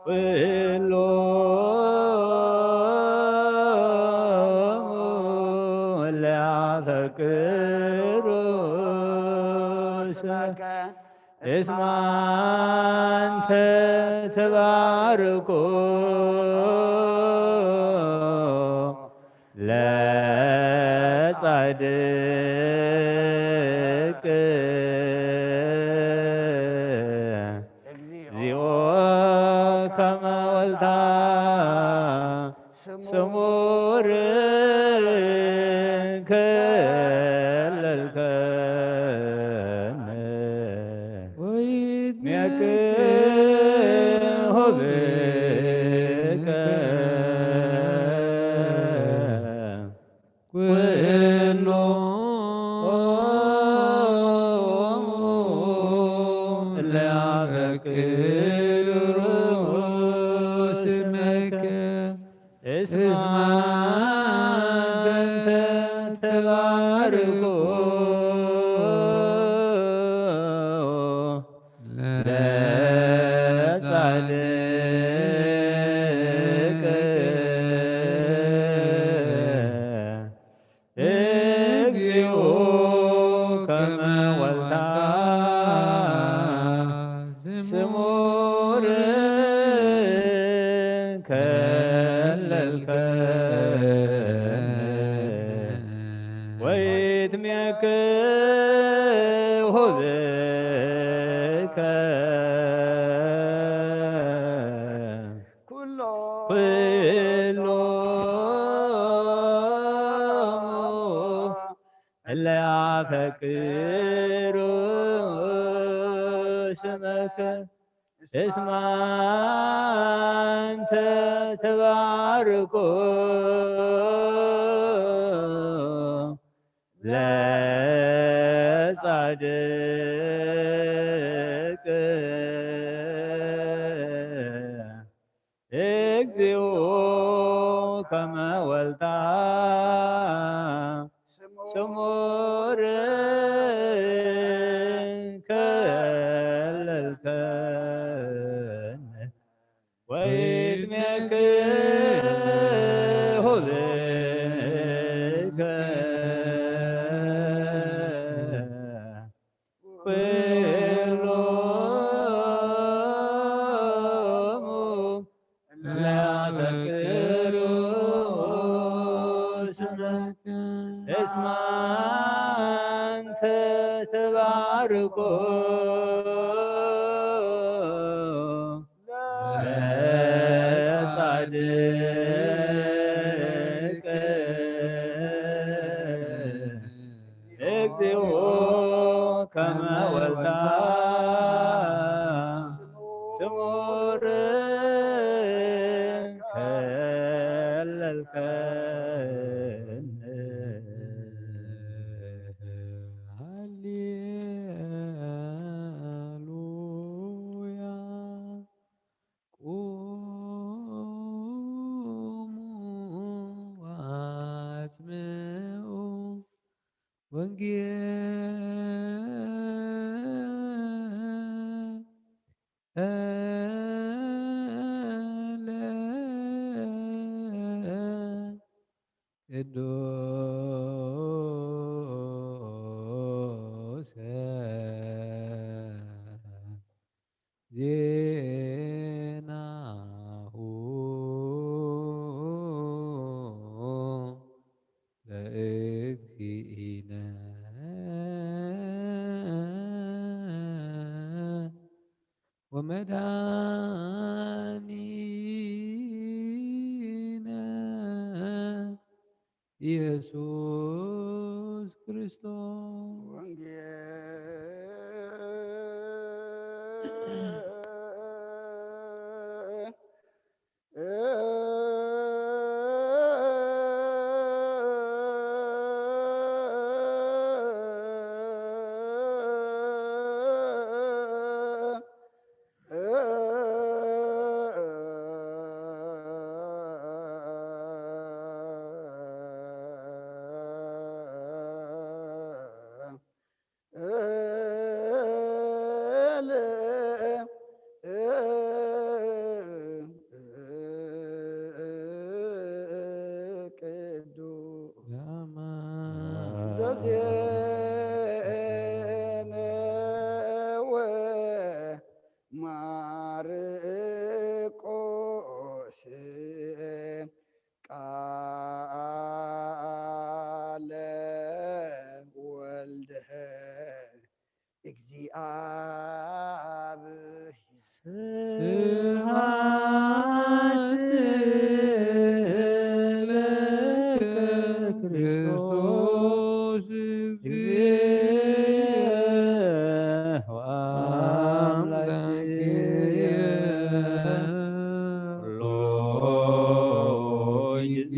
ኩሎ ለያፈቅሩ ስመከ እስመ አንተ ትባርኮ ለጻድቅ። እግዚኦ ከመ ወልታ ስሙር ከለልከነ ወይትሜክሁ ብከ ኩሎ እለ ያፈቅሩ ስመከ እስመ አንተ ተባርኮ ለጻድቅ። እግዚኦ ከመ ወልታ ስሙር ከለልከነ ወይትሜክሁ ብከ እለ ያፈቅሩ ስመከ እስመ አንተ ትባርኮ ለጻድቅ እግዚኦ ከመ ወልታ ስሙር ከለልከን ወይድሜክ ሁብከ ኩሎሙ ለያፈቅሩ ስመከ እስመ አንተ ትባርኮ ለጻድቅ እግዚኦ ከመ ወልታ ስሙር ከለልከን። ሃሌሉያ። ቁሙ ወአስምዑ ወንጌለ ቅዱስ ዜናሁ ለእግዚእነ ወመድኃኒነ ኢየሱስ ክርስቶስ። ወንጌል ዘዜነወ ማርቆስ ቃለ ወልድህ እግዚአብሔር። ስብሐት ለከ ክርስቶስ እግዚእ ወአምላክየ ኩሎ ጊዜ።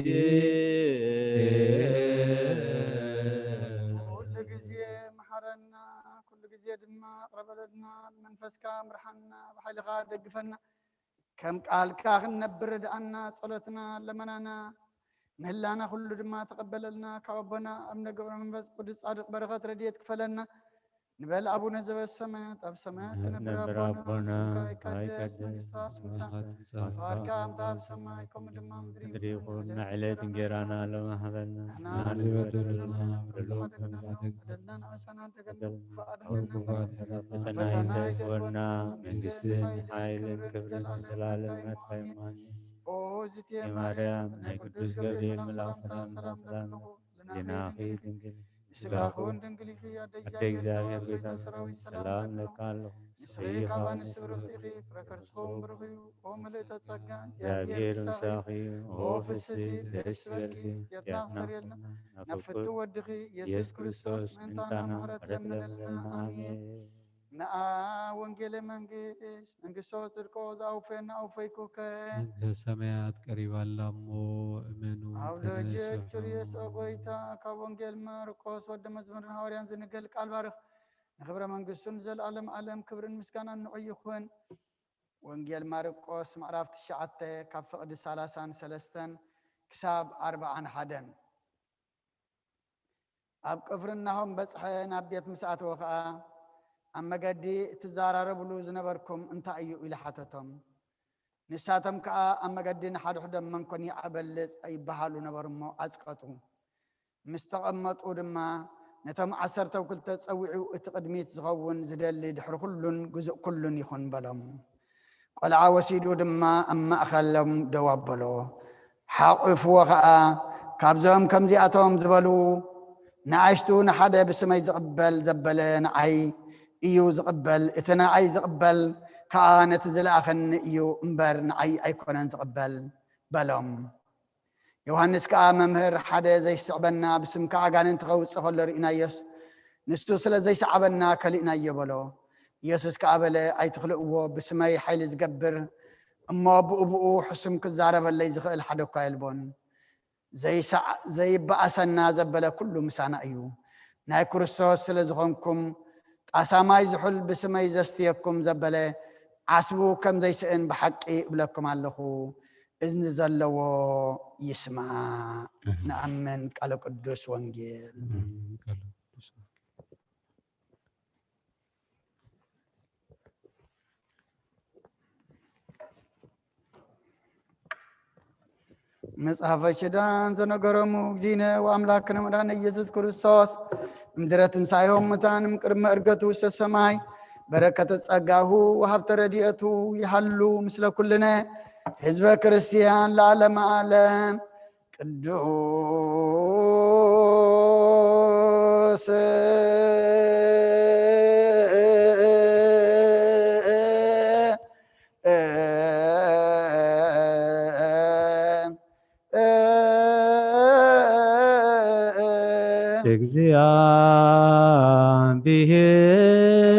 ኩሉ ግዜ መሓረና፣ ኩሉ ግዜ ድማ ይቕረ በለልና። ብመንፈስካ ምርሓና፣ ብሓይልኻ ደግፈና። ከም ቃልካ ክንነብር ርድኣና። ጸሎትና፣ ለመናና፣ ምህላና ኩሉ ድማ ተቐበለልና። ካብ ኣቦና ኣቡነ ገብረ መንፈስ ቅዱስ ጻድቕ በረኸት ረድኤት ክፈለና። ንበል ኣቡነ ዘበሰማያት፣ ኣብ ሰማያት ትነብር ኣቦና፣ ስምካ ይቀደስ፣ መንግስትካ ትምጻእ፣ ፍቓድካ ከምታ ኣብ ሰማይ ከምኡ ድማ ኣብ ምድሪ ይኹን። ንዕለት እንጌራና ሎሚ ሃበና፣ ንሕና ንበደለና በደልና፣ በደልና ንኣበሳና፣ ደገና ክፉእ ኣድሕነና፣ ፈተና ኣይተእትወና፣ መንግስትን ሓይልን ክብርን ዘለዓለም ናትካ እዩ። ኣሜን። ኦ ዝቴ ማርያም፣ ናይ ቅዱስ ገብርኤል መልኣኽ ሰላምታ፣ ሰላም ለኪ፣ ዜናኺ ድንግል ንስጋኺ እውን ድንግል ኢኺ። ኣደ ኣደ እግዚኣብሔር እግዚኣብሔር ሰማያዊ ጎይታ ሰራዊት ሰላም ሰላም እለኪ። እለካ ኣለኹ። ንስኺ ካብ ኣንስቲ ብርኽቲ ኢኺ፣ ፍረ ከርስኺ እውን ብሩኽ እዩ። ኦ ምልእተ ጸጋ፣ እግዚኣብሔር እግዚኣብሔር ምሳኺ ምሳኺ እዩ። ኦ ኦ ፍስቲ ፍስቲ ደስ ደስ ይበልኪ። ይበልኪ። የትና የትና ክሰር የልና። ናብ ፍቁር ፍቱ ወድኺ ኢየሱስ ኢየሱስ ክርስቶስ ክርስቶስ ምእንታና ምእንታና ምሕረት ምሕረት ለምንልና። ለምንልና። ኣሜን። ኣሜን። ነኣ ወንጌለ መንግስት መንግስቶ ጽድቆ ዝኣውፈየና ኣውፈይኩከ። መንግስተ ሰማያት ቀሪባ ኣላ እሞ እመኑ ኣብ ተነስሑ። ደጀ ችርየስ ኦ ጎይታ። ካብ ወንጌል ማርቆስ ወደ መዝሙርን ሃዋርያን ዝንገል ቃል ባርኽ። ንኽብረ መንግስቱን ዘልኣለም ኣለም ክብርን ምስጋናን ንዑ ይኹን። ወንጌል ማርቆስ ምዕራፍ ትሽዓተ ካብ ፍቕዲ ሰላሳን ሰለስተን ክሳብ ኣርብዓን ሓደን። ኣብ ቅፍርናሆም በጽሐ። ናብ ቤት ምስ ኣተወ ኸኣ ኣብ መገዲ እትዛራረብሉ ዝነበርኩም እንታይ እዩ ኢሉ ሓተቶም። ንሳቶም ከኣ ኣብ መገዲ ንሓድሕዶም መንኮኒ ኣበልጽ ይበሃሉ ነበሩ እሞ ኣጽቀጡ። ምስ ተቐመጡ ድማ ነቶም ዓሰርተው ክልተ ጸዊዑ እቲ ቅድሚት ዝኸውን ዝደሊ ድሕሪ ኩሉን ግዙእ ኩሉን ይኹን በሎም። ቆልዓ ወሲዱ ድማ ኣብ ማእኸሎም ደው ኣበሎ። ሓቑፍዎ ኸኣ፣ ካብዞም ከምዚኣቶም ዝበሉ ንኣሽቱ ንሓደ ብስመይ ዝቕበል ዘበለ ንዓይ እዩ ዝቕበል፣ እቲ ንዓይ ዝቕበል ከኣ ነቲ ዝለኣኸኒ እዩ እምበር ንዓይ ኣይኮነን ዝቕበል በሎም። ዮሃንስ ከኣ፣ መምህር፣ ሓደ ዘይስዕበና ብስምካ ኣጋንንቲ ከውጽእ ከሎ ርኢናዮስ፣ ንሱ ስለ ዘይሰዓበና ከሊእናዮ በሎ። ኢየሱስ ከኣ በለ፣ ኣይትኽልእዎ፣ ብስመይ ሓይሊ ዝገብር እሞ ብኡ ብኡ ሕሱም ክዛረበለይ ዝኽእል ሓደ እኳ የልቦን። ዘይሰዓ-፣ ዘይበኣሰና ዘበለ ኩሉ ምሳና እዩ። ናይ ክርስቶስ ስለ ዝኾንኩም፣ ጣሳ ማይ ዝሑል ብስመይ ዘስትየኩም ዘበለ ዓስቡ ከም ዘይስእን ብሓቂ እብለኩም ኣለኹ። እዝኒ ዘለዎ ይስማዕ። ኣሜን። ንኣምን ቃለ ቅዱስ ወንጌል። ኣሜን። ቃለ ቅዱስ ወንጌል። መጽሐፈ ኪዳን ዘነገሮሙ እግዚእነ ወአምላክነ መድኃኒነ ኢየሱስ ክርስቶስ እምድረ ትንሣኤሁ እሙታን እምቅድመ ዕርገቱ ውስተ ሰማይ በረከተ ጸጋሁ ወሀብተ ረድኤቱ ይሃሉ ምስለ ኩልነ ህዝበ ክርስቲያን ለዓለመ ዓለም። ቅዱስ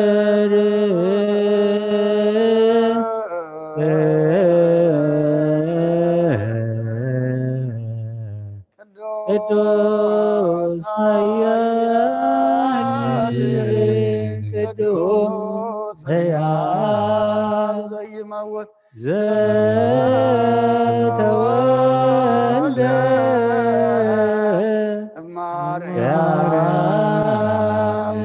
እግዚአብሔር ቅዱስ ኃያል ቅዱስ ሕያው ዘይመውት ዘተወልደ እማርያም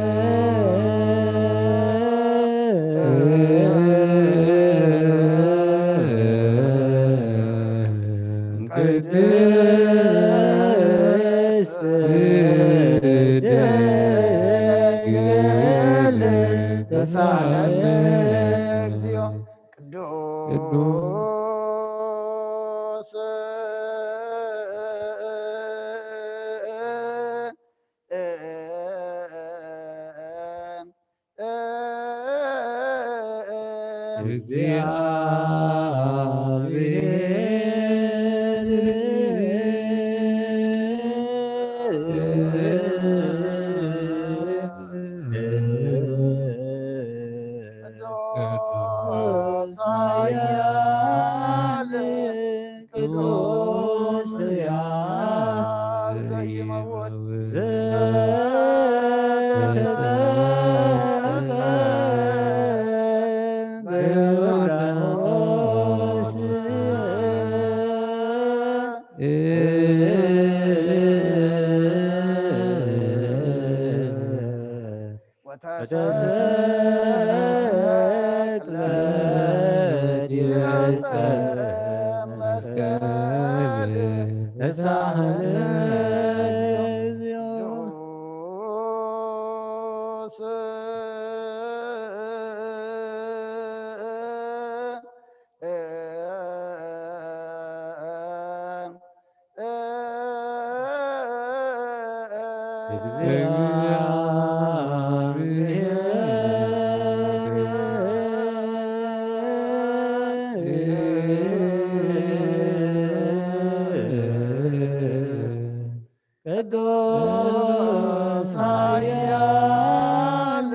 ቅድስት ድንግል ተሳለነ እግዚኦ ቅዱስ ቅዱስ ኃያል ቅዱስ ሕያው ዘይመውት ዘተጠምቀ በዮርዳኖስ ወተሰቅለ ዲበ ዕፀ መስቀል ተሳህለ ቅዱስ እግዚአብሔር ቅዱስ ኃያል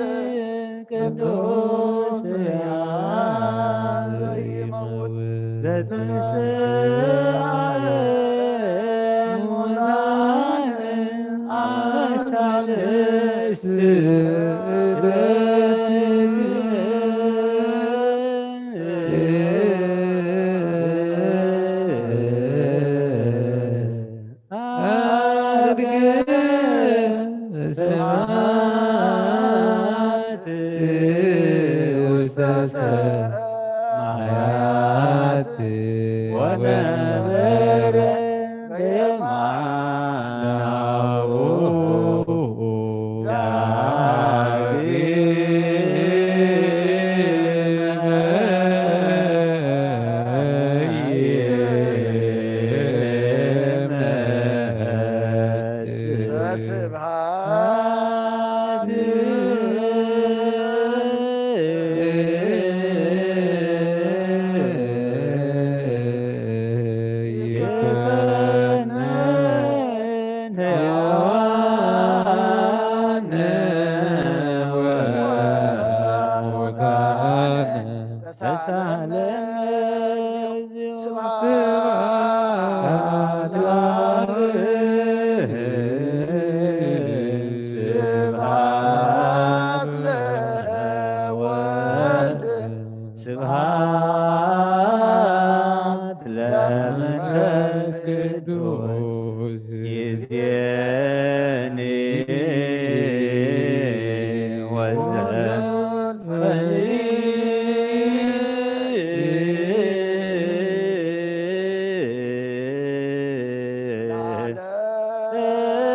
ቅዱስ ሕያው ዘይመውት ዘትንስእ እሙናን አመሳልስት አድግ በሰማያት ውስተ ሰማያት ወነበረ በየማነ አቡሁ ዳግመ ይመጽእ በስብሐት ይኩነን ሕያዋነ ወሙታነ ተሳለ። ስብሐት ለአብ ስብሐት ለወልድ ስብሐት ለመንፈስ ቅዱስ ይእዜኒ ወዘልፈኒ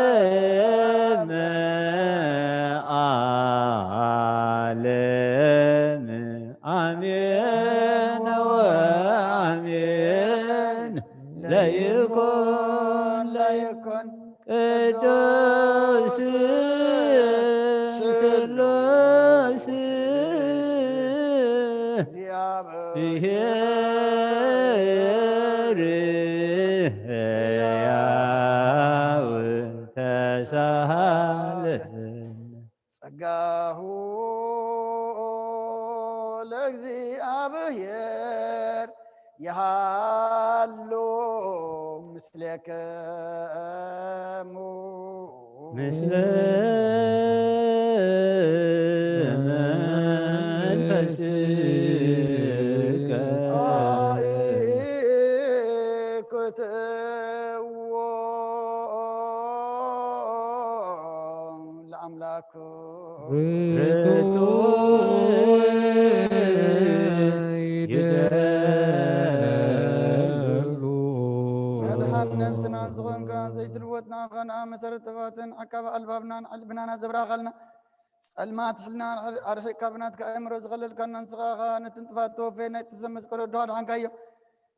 ለዓለመ ዓለም። አሜን ወአሜን። ለይኩን ለይኩን ቅዱስ ስሉስ እግዚአብሔር ሕያው ተሳሃለነ። ጸጋሁ ለእግዚአብሔር ይሃሉ ምስሌክሙ። ምስለ መንፈስከ። አእኩትዎ ለአምላኩ። ርቱዕ ይደሉ። መድኃን ነፍስና ዝኾንካ ዘይትልወጥ ንዓኻ ንኣ መሰረት ጥበባትን ዓቃቢ ኣልባብናን ዕልብናና ዘብራኻልና ጸልማት ሕልና ኣርሒቕካ ብናትካ ኣእምሮ ዝኸለልካና ንስኻ ኢኻ ነቲ ጥፋት ተወፈየ ናይቲ ሰብ መስቀሉ ኣድሓንካዮ።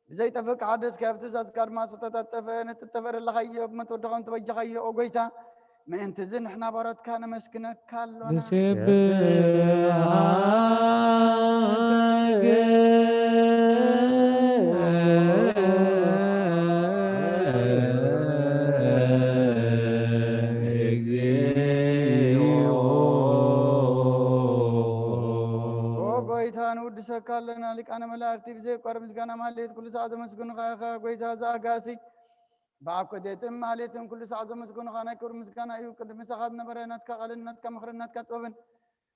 ብዘይጠፍእ ሓደስካዮ፣ ብትእዛዝካ ድማ ዝተታጠፈ ነቲ እተፈረለኻዮ ብመትወድኻ እውን ተበጀኻዮ። ኦ ጐይታ፣ ምእንቲ እዚ ንሕና ባሮትካ ነመስግነካ ኣሎና። ንስብሐት እግዚኦ። ኦ ጐይታ፣ ንውድሰካ ኣለና። ሊቃነ መላእክቲ ብዘየቋርጥ ምስጋና ማህሌት ኩሉ ሰዓት ዘመስግኑኻ ኢኻ። ጐይታ፣ እዚ ኣጋእዚ ብኣኮቴትን ማህሌትን ኩሉ ሰዓት ዘመስግኑኻ ናይ ክብሪ ምስጋና እዩ። ቅድሚ ምሳኻ ዝነበረ ናትካ ቃልን ናትካ ምኽርን ናትካ ጥበብን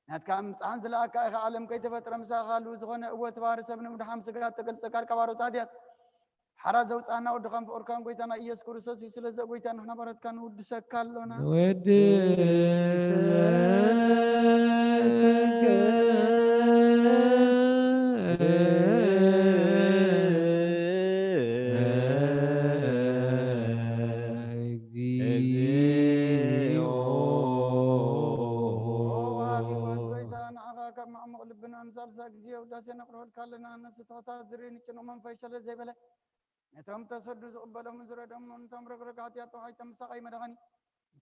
ናትካ ምምጻእን ዝለኣካ ኢኻ። ዓለም ከይተፈጥረ ምሳኻ ህልው ዝኾነ፣ እወ፣ እቲ ባህሪ ሰብ ንምድሓን ስጋ እተገልጸ ቃልካ ባሮት ሃጥያት ሓራ ዘውጻእና ወድኻን ፍቑርካን ጐይታና ኢየሱስ ክርስቶስ እዩ። ስለዚ ጐይታ፣ ንሕና ባሮትካ ንውድሰካ ኣሎና። ንወድሰካ እግዚኦ። ወሃቢ ሕይወት ጐይታ፣ ንዓኻ ካብ ማዕሙቕ ልብና ንሳልሳይ ግዜ ውዳሴ ነቕርበልካ ኣለና። ነፍሲ ትሑታት ዝርኢ ንጭኑቕ መንፈስ ሸለል ዘይበለ፣ ነቶም ተሰዱ ዝቕበሎምን ዝረድኦምን፣ ነቶም ረግረግ ሓጢኣት ተዋሒጦም ምሳኻ ይመድሓኒ።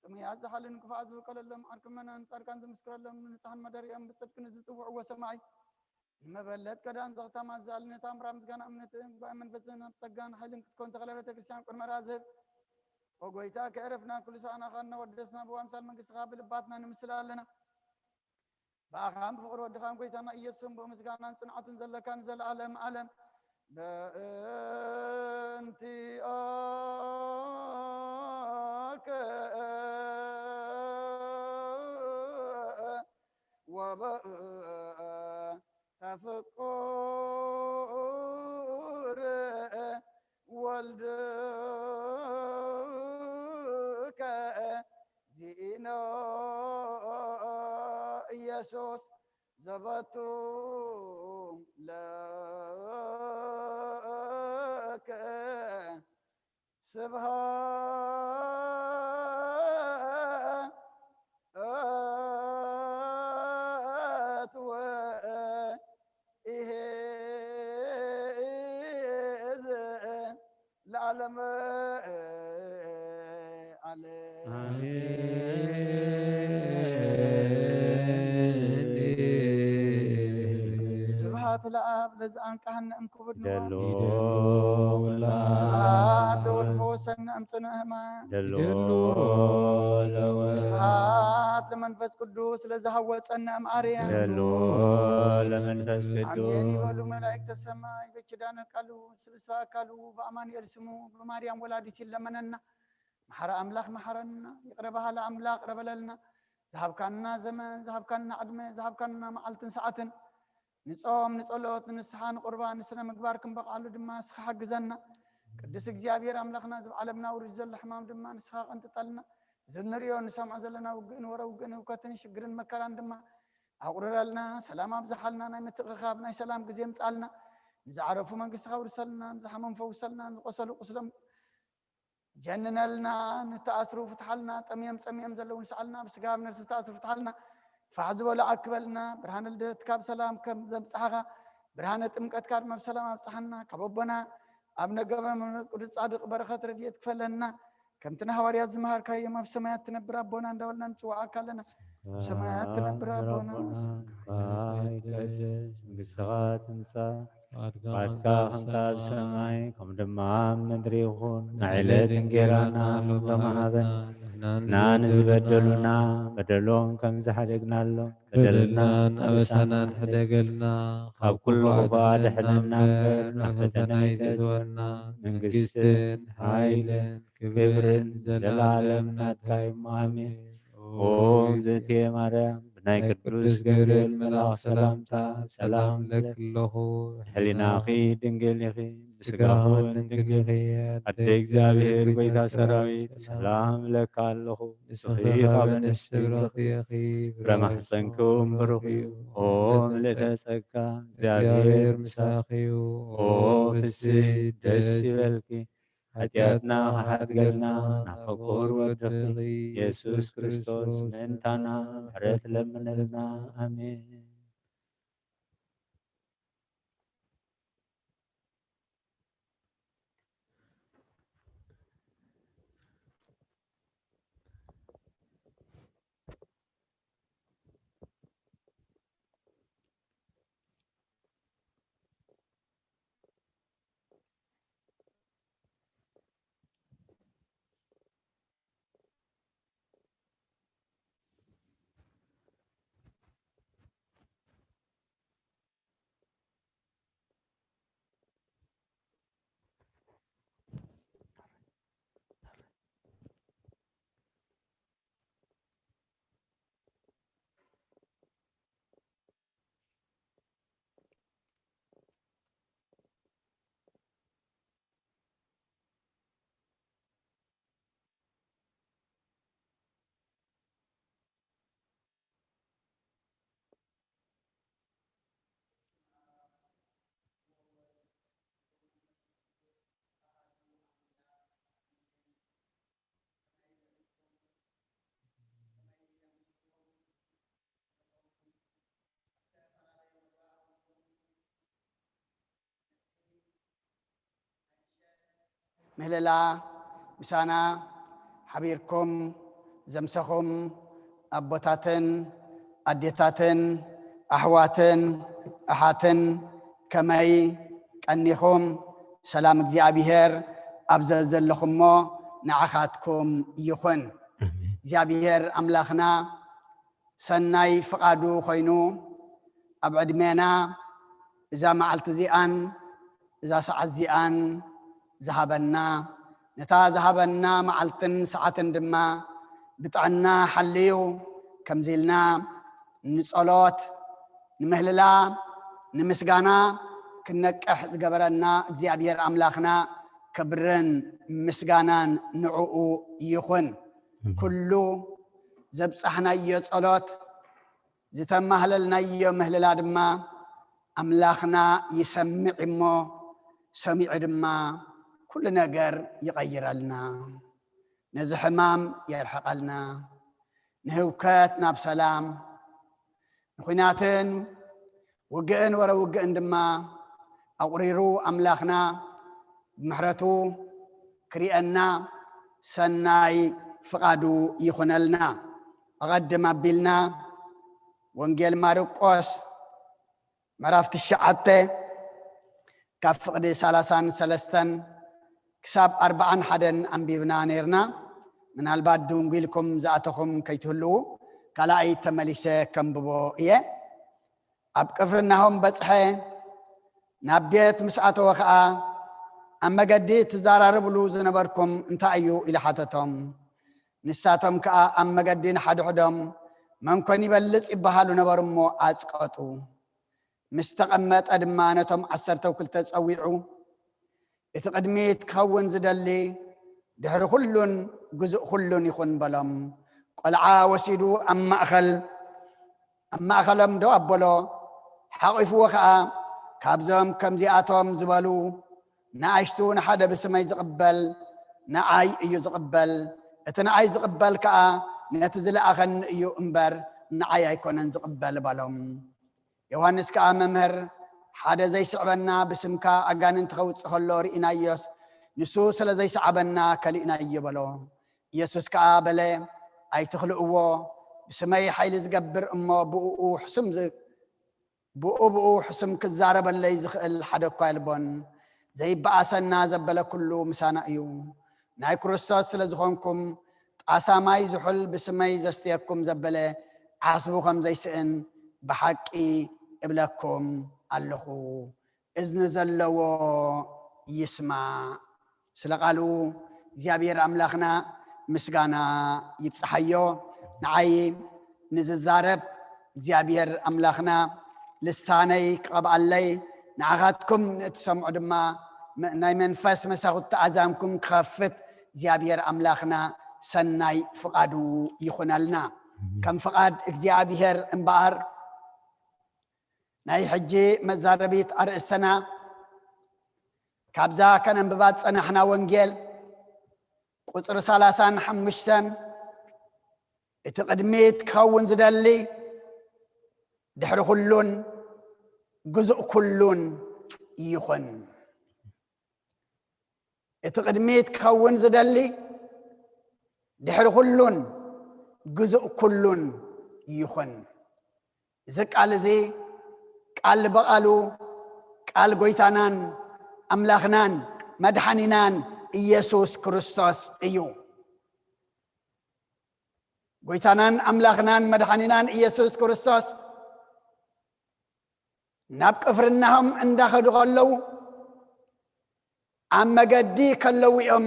ጥሙያት ዝሓልን ክፉኣት ዝብቀለሎም፣ ዓርኪ ምእመናን ጻድቃን ዝምስክረሎም፣ ንንጹሓን መደሪኦም ብጽድቂ ንዝጽውዕዎ ሰማዒ፣ ንመበለት ከዳን ዘኽታማት ዝኣልነ ታምራ ምስጋና እምነት ጉባኤ መንፈስን ኣብ ጸጋን ሓይልን ክትከውን ተኽለ ቤተ ክርስቲያን ቅድመ ራዝብ። ኦ ጎይታ፣ ከዕረፍና ኩሉ ሰኣናኻ እናወደስና ብኣምሳል መንግስትኻ ብልባትና ንምስል ኣለና። ብኣኻን ብፍቕሪ ወድኻን ጎይታና ኢየሱስን ብምስጋናን ጽንዓትን ዘለካ ንዘለኣለም ኣለም። በእንቲኣከ ወበእንተ ፍቁር ወልድከ ዚኢኖ ኢየሱስ ዘበቱ ለከ ስብሃት ወ ኢሄዝ ለዓለመ ዓለም። ኣሜን። ስብሐት ለአብ ለዘአንቀሐነ እምክቡድ ደሎ ኖም። ወላ ስብሐት ለወልድ ፈወሰነ እምጽኑዕ ሕማም። ደሎ ለወ ስብሐት ለመንፈስ ቅዱስ ለዘሐወጸነ እምአርያም። ደሎ ለመንፈስ ቅዱስ። አሜን ይበሉ መላእክተ ሰማይ በኪዳነ ቃሉ ስብስባ አካሉ በአማኑኤል ስሙ በማርያም ወላዲት ይለመነና። መሐረ አምላክ መሐረና፣ ይቅረ በሃለ አምላክ ቅረ በለልና። ዝሃብካና ዘመን፣ ዝሃብካና ዕድመ፣ ዝሃብካና መዓልትን ሰዓትን ንጾም፣ ንጸሎት፣ ንንስሓ፣ ንቁርባን፣ ንስነ ምግባር ክንበቕዓሉ ድማ ንስኻ ሓግዘና። ቅዱስ እግዚኣብሔር ኣምላኽና፣ እዚ ኣብ ዓለምና ውሪዱ ዘሎ ሕማም ድማ ንስኻ ቀንጥጠልና። እዚ ንሪኦ ንሰምዖ ዘለና ውግእን ወረ ውግእን ህውከትን ሽግርን መከራን ድማ ኣቑርረልና። ሰላም ኣብዝሓልና። ናይ ምትእኽኻብ ናይ ሰላም ግዜ ምጻልና። ንዝዓረፉ መንግስትኻ ውርሰልና። ንዝሓመሙ ፈውሰልና። ንቆሰሉ ቁስሎም ጀንነልና። ንተኣስሩ ፍትሓልና። ጠምዮም ጸሚኦም ዘለዉ ንስዓልና። ብስጋ ኣብ ነፍሲ ዝተኣስሩ ፍትሓልና። ፋሕ ዝበሉ ኣክበልና። ብርሃነ ልደትካ ብሰላም ከም ዘብጽሓኻ ብርሃነ ጥምቀትካ ድማ ብሰላም ኣብጽሓና። ካብ ኣቦና ኣብ ነገብረ መንፈስ ቅዱስ ጻድቕ በረኸት ረድኤት ክፈለና። ከምቲ ንሃዋርያት ዝመሃርካዮም ኣብ ሰማያት ትነብር ኣቦና እንዳበልና ንጽውዓካ ኣለና። ኣብ ሰማያት ትነብር ኣቦና። ይትቀደስ መንግስትኻ ትምጻእ። ፍቓድካ ከምታ ኣብ ሰማይ ከም ድማ ኣብ ምድሪ ይኹን። ንዕለት እንጌራና ሎሚ ሃበና። ንሕና ንዝበደሉና በደሎም ከም ዝሓደግናሎም በደልናን ኣበሳናን ሕደገልና፣ ካብ ኩሉ ክፉእ ኣድሕነና እምበር፣ ናብ ፈተና ኣይተእትወና። መንግስትን ሓይልን ክብርን ዘለዓለም ናትካ እዩ። ኣሜን። ኦ እግዝእትየ ማርያም፣ ብናይ ቅዱስ ገብርኤል መልኣኽ ሰላምታ ሰላም እብለኪ ኣለኹ። ሕሊናኺ ድንግል ኢኺ፣ ብስጋኺ እውን ድንግል ኢኺ። ኣደ እግዚኣብሔር፣ ጐይታ ሰራዊት፣ ሰላም እብለኪ ኣለኹ። ንስኺ ካብ ኣንስቲ ብሩኽቲ ኢኺ፣ ፍረ ማሕፀንኪ እውን ብሩኽ እዩ። ኦ ምልእተ ጸጋ፣ እግዚኣብሔር ምሳኺ እዩ። ኦ ፍስሕቲ ደስ ይበልኪ፣ ሓጢኣትና ክሓድገልና ናብ ፍቁር ወድኺ ኢየሱስ ክርስቶስ ምእንታና ምሕረት ለምነልና። ኣሜን። ምህለላ ምሳና ሓቢርኩም ዘምሰኹም ኣቦታትን ኣዴታትን ኣሕዋትን ኣሓትን ከመይ ቀኒኹም? ሰላም እግዚኣብሔር ኣብ ዘዘለኹሞ ንዓኻትኩም ይኹን። እግዚኣብሔር ኣምላኽና ሰናይ ፍቓዱ ኮይኑ ኣብ ዕድሜና እዛ መዓልቲ እዚኣን እዛ ሰዓት እዚኣን ዝሃበና፣ ነታ ዝሃበና መዓልትን ሰዓትን ድማ ብጥዕና ሓልዩ ከምዚ ኢልና ንጸሎት፣ ንምህልላ፣ ንምስጋና ክንነቅሕ ዝገበረና እግዚኣብሔር ኣምላኽና ክብርን ምስጋናን ንዕኡ ይኹን። ኩሉ ዘብጻሕናዮ ጸሎት፣ ዝተማህለልናዮ ምህልላ ድማ ኣምላኽና ይሰምዕ እሞ፣ ሰሚዑ ድማ ኩሉ ነገር ይቐይረልና። ነዚ ሕማም የርሕቐልና። ንህውከት ናብ ሰላም፣ ንኹናትን ውግእን ወረ ውግእን ድማ ኣቑሪሩ ኣምላኽና ብምሕረቱ ክሪአና ሰናይ ፍቓዱ ይኹነልና። ኣቐድም ኣቢልና ወንጌል ማርቆስ ምዕራፍ ትሽዓተ ካብ ፍቕዲ ሰላሳን ሰለስተን ክሳብ ኣርባዓን ሓደን ኣንቢብና ነይርና። ምናልባት ድንጉልኩም ዝኣተኹም ከይትህልዉ ካልኣይ ተመሊሰ ከንብቦ እየ። ኣብ ቅፍርናሆም በጽሐ። ናብ ቤት ምስ ኣተወ ኸኣ ኣብ መገዲ ትዛራረብሉ ዝነበርኩም እንታይ እዩ ኢሉ ሓተቶም። ንሳቶም ከኣ ኣብ መገዲ ንሓድሕዶም መን ኮን ይበልጽ ይበሃሉ ነበሩ እሞ ኣጽቀጡ። ምስ ተቐመጠ ድማ ነቶም ዓሰርተው ክልተ ጸዊዑ፣ እቲ ቅድሚት ክኸውን ዝደሊ ድሕሪ ኩሉን ግዙእ ኩሉን ይኹን በሎም። ቆልዓ ወሲዱ ኣብ ማእኸል ኣብ ማእኸሎም ደው ኣበሎ፣ ሓቒፍዎ ኸኣ፣ ካብዞም ከምዚኣቶም ዝበሉ ንኣሽቱ ንሓደ ብስመይ ዝቕበል ንኣይ እዩ ዝቕበል፣ እቲ ንኣይ ዝቕበል ከኣ ነቲ ዝለኣኸኒ እዩ እምበር ንኣይ ኣይኮነን ዝቕበል በሎም። ዮሃንስ ከኣ መምህር ሓደ ዘይስዕበና ብስምካ ኣጋንንቲ ከውጽእ ከሎ ርኢናዮስ ንሱ ስለ ዘይሰዓበና ከሊእናዮ በሎ። ኢየሱስ ከኣ በለ ኣይትኽልእዎ፣ ብስመይ ሓይሊ ዝገብር እሞ ብእኡ ሕሱም ብኡ ብኡ ሕሱም ክዛረበለይ ዝኽእል ሓደ እኳ የልቦን። ዘይበኣሰና ዘበለ ኩሉ ምሳና እዩ። ናይ ክርስቶስ ስለ ዝኾንኩም ጣሳ ማይ ዝሑል ብስመይ ዘስትየኩም ዘበለ ዓስቡ ከም ዘይስእን ብሓቂ እብለኩም ኣለኹ። እዝኒ ዘለዎ ይስማዕ። ስለ ቃሉ እግዚኣብሔር ኣምላኽና ምስጋና ይብጽሓዮ። ንዓይ ንዝዛረብ እግዚኣብሔር ኣምላኽና ልሳነይ ክቐብኣለይ፣ ንዓኻትኩም ንእትሰምዑ ድማ ናይ መንፈስ መሳኹቲ ኣዛንኩም ክኸፍት እግዚኣብሔር ኣምላኽና ሰናይ ፍቓዱ ይኹነልና። ከም ፍቓድ እግዚኣብሔር እምበኣር ናይ ሕጂ መዛረቢት ኣርእስትና ካብዛ ከነንብባ ዝጸናሕና ወንጌል ቁጽሪ ሰላሳን ሓሙሽተን እቲ ቅድሚት ክኸውን ዝደሊ ድሕሪ ኩሉን ግዙእ ኩሉን ይኹን። እቲ ቅድሚት ክኸውን ዝደሊ ድሕሪ ኩሉን ግዙእ ኩሉን ይኹን። እዚ ቃል እዚ ቃል ብቓሉ ቃል ጎይታናን ኣምላኽናን መድሓኒናን ኢየሱስ ክርስቶስ እዩ። ጎይታናን ኣምላኽናን መድሓኒናን ኢየሱስ ክርስቶስ ናብ ቅፍርናሆም እንዳኸዱ ከለዉ ኣብ መገዲ ከለዉ እዮም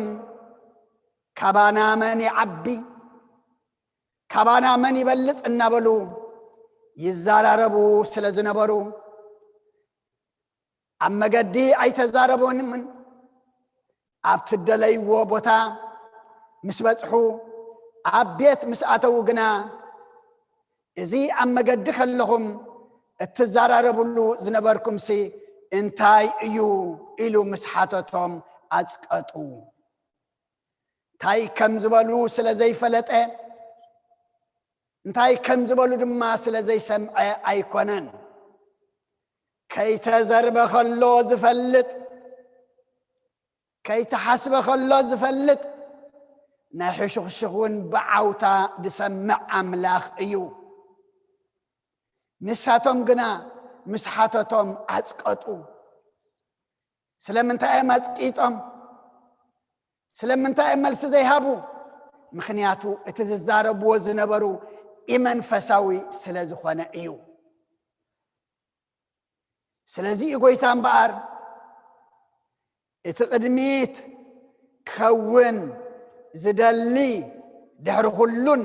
ካባና መን ይዓቢ፣ ካባና መን ይበልጽ እናበሉ ይዘራረቡ ስለ ዝነበሩ ኣብ መገዲ ኣይተዛረቡን። ኣብ ትደለይዎ ቦታ ምስ በጽሑ ኣብ ቤት ምስ ኣተዉ ግና እዚ ኣብ መገዲ ከለኹም እትዘራረብሉ ዝነበርኩምሲ እንታይ እዩ ኢሉ ምስ ሓተቶም ኣጽቀጡ። እንታይ ከም ዝበሉ ስለ ዘይፈለጠ እንታይ ከም ዝበሉ ድማ ስለ ዘይሰምዐ ኣይኮነን። ከይተዘርበ ከሎ ዝፈልጥ ከይተሓስበ ከሎ ዝፈልጥ ናይ ሕሹኽሹኽ እውን ብዓውታ ዝሰምዕ ኣምላኽ እዩ። ንሳቶም ግና ምስ ሓተቶም ኣጽቀጡ። ስለምንታይ እዮም ኣጽቂጦም? ስለምንታይ እዮም መልሲ ዘይሃቡ? ምኽንያቱ እቲ ዝዛረብዎ ዝነበሩ ኢመንፈሳዊ ስለ ዝኾነ እዩ። ስለዚ እዩ ጎይታ እምበኣር እቲ ቅድሚት ክኸውን ዝደሊ ድሕሪ ኩሉን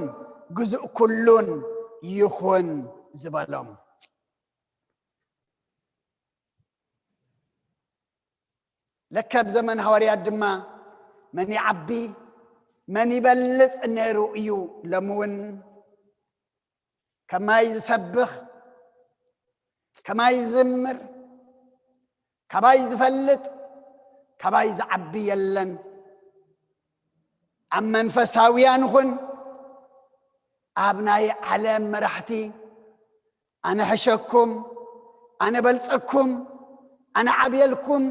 ግዙእ ኩሉን ይኹን ዝበሎም። ለከ ኣብ ዘመን ሃዋርያት ድማ መን ይዓቢ መን ይበልጽ ነይሩ እዩ። ሎሚ እውን ከማይ ዝሰብኽ፣ ከማይ ዝዝምር፣ ካባይ ዝፈልጥ፣ ካባይ ዝዓቢ የለን። ኣብ መንፈሳውያን ኹን ኣብ ናይ ዓለም መራሕቲ ኣነ ሕሸኩም፣ ኣነ በልጸኩም፣ ኣነ ዓብየልኩም፣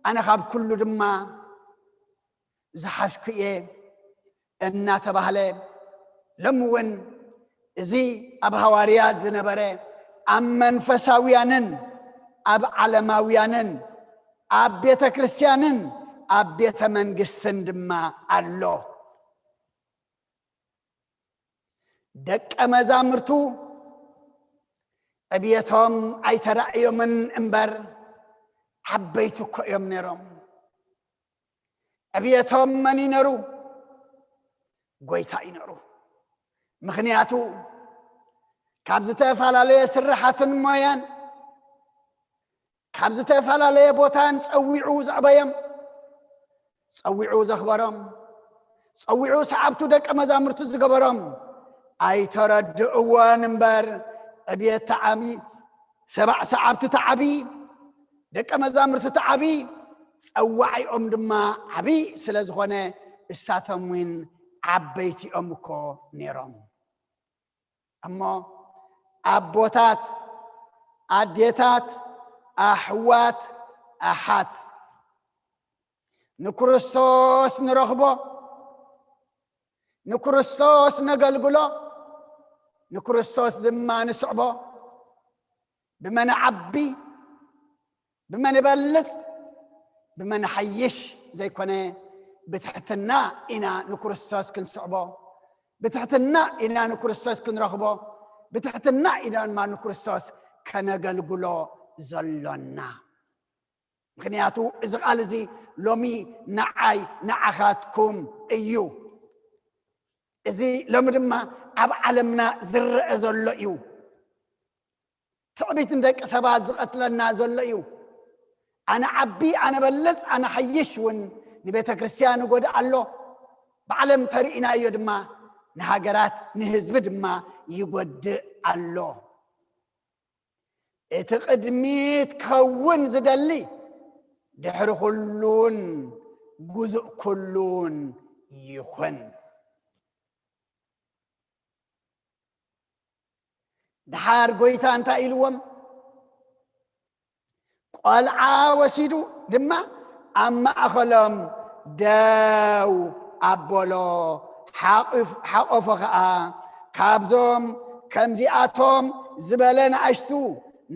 ኣነ ካብ ኩሉ ድማ ዝሓሽኩ እየ እናተባህለ፣ ሎሚ እውን እዚ ኣብ ሃዋርያት ዝነበረ ኣብ መንፈሳውያንን ኣብ ዓለማውያንን ኣብ ቤተ ክርስቲያንን ኣብ ቤተ መንግስትን ድማ ኣሎ። ደቀ መዛሙርቱ ዕብየቶም ኣይተራእዮምን እምበር ዓበይቲ እኮ እዮም ነይሮም። ዕብየቶም መን ይነሩ? ጎይታ ይነሩ። ምኽንያቱ ካብ ዝተፈላለየ ስራሓትን ሞያን ካብ ዝተፈላለየ ቦታን ጸዊዑ ዘዕበዮም፣ ጸዊዑ ዘኽበሮም፣ ጸዊዑ ሰዓብቱ ደቀ መዛሙርቱ ዝገበሮም ኣይተረድእዎን እምበር ዕብየት ተዓቢ፣ ሰባዕ ሰዓብቲ ተዓቢ፣ ደቀ መዛሙርቲ ተዓቢ፣ ጸዋዒኦም ድማ ዓቢ ስለ ዝኾነ እሳቶም እውን ዓበይቲ እዮም እኮ ነይሮም። እሞ ኣቦታት፣ ኣዴታት፣ ኣሕዋት፣ ኣሓት ንክርስቶስ ንረኽቦ፣ ንክርስቶስ ነገልግሎ፣ ንክርስቶስ ድማ ንስዕቦ። ብመን ዓቢ ብመን እበልጽ ብመን ሓይሽ ዘይኮነ፣ ብትሕትና ኢና ንክርስቶስ ክንስዕቦ፣ ብትሕትና ኢና ንክርስቶስ ክንረኽቦ፣ ብትሕትና ኢና ድማ ንክርስቶስ ከነገልግሎ ዘሎና። ምኽንያቱ እዚ ቃል እዚ ሎሚ ንዓይ ንዓኻትኩም እዩ። እዚ ሎሚ ድማ ኣብ ዓለምና ዝረአ ዘሎ እዩ። ትዕቢት ንደቂ ሰባት ዝቐትለና ዘሎ እዩ። ኣነ ዓቢ፣ ኣነ በልጽ፣ ኣነ ሓይሽ እውን ንቤተ ክርስቲያን ይጎድእ ኣሎ። ብዓለም ተርኢናዮ ድማ ንሃገራት ንህዝቢ ድማ ይጎድእ ኣሎ። እቲ ቅድሚት ክኸውን ዝደሊ ድሕሪ ኩሉን ጉዙእ ኩሉን ይኹን። ድሓር ጎይታ እንታይ ኢልዎም? ቆልዓ ወሲዱ ድማ ኣብ ማእኸሎም ደው ኣበሎ፣ ሓቑፍ-፣ ሓቆፎ ኸኣ፣ ካብዞም ከምዚኣቶም ዝበለ ንኣሽቱ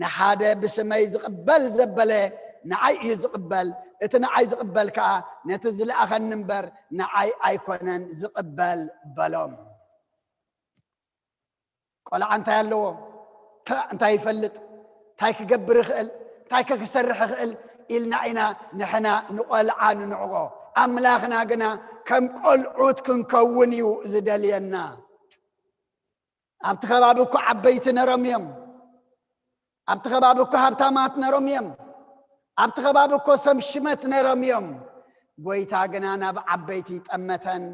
ንሓደ ብስመይ ዝቕበል ዘበለ ንዓይ እዩ ዝቕበል፣ እቲ ንዓይ ዝቕበል ከኣ ነቲ ዝለኣኸኒ እምበር ንዓይ ኣይኮነን ዝቕበል በሎም። ቆልዓ እንታይ ኣለዎ? እንታይ ይፈልጥ? እንታይ ክገብር ይኽእል? እንታይ ከ ክሰርሕ ይኽእል? ኢልና ኢና ንሕና ንቆልዓ ንንዕቆ። ኣምላኽና ግና ከም ቆልዑት ክንከውን እዩ ዝደልየና። ኣብቲ ከባቢ እኮ ዓበይቲ ነሮም እዮም። ኣብቲ ከባቢ እኮ ሃብታማት ነሮም እዮም። ኣብቲ ከባቢ እኮ ሰብ ሽመት ነሮም እዮም። ጎይታ ግና ናብ ዓበይቲ ጠመተን፣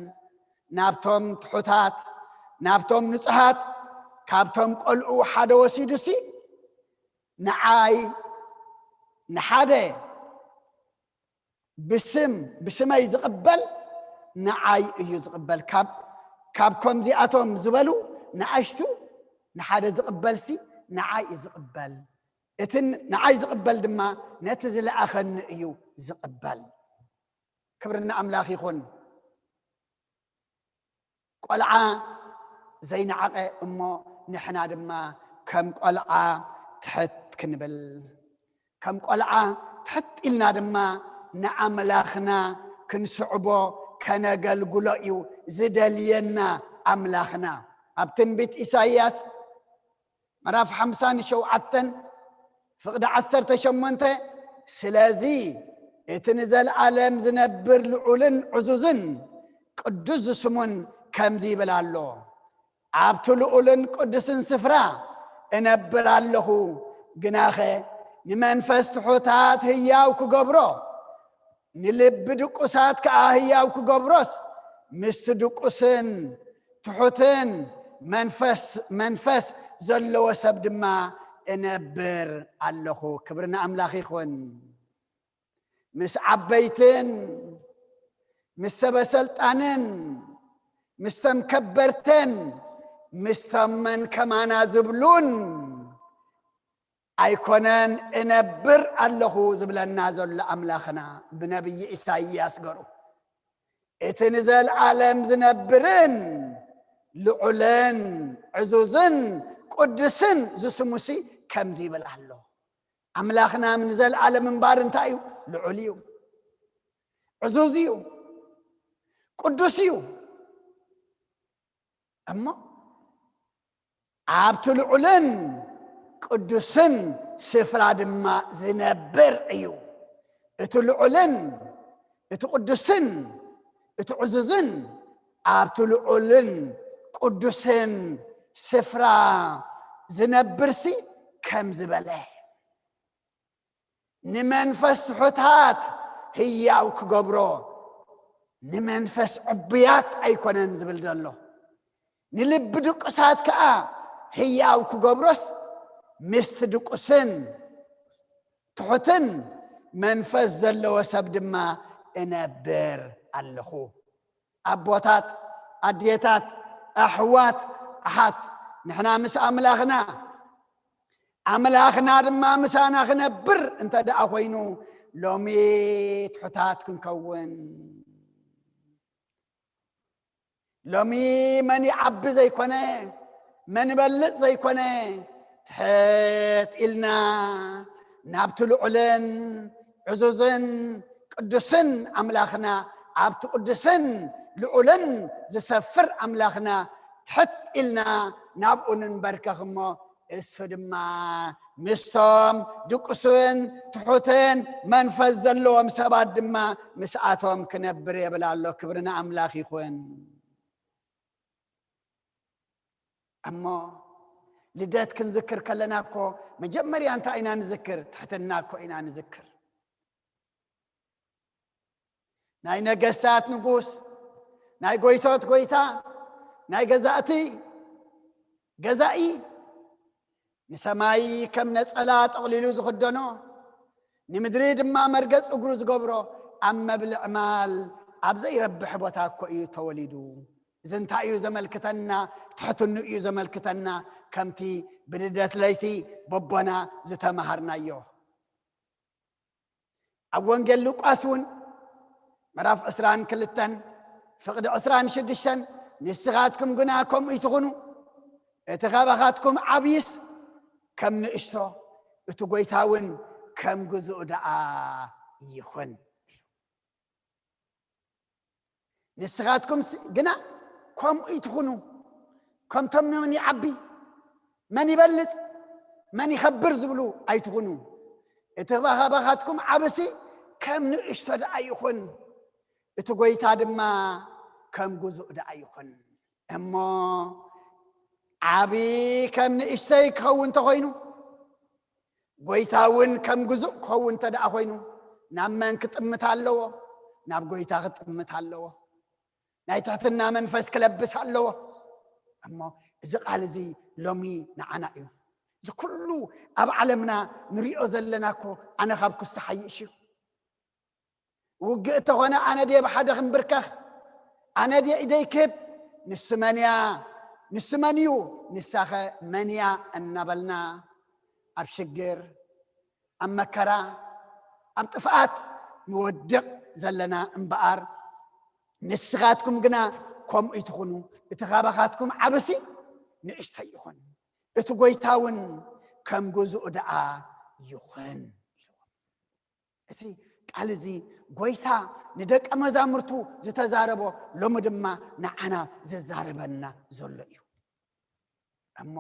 ናብቶም ትሑታት፣ ናብቶም ንጹሃት፣ ካብቶም ቆልዑ ሓደ ወሲዱሲ፣ ንዓይ ንሓደ ብስም፣ ብስመይ ዝቕበል ንዓይ እዩ ዝቕበል። ካብ፣ ካብ ከምዚኣቶም ዝበሉ ንኣሽቱ ንሓደ ዝቕበልሲ ንዓይ እዩ ዝቕበል። እቲ ንዓይ ዝቕበል ድማ ነቲ ዝለኣኸኒ እዩ ዝቕበል። ክብሪ ንኣምላኽ ይኹን። ቆልዓ ዘይነዓቐ እሞ ንሕና ድማ ከም ቆልዓ ትሕት ክንብል፣ ከም ቆልዓ ትሕት ኢልና ድማ ንኣምላኽና ክንስዕቦ ከነገልግሎ እዩ ዝደልየና ኣምላኽና። ኣብ ትንቢት ኢሳይያስ ምዕራፍ ሓምሳን ሸውዓተን ፍቕዲ ዓሰርተ ሸሞንተ፣ ስለዚ እቲ ንዘለኣለም ዝነብር ልዑልን ዕዙዝን ቅዱስ ዝስሙን ከምዚ ይብል ኣሎ፣ ኣብቲ ልዑልን ቅዱስን ስፍራ እነብር ኣለኹ፣ ግናኸ ንመንፈስ ትሑታት ህያው ክገብሮ፣ ንልቢ ድቁሳት ከኣ ህያው ክገብሮስ፣ ምስቲ ድቁስን ትሑትን መንፈስ፣ መንፈስ ዘለዎ ሰብ ድማ እነብር ኣለኹ። ክብሪ ንኣምላኽ ይኹን። ምስ ዓበይትን ምስ ሰበ ሰልጣንን ምስቶም ከበርተን ምስቶም መን ከማና ዝብሉን ኣይኮነን እነብር ኣለኹ ዝብለና ዘሎ ኣምላኽና ብነብይ ኢሳይያስ ገሩ። እቲ ንዘለኣለም ዝነብርን ልዑልን ዕዙዝን ቅዱስን ዝስሙሲ ከምዚ ይብል ኣሎ። ኣምላኽና ንዘለኣለም እምባር እንታይ እዩ? ልዑል እዩ፣ ዕዙዝ እዩ፣ ቅዱስ እዩ። እሞ ኣብቲ ልዑልን ቅዱስን ስፍራ ድማ ዝነብር እዩ። እቲ ልዑልን እቲ ቅዱስን እቲ ዕዙዝን ኣብቲ ልዑልን ቅዱስን ስፍራ ዝነብርሲ ከም ዝበለ፣ ንመንፈስ ትሑታት ህያው ክገብሮ፣ ንመንፈስ ዕቡያት ኣይኮነን ዝብል ዘሎ። ንልቢ ድቁሳት ከኣ ህያው ክገብሮስ፣ ምስቲ ድቁስን ትሑትን መንፈስ ዘለዎ ሰብ ድማ እነብር ኣለኹ። ኣቦታት፣ ኣዴታት፣ ኣሕዋት፣ ኣሓት፣ ንሕና ምስ ኣምላኽና፣ ኣምላኽና ድማ ምሳና ክነብር እንተ ደኣ ኮይኑ፣ ሎሚ ትሑታት ክንከውን። ሎሚ መን ይዓቢ ዘይኮነ፣ መን ይበልጽ ዘይኮነ፣ ትሕት ኢልና ናብቲ ልዑልን ዕዙዝን ቅዱስን ኣምላኽና፣ ኣብቲ ቅዱስን ልዑልን ዝሰፍር ኣምላኽና ትሕት ኢልና ናብኡ ንንበርከኽ እሞ፣ እሱ ድማ ምስቶም ድቁስን ትሑትን መንፈስ ዘለዎም ሰባት ድማ ምስኣቶም ክነብር የብል ኣሎ። ክብሪ ንኣምላኽ ይኹን። እሞ ልደት ክንዝክር ከለና እኮ መጀመርያ እንታይ ኢና ንዝክር? ትሕትና እኮ ኢና ንዝክር። ናይ ነገስታት ንጉስ፣ ናይ ጎይቶት ጎይታ፣ ናይ ገዛእቲ ገዛኢ፣ ንሰማይ ከም ነጸላ ጠቕሊሉ ዝኽደኖ፣ ንምድሪ ድማ መርገጽ እግሩ ዝገብሮ፣ ኣብ መብልዕ ማል ኣብ ዘይረብሕ ቦታ እኮ እዩ ተወሊዱ። እዚ እንታይ እዩ ዘመልክተና? ትሕትንኡ እዩ ዘመልክተና፣ ከምቲ ብልደት ለይቲ በቦና ዝተማሃርናዮ። ኣብ ወንጌል ሉቃስ እውን ምዕራፍ ዕስራን ክልተን ፍቕዲ ዕስራን ሽዱሽተን፣ ንስኻትኩም ግና ከምኡ ይትኹኑ፣ እቲ ካባኻትኩም ዓብይስ ከም ንእሽቶ፣ እቲ ጎይታ እውን ከም ግዙእ ደኣ ይኹን። ንስኻትኩም ስ-፣ ግና ከምኡ ይትኹኑ፣ ከምቶም መን ይዓቢ፣ መን ይበልጽ፣ መን ይኸብር ዝብሉ ኣይትኹኑ። እቲ ባኻባኻትኩም ዓብሲ ከም ንእሽቶ ደኣ ይኹን፣ እቲ ጎይታ ድማ ከም ግዙእ ደኣ ይኹን። እሞ ዓቢ ከም ንእሽተይ ክኸውን እንተኾይኑ፣ ጎይታ እውን ከም ግዙእ ክኸውን እንተ ደኣ ኮይኑ፣ ናብ መን ክጥምት ኣለዎ? ናብ ጎይታ ክጥምት ኣለዎ። ናይ ትሕትና መንፈስ ክለብስ ኣለዎ። እሞ እዚ ቃል እዚ ሎሚ ንዓና እዩ። እዚ ኩሉ ኣብ ዓለምና ንሪኦ ዘለና እኮ ኣነ ካብ ክስተ ሓይሽ እዩ። ውግእ እንተኾነ ኣነ ድየ ብሓደ ክንብርከኽ? ኣነ ድየ ኢደይ ክህብ? ንሱ መን እያ? ንሱ መን እዩ? ንሳኸ መን እያ? እናበልና ኣብ ሽግር፣ ኣብ መከራ፣ ኣብ ጥፍኣት ንወድቕ ዘለና እምበኣር፣ ንስኻትኩም ግና ከምኡ ይትኹኑ፣ እቲ ካባኻትኩም ዓብሲ ንእሽተይ ይኹን፣ እቲ ጎይታ እውን ከም ግዙእ ደኣ ይኹን። እዚ ቃል እዚ ጎይታ ንደቀ መዛሙርቱ ዝተዛረቦ ሎሚ ድማ ንዓና ዝዛረበና ዘሎ እዩ። እሞ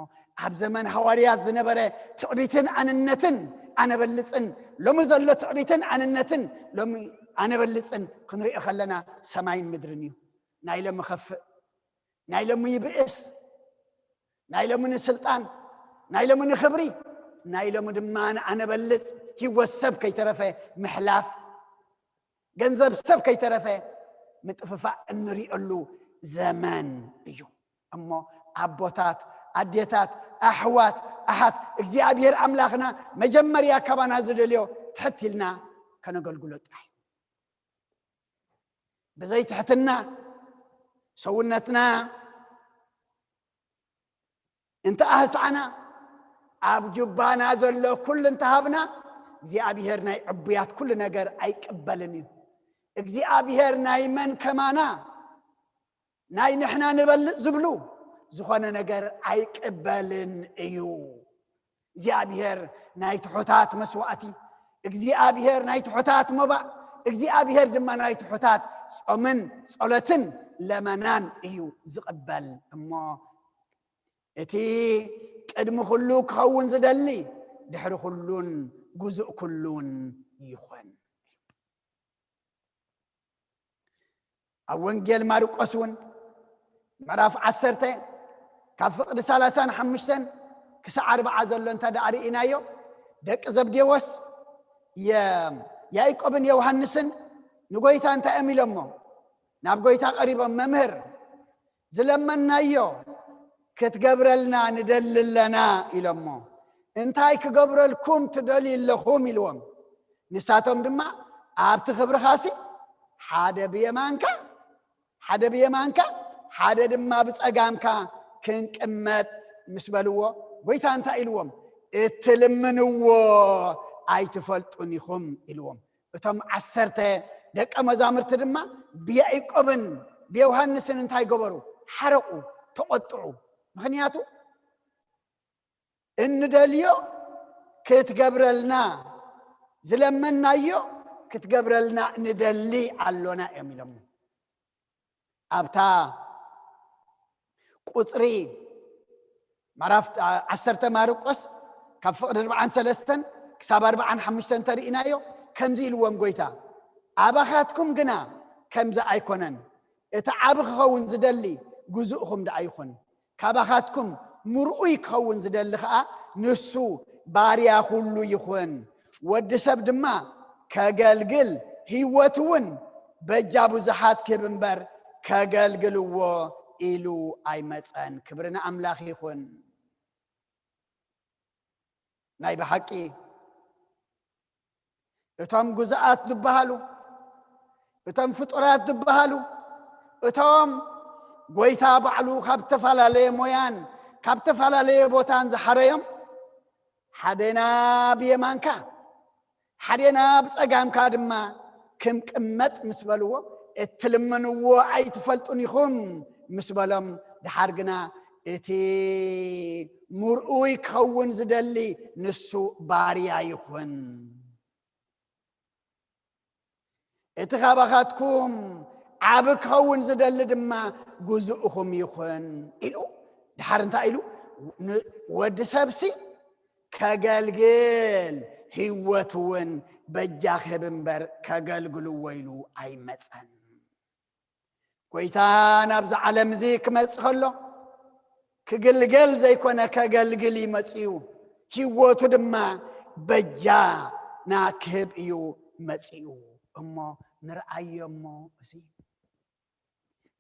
ኣብ ዘመን ሃዋርያት ዝነበረ ትዕቢትን ኣንነትን ኣነበልጽን፣ ሎሚ ዘሎ ትዕቢትን ኣንነትን ሎሚ ኣነበልጽን ክንሪኦ ከለና ሰማይን ምድርን እዩ። ናይ ሎሚ ከፍእ፣ ናይ ሎሚ ይብእስ፣ ናይ ሎሚ ንስልጣን፣ ናይ ሎሚ ንክብሪ፣ ናይ ሎሚ ድማ ንኣነበልጽ ህይወት ሰብ ከይተረፈ ምሕላፍ፣ ገንዘብ ሰብ ከይተረፈ ምጥፍፋእ እንሪኦሉ ዘመን እዩ። እሞ ኣቦታት፣ ኣዴታት፣ ኣሕዋት፣ ኣሓት፣ እግዚኣብሔር ኣምላኽና መጀመርያ ካባና ዝደልዮ ትሕት ኢልና ከነገልግሎ ጥራሕ እዩ። ብዘይ ትሕትና ሰውነትና እንተ ኣህሳዕና፣ ኣብ ጁባና ዘሎ ኩሉ እንተሃብና፣ እግዚኣብሔር ናይ ዕቡያት ኩሉ ነገር ኣይቅበልን እዩ። እግዚኣብሔር ናይ መን ከማና፣ ናይ ንሕና ንበልጽ ዝብሉ ዝኾነ ነገር ኣይቅበልን እዩ። እግዚኣብሔር ናይ ትሑታት መስዋእቲ፣ እግዚኣብሔር ናይ ትሑታት መባእ፣ እግዚኣብሔር ድማ ናይ ትሑታት ጾምን ጸሎትን ለመናን እዩ ዝቕበል። እሞ እቲ ቅድሚ ኩሉ ክኸውን ዝደሊ፣ ድሕሪ ኩሉን ግዙእ ኩሉን ይኹን። ኣብ ወንጌል ማርቆስ እውን ምዕራፍ ዓሰርተ ካብ ፍቕዲ ሰላሳን ሓሙሽተን ክሳዕ ኣርብዓ ዘሎ እንተ ደኣ ርኢናዮ፣ ደቂ ዘብዴዎስ የ-፣ ያዕቆብን ዮሃንስን ንጎይታ እንታይ እዮም ኢሎሞ? ናብ ጎይታ ቀሪቦም፣ "መምህር፣ ዝለመናዮ ክትገብረልና ንደሊ ኣለና" ኢሎሞ። "እንታይ ክገብረልኩም ትደልዩ ኣለኹም?" ኢልዎም። ንሳቶም ድማ፣ "ኣብቲ ክብርኻሲ ሓደ ብየማንካ፣ ሓደ ብየማንካ፣ ሓደ ድማ ብጸጋምካ ክንቅመጥ" ምስ በልዎ፣ ጎይታ እንታይ ኢልዎም? "እትልምንዎ ኣይትፈልጡን ኢኹም" ኢልዎም። እቶም ዓሰርተ ደቀ መዛሙርቲ ድማ ብያዕቆብን ብዮሃንስን እንታይ ገበሩ? ሓረቑ፣ ተቖጥዑ። ምኽንያቱ፣ "እንደልዮ ክትገብረልና፣ ዝለመናዮ ክትገብረልና ንደሊ ኣሎና" እዮም ኢሎም። ኣብታ ቁጽሪ ምዕራፍ ዓሰርተ ማርቆስ ካብ ፍቕዲ ኣርብዓን ሰለስተን ክሳብ ኣርብዓን ሓሙሽተን ተርኢናዮ፣ ከምዚ ኢልዎም ጎይታ፣ "ኣባኻትኩም ግና ከምዚ ኣይኮነን፣ እቲ ዓቢ ክኸውን ዝደሊ ግዙእኹም ደኣ ይኹን። ካባኻትኩም ምርኡይ ክኸውን ዝደሊ ኸኣ ንሱ ባርያ ኩሉ ይኹን። ወዲ ሰብ ድማ ከገልግል፣ ህይወቱ እውን በጃ ብዙሓት ክህብ እምበር፣ ከገልግልዎ ኢሉ ኣይመጸን።" ክብሪ ንኣምላኽ ይኹን። ናይ ብሓቂ እቶም ግዙኣት ዝበሃሉ፣ እቶም ፍጡራት ዝበሃሉ፣ እቶም ጎይታ ባዕሉ ካብ ዝተፈላለየ ሞያን ካብ ዝተፈላለየ ቦታን ዝሓረዮም፣ ሓደና ብየማንካ፣ ሓደና ብጸጋምካ ድማ ክንቅመጥ ምስ በልዎ፣ "እትልምንዎ ኣይትፈልጡን ኢኹም" ምስ በሎም፣ ድሓር ግና እቲ ምርኡይ ክኸውን ዝደሊ ንሱ ባርያ ይኹን። እቲ ካባኻትኩም ዓቢ ክኸውን ዝደሊ ድማ ግዙእኹም ይኹን ኢሉ። ድሓር እንታይ ኢሉ? ን-፣ ወዲ ሰብሲ ከገልግል፣ ህይወት እውን በጃ ክህብ እምበር ከገልግልዎ ኢሉ ኣይመጸን። ጎይታ ናብዚ ዓለም እዚ ክመጽእ ከሎ፣ ክግልገል ዘይኮነ ከገልግል እዩ መጺኡ፣ ህይወቱ ድማ በጃና ክህብ እዩ መጺኡ። እሞ ንርኣዮ እሞ እዚ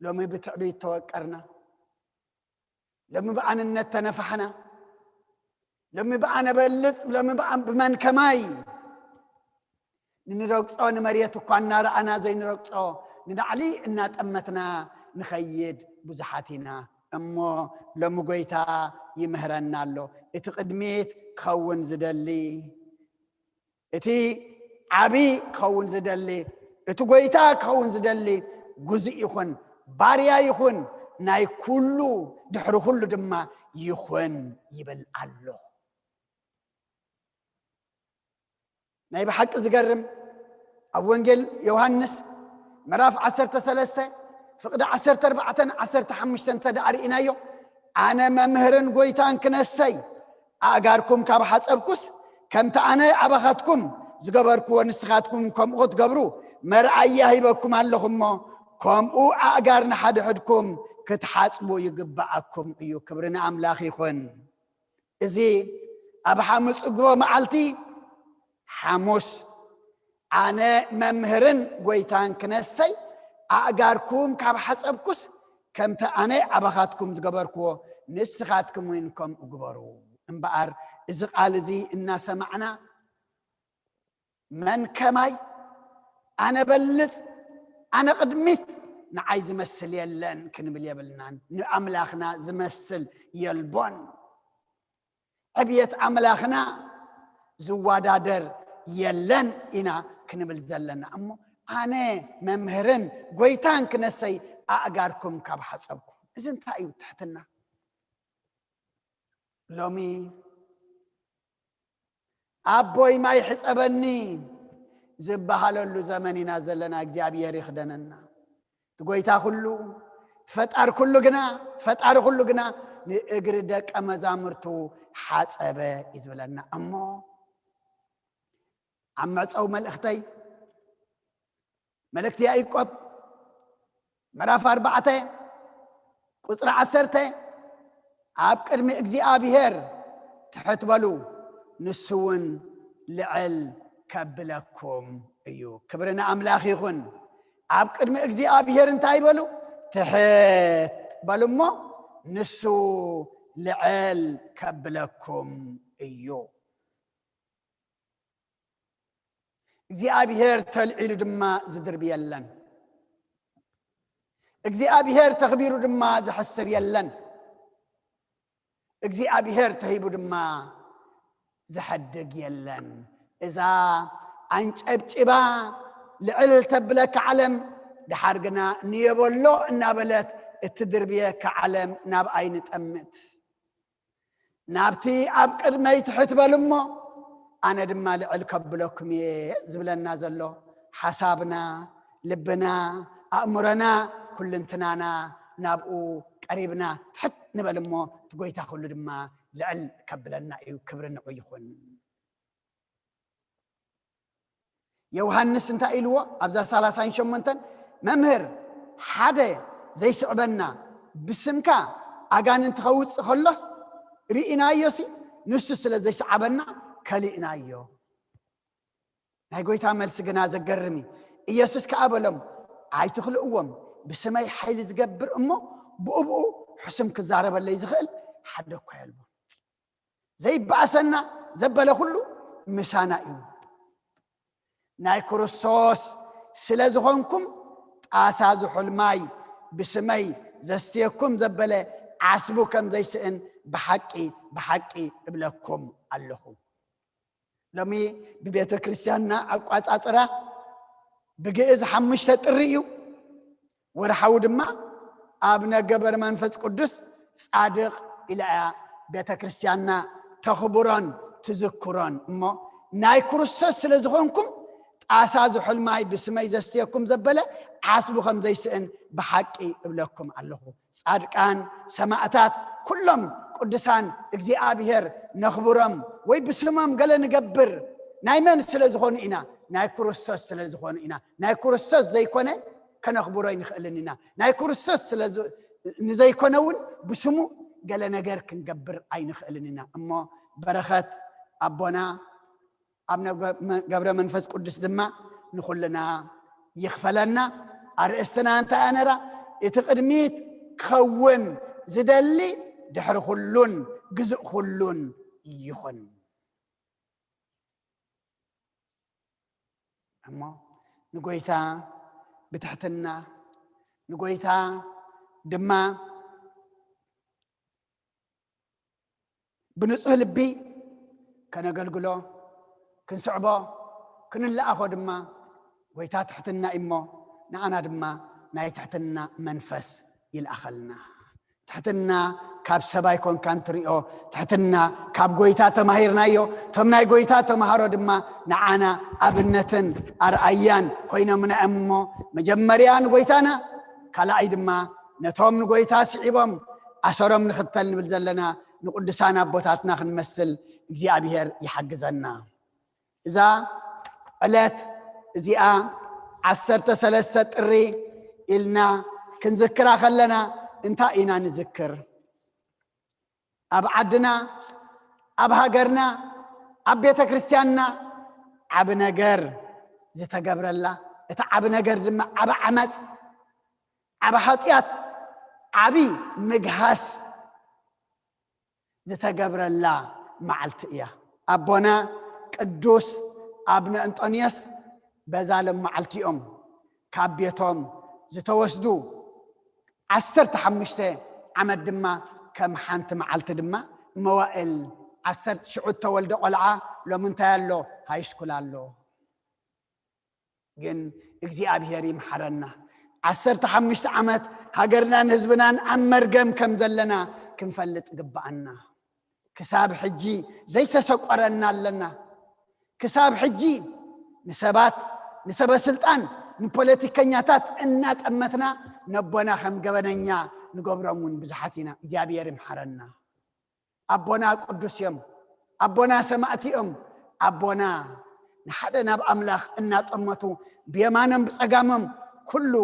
ሎሚ ብትዕቢት ተወቀርና፣ ሎሚ ብኣንነት ተነፋሕና፣ ሎሚ ብኣነ በልጽ፣ ሎሚ ብኣን-፣ ብመን ከማይ ንንረግጾ ንመሬት እኳ እናረኣና ዘይንረግጾ ንላዕሊ እናጠመትና ንኸይድ ብዙሓት ኢና። እሞ ሎሚ ጎይታ ይምህረና ኣሎ። እቲ ቅድሚት ክኸውን ዝደሊ፣ እቲ ዓቢ ክኸውን ዝደሊ፣ እቲ ጎይታ ክኸውን ዝደሊ ግዙእ ይኹን፣ ባርያ ይኹን፣ ናይ ኩሉ፣ ድሕሪ ኩሉ ድማ ይኹን ይብል ኣሎ። ናይ ብሓቂ ዝገርም፣ ኣብ ወንጌል ዮሃንስ ምዕራፍ ዓሰርተ ሰለስተ ፍቕዲ ዓሰርተ ኣርባዕተን ዓሰርተ ሓሙሽተን እንተ ደኣ ርኢናዮ፣ ኣነ መምህርን ጎይታን ክነሰይ፣ ኣእጋርኩም ካብ ሓጸብኩስ፣ ከምቲ ኣነ ኣባኻትኩም ዝገበርክዎ ንስኻትኩም ከምኡ ክትገብሩ መርኣያ ሂበኩም ኣለኹ እሞ፣ ከምኡ ኣእጋር ንሓድሕድኩም ክትሓጽቡ ይግብኣኩም እዩ። ክብሪ ንኣምላኽ ይኹን። እዚ ኣብ ሓሙስ ጽግቦ መዓልቲ ሓሙስ፣ ኣነ መምህርን ጎይታን ክነሰይ፣ ኣእጋርኩም ካብ ሓጸብኩስ፣ ከምቲ ኣነ ኣባኻትኩም ዝገበርክዎ ንስኻትኩም እውን ከምኡ ግበሩ። እምበኣር እዚ ቃል እዚ እናሰማዕና፣ መን ከማይ፣ ኣነ በልጽ፣ ኣነ ቅድሚት፣ ንዓይ ዝመስል የለን ክንብል የብልናን። ንኣምላኽና ዝመስል የልቦን። ዕብየት ኣምላኽና ዝወዳደር የለን ኢና ክንብል ዘለና። እሞ ኣነ መምህርን ጎይታን ክነሰይ፣ ኣእጋርኩም ካብ ሓጸብኩ። እዚ እንታይ እዩ ትሕትና? ሎሚ ኣቦይ ማይ ሕጸበኒ ዝበሃለሉ ዘመን ኢና ዘለና። እግዚኣብሔር ይኽደነና። እቲ ጎይታ ኩሉ፣ ፈጣር ኩሉ ግና፣ ፈጣሪ ኩሉ ግና ንእግሪ ደቀ መዛሙርቱ ሓጸበ እዩ ዝብለና። እሞ ኣብ መዕጸዊ መልእኽተይ፣ መልእክቲ ያዕቆብ ምዕራፍ ኣርባዕተ ቁጽሪ ዓሰርተ፣ ኣብ ቅድሚ እግዚኣብሔር ትሕት በሉ፣ ንሱ እውን ልዕል ከብለኩም እዩ። ክብሪ ንኣምላኽ ይኹን። ኣብ ቅድሚ እግዚኣብሔር እንታይ በሉ? ትሕት በሉ እሞ፣ ንሱ ልዕል ከብለኩም እዩ። እግዚኣብሔር ተልዒሉ ድማ ዝድርቢ የለን። እግዚኣብሔር ተኽቢሩ ድማ ዝሕስር የለን። እግዚኣብሔር ተሂቡ ድማ ዝሐድግ የለን። እዛ ኣንጨብጭባ ልዕል ተብለካ ዓለም፣ ደሓር ግና ንየበሎ እናበለት እትድርብየካ ዓለም ናብኣይ ንጠምት። ናብቲ ኣብ ቅድመይ ትሕት በሉ እሞ፣ ኣነ ድማ ልዕል ከብለኩም እየ ዝብለና ዘሎ። ሓሳብና፣ ልብና፣ ኣእምሮና፣ ኩልንትናና ናብኡ ቀሪብና ትሕት ንበል እሞ፣ እቲ ጎይታ ኩሉ ድማ ልዕል ከብለና እዩ። ክብሪ ንዑ ይኹን። ዮሃንስ እንታይ ኢልዎ? ኣብዛ ሰላሳን ሸሞንተን፣ መምህር፣ ሓደ ዘይስዕበና ብስምካ ኣጋንንቲ ከውፅእ ከሎስ ርኢናዮሲ፣ ንሱ ስለ ዘይሰዓበና ከሊእናዮ። ናይ ጎይታ መልሲ ግና ዘገርም እዩ። ኢየሱስ ከኣ በሎም፣ ኣይትኽልእዎም፣ ብስመይ ሓይሊ ዝገብር እሞ ብኡ ብኡ ሕሱም ክዛረበለይ ዝኽእል ሓደ እኳ የልቦን። ዘይበኣሰና ዘበለ ኩሉ ምሳና እዩ። ናይ ክርስቶስ ስለ ዝኾንኩም፣ ጣሳ ዝሑል ማይ ብስመይ ዘስትየኩም ዘበለ ዓስቡ ከም ዘይስእን ብሓቂ ብሓቂ እብለኩም ኣለኹ። ሎሚ ብቤተ ክርስቲያንና ኣቋጻጽራ ብግእዝ ሓሙሽተ ጥሪ እዩ። ወርሓዊ ድማ ኣብ ነገበር መንፈስ ቅዱስ ጻድቕ ኢላ እያ ቤተ ክርስቲያንና ተኽብሮን ትዝክሮን። እሞ ናይ ክርስቶስ ስለ ዝኾንኩም፣ ጣሳ ዝሑል ማይ ብስመይ ዘስትየኩም ዘበለ ዓስቡ ከም ዘይስእን ብሓቂ እብለኩም ኣለኹ። ጻድቃን፣ ሰማእታት፣ ኩሎም ቅዱሳን እግዚኣብሔር ነኽብሮም ወይ ብስሞም ገለ ንገብር ናይ መን ስለ ዝኾኑ ኢና? ናይ ክርስቶስ ስለ ዝኾኑ ኢና። ናይ ክርስቶስ ዘይኮነ ከነኽብሮ ኣይንኽእልን ኢና። ናይ ክርስቶስ ስለ ዝ-፣ ንዘይኮነ እውን ብስሙ ገለ ነገር ክንገብር ኣይንኽእልን ኢና። እሞ በረኸት ኣቦና ኣብ ነገ-፣ መ-፣ ገብረ መንፈስ ቅዱስ ድማ ንኹልና ይኽፈለና። ኣርእስትና እንታይ ኣነራ? እቲ ቅድሚት ክኸውን ዝደሊ ድሕሪ ኩሉን ግዙእ ኩሉን ይኹን። እሞ ንጎይታ ብትሕትና፣ ንጎይታ ድማ ብንጹህ ልቢ ከነገልግሎ፣ ክንስዕቦ፣ ክንለኣኾ ድማ ጎይታ ትሕትና እዩ እሞ፣ ንዓና ድማ ናይ ትሕትና መንፈስ ይልኣኸልና። ትሕትና ካብ ሰብ ኣይኮንካን ትሪኦ፣ ትሕትና ካብ ጎይታ ተማሂርናዮ። እቶም ናይ ጎይታ ተማሃሮ ድማ ንዓና ኣብነትን ኣርኣያን ኮይኖምና እዮም። እሞ መጀመርያ ንጎይታና፣ ካልኣይ ድማ ነቶም ንጎይታ ስዒቦም ኣሰሮም ንኽተል ንብል ዘለና ንቅዱሳን ኣቦታትና ክንመስል እግዚኣብሔር ይሓግዘና። እዛ ዕለት እዚኣ ዓሰርተ ሰለስተ ጥሪ ኢልና ክንዝክራ ከለና እንታይ ኢና ንዝክር? ኣብ ዓድና፣ ኣብ ሃገርና፣ ኣብ ቤተ ክርስቲያንና ዓቢ ነገር ዝተገብረላ፣ እቲ ዓቢ ነገር ድማ ዓቢ ዓመጽ፣ ዓቢ ሓጢኣት፣ ዓቢ ምግሃስ ዝተገብረላ መዓልቲ እያ። ኣቦና ቅዱስ ኣብነ እንጦንዮስ በዛ ሎም መዓልቲ እዮም ካብ ቤቶም ዝተወስዱ። ዓሰርተ ሓሙሽተ ዓመት ድማ ከም ሓንቲ መዓልቲ ድማ መዋእል ዓሰርተ ሽዑ እተወልደ ቆልዓ ሎም እንታይ ኣሎ? ሃይስኩል ኣሎ። ግን እግዚኣብሔር ይምሓረና። ዓሰርተ ሓሙሽተ ዓመት ሃገርናን ህዝብናን ኣብ መርገም ከም ዘለና ክንፈልጥ ግብኣና። ክሳብ ሕጂ ዘይተሰቆረና ኣለና። ክሳብ ሕጂ ንሰባት፣ ንሰበ ስልጣን፣ ንፖለቲከኛታት እናጠመትና ነቦና ከም ገበነኛ ንገብሮም እውን ብዙሓት ኢና። እግዚኣብሔር ይምሓረና። ኣቦና ቅዱስ እዮም። ኣቦና ሰማእቲ እዮም። ኣቦና ንሓደ ናብ ኣምላኽ እናጠመቱ ብየማኖም ብጸጋሞም ኩሉ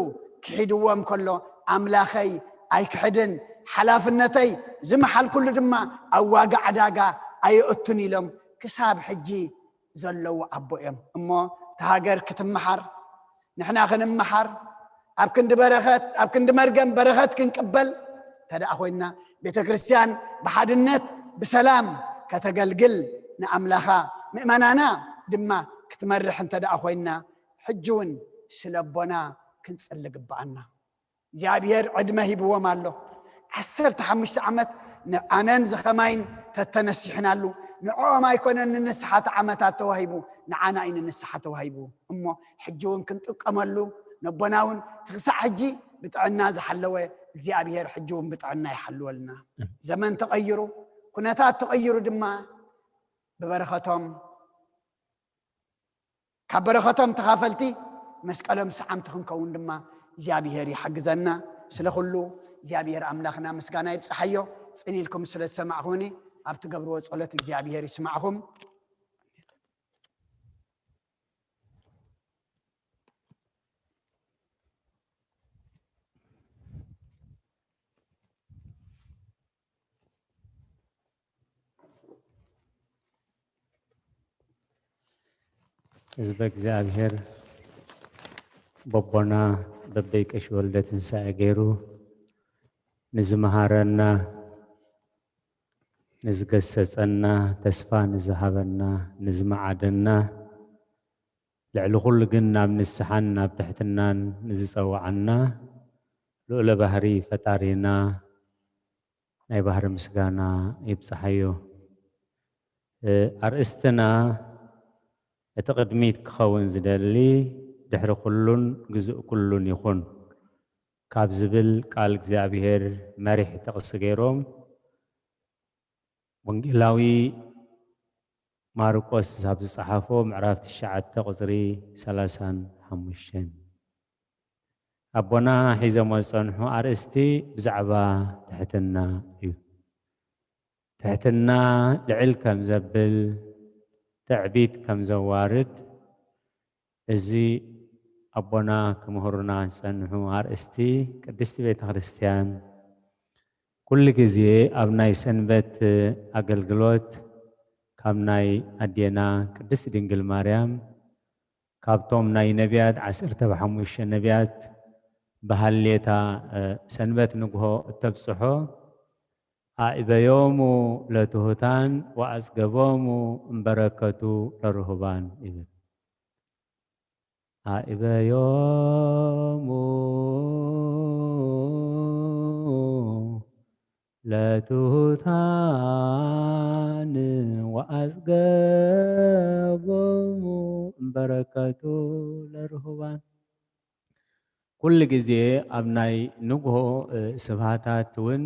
ክሒድዎም ከሎ ኣምላኸይ ኣይክሕድን፣ ሓላፍነተይ ዝመሓልኩሉ ድማ ኣብ ዋጋ ዕዳጋ ኣየእቱን ኢሎም ክሳብ ሕጂ ዘለዉ ኣቦ እዮም። እሞ እታ ሃገር ክትመሓር፣ ንሕና ክንመሓር፣ ኣብ ክንዲ በረኸት፣ ኣብ ክንዲ መርገም በረኸት ክንቅበል እንተ ደኣ ኮይንና፣ ቤተ ክርስቲያን ብሓድነት ብሰላም ከተገልግል ንኣምላኻ ምእመናና ድማ ክትመርሕ እንተ ደኣ ኮይንና፣ ሕጂ እውን ስለ ኣቦና ክንጽሊ ግብኣና። እግዚኣብሔር ዕድመ ሂብዎም ኣሎ። ዓሰርተ ሓሙሽተ ዓመት ንኣነን ዝኸማይን ተተነሲሕናሉ። ንዕኦም ኣይኮነን ንንስሓ እቲ ዓመታት ተዋሂቡ፣ ንዓና እዩ ንንስሓ ተዋሂቡ። እሞ ሕጂ እውን ክንጥቀመሉ፣ ነቦና እውን እቲ ክሳዕ ሕጂ ብጥዕና ዝሓለወ እግዚኣብሔር ሕጂ እውን ብጥዕና ይሓልወልና። ዘመን ተቐይሩ፣ ኩነታት ተቐይሩ ድማ ብበረኸቶም፣ ካብ በረኸቶም ተኻፈልቲ መስቀሎም ሰዓምቲ ክንከውን ድማ እግዚኣብሔር ይሓግዘና። ስለ ኩሉ እግዚኣብሔር ኣምላኽና ምስጋና ይብጽሓዮ። ጽን ኢልኩም ስለ ዝሰማዕኹምኒ ኣብ ትገብርዎ ጸሎት እግዚኣብሔር ይስማዕኹም። ህዝበ እግዚኣብሔር በቦና በበይ ቀሺ ወልደ ትንሳኤ ገይሩ ንዝመሃረና፣ ንዝገሰጸና፣ ተስፋ ንዝሃበና፣ ንዝመዓደና፣ ልዕሊ ኩሉ ግን ናብ ንስሓን ናብ ትሕትናን ንዝጸውዓና ልኡለ ባህሪ ፈጣሪና ናይ ባህሪ ምስጋና ይብጽሓዮ። እ፣ ኣርእስትና እቲ ቅድሚት ክኸውን ዝደሊ ድሕሪ ኩሉን ግዙእ ኩሉን ይኹን ካብ ዝብል ቃል እግዚኣብሔር መሪሕ ጥቕሲ ገይሮም ወንጌላዊ ማርቆስ ኣብ ዝጸሓፎ ምዕራፍ ትሽዓተ ቁጽሪ ሰላሳን ሓሙሽተን። ኣቦና ሒዞሞ ዝጸንሑ ኣርእስቲ ብዛዕባ ትሕትና እዩ። ትሕትና ልዕል ከም ዘብል፣ ትዕቢት ከም ዘዋርድ፣ እዚ ኣቦና ክምህሩና ዝጸንሑ ኣርእስቲ ቅድስቲ ቤተ ክርስቲያን ኩሉ ግዜ ኣብ ናይ ሰንበት ኣገልግሎት ካብ ናይ ኣዴና ቅድስቲ ድንግል ማርያም ካብቶም ናይ ነቢያት ዓሰርተ ሓሙሽተ ነቢያት ብሃሌታ፣ እ፣ ሰንበት ንግሆ እተብጽሖ ኣእበዮሙ ለትሑታን ወኣጽገቦሙ እምበረከቱ ለርሁባን ይብል። ኣእበዮሙ ለትሑታን ወኣጽገቦሙ እምበረከቱ ለርሁባን። ኩሉ ግዜ ኣብ ናይ ንግሆ ስብሃታት እውን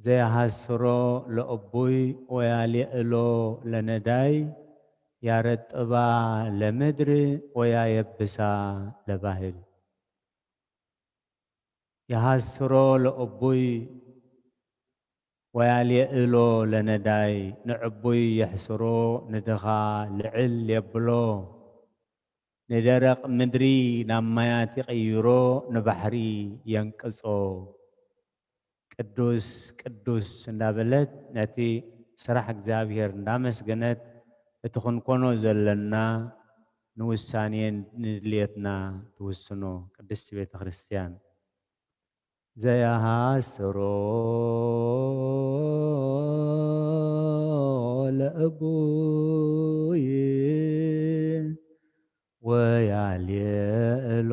ዘያሃስሮ ለእቡይ ወያልየእሎ ለነዳይ ያረጥባ ለምድር ወያየብሳ ለባህል። የሃስሮ ለእቡይ ወያልየእሎ ለነዳይ፣ ንዕቡይ የሕስሮ፣ ንድኻ ልዕል የብሎ። ንደረቕ ምድሪ ናብ ማያት ይቕይሮ፣ ንባሕሪ የንቅጾ። ቅዱስ ቅዱስ እንዳበለት ነቲ ስራሕ እግዚኣብሔር እንዳመስገነት እቲ ክንኮኖ ዘለና ንውሳኔን ንድልየትና ትውስኖ ቅድስቲ ቤተ ክርስቲያን። ዘያሃስሮ ለእቡይ ወያልየእሎ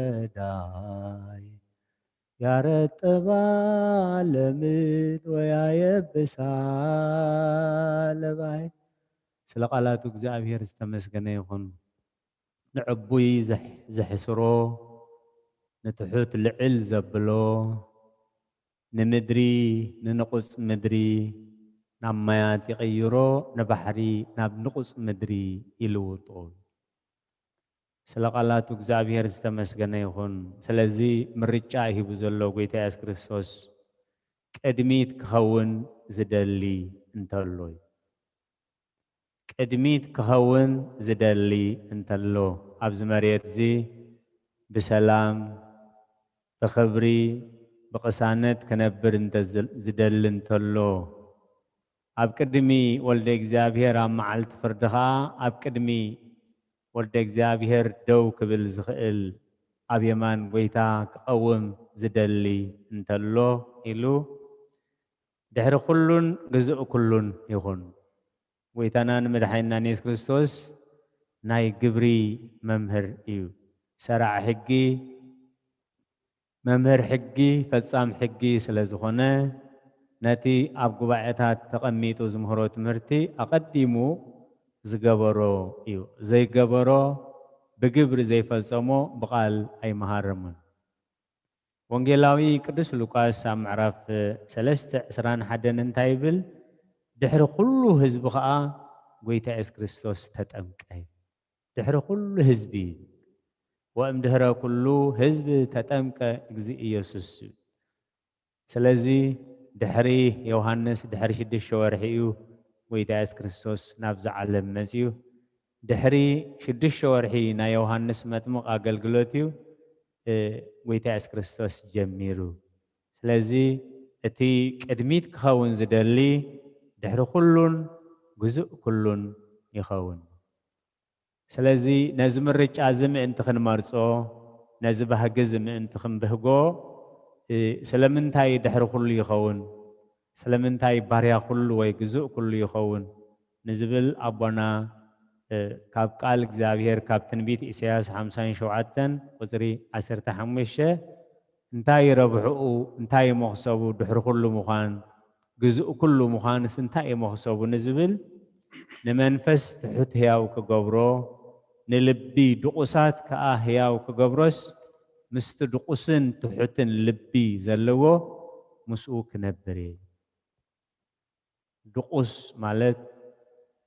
ለነዳይ ያረጥባ ለምድር ወያየብሳ ለባይ። ስለ ቃላቱ እግዚኣብሔር ዝተመስገነ ይኹን። ንዕቡይ ዘሕ-፣ ዘሕስሮ፣ ንትሑት ልዕል ዘብሎ፣ ንምድሪ፣ ንንቑጽ ምድሪ ናብ ማያት ይቕይሮ፣ ንባሕሪ ናብ ንቑጽ ምድሪ ይልውጦ። ስለ ቃላቱ እግዚኣብሔር ዝተመስገነ ይኹን። ስለዚ ምርጫ ሂቡ ዘሎ ጎይታ የሱስ ክርስቶስ ቅድሚት ክኸውን ዝደሊ እንተሎ እዩ። ቅድሚት ክኸውን ዝደሊ እንተሎ፣ ኣብዚ መሬት እዚ ብሰላም፣ ብኽብሪ፣ ብቕሳነት ክነብር እንተ ዝ-፣ ዝደሊ እንተሎ፣ ኣብ ቅድሚ ወልደ እግዚኣብሔር ኣብ መዓልቲ ፍርዲ ኸኣ ኣብ ቅድሚ ወልደ እግዚኣብሔር ደው ክብል ዝኽእል ኣብ የማን ጎይታ ክቐውም ዝደሊ እንተሎ ኢሉ ድሕሪ ኩሉን ግዙእ ኩሉን ይኹን። ጎይታናን መድሓኒናን የሱስ ክርስቶስ ናይ ግብሪ መምህር እዩ። ሰራዕ ሕጊ፣ መምህር ሕጊ፣ ፈጻም ሕጊ ስለ ዝኾነ፣ ነቲ ኣብ ጉባኤታት ተቐሚጡ ዝምህሮ ትምህርቲ ኣቐዲሙ ዝገበሮ እዩ። ዘይገበሮ ብግብሪ ዘይፈጸሞ ብቓል ኣይመሃረሙን። ወንጌላዊ ቅዱስ ሉቃስ ኣብ ምዕራፍ ሰለስተ ዕስራን ሓደን እንታይ ይብል? ድሕሪ ኩሉ ህዝቢ ኸኣ ጎይታ የሱስ ክርስቶስ ተጠምቀ። ድሕሪ ኩሉ ህዝቢ፣ ወእምድህረ ኩሉ ህዝቢ ተጠምቀ እግዚእ ኢየሱስ። ስለዚ ድሕሪ ዮሃንስ፣ ድሕሪ ሽዱሽተ ወርሒ እዩ ጎይታ የሱስ ክርስቶስ ናብዛ ዓለም መጺኡ። ድሕሪ ሽዱሽተ ወርሒ ናይ ዮሃንስ መጥምቕ ኣገልግሎት እዩ፣ እ፣ ጎይታ የሱስ ክርስቶስ ጀሚሩ። ስለዚ እቲ ቅድሚት ክኸውን ዝደሊ ድሕሪ ኩሉን ግዙእ ኩሉን ይኸውን። ስለዚ ነዚ ምርጫ እዚ ምእንቲ ክንመርጾ፣ ነዚ ባህጊ እዚ ምእንቲ ክንብህጎ፣ እ፣ ስለምንታይ ድሕሪ ኩሉ ይኸውን? ስለምንታይ ባርያ ኩሉ ወይ ግዙእ ኩሉ ይኸውን? ንዝብል ኣቦና፣ እ፣ ካብ ቃል እግዚኣብሔር ካብ ትንቢት ኢሳያስ ሓምሳን ሸውዓተን ቁጽሪ ዓሰርተ ሓሙሽተ እንታይ ረብሕኡ፣ እንታይ መኽሰቡ ድሕሪ ኩሉ ምዃን፣ ግዙእ ኩሉ ምዃንስ እንታይ እዩ መኽሰቡ ንዝብል፣ ንመንፈስ ትሑት ህያው ክገብሮ፣ ንልቢ ድቑሳት ከኣ ህያው ክገብሮስ፣ ምስቲ ድቑስን ትሑትን ልቢ ዘለዎ ምስኡ ክነብር እየ። ድቑስ ማለት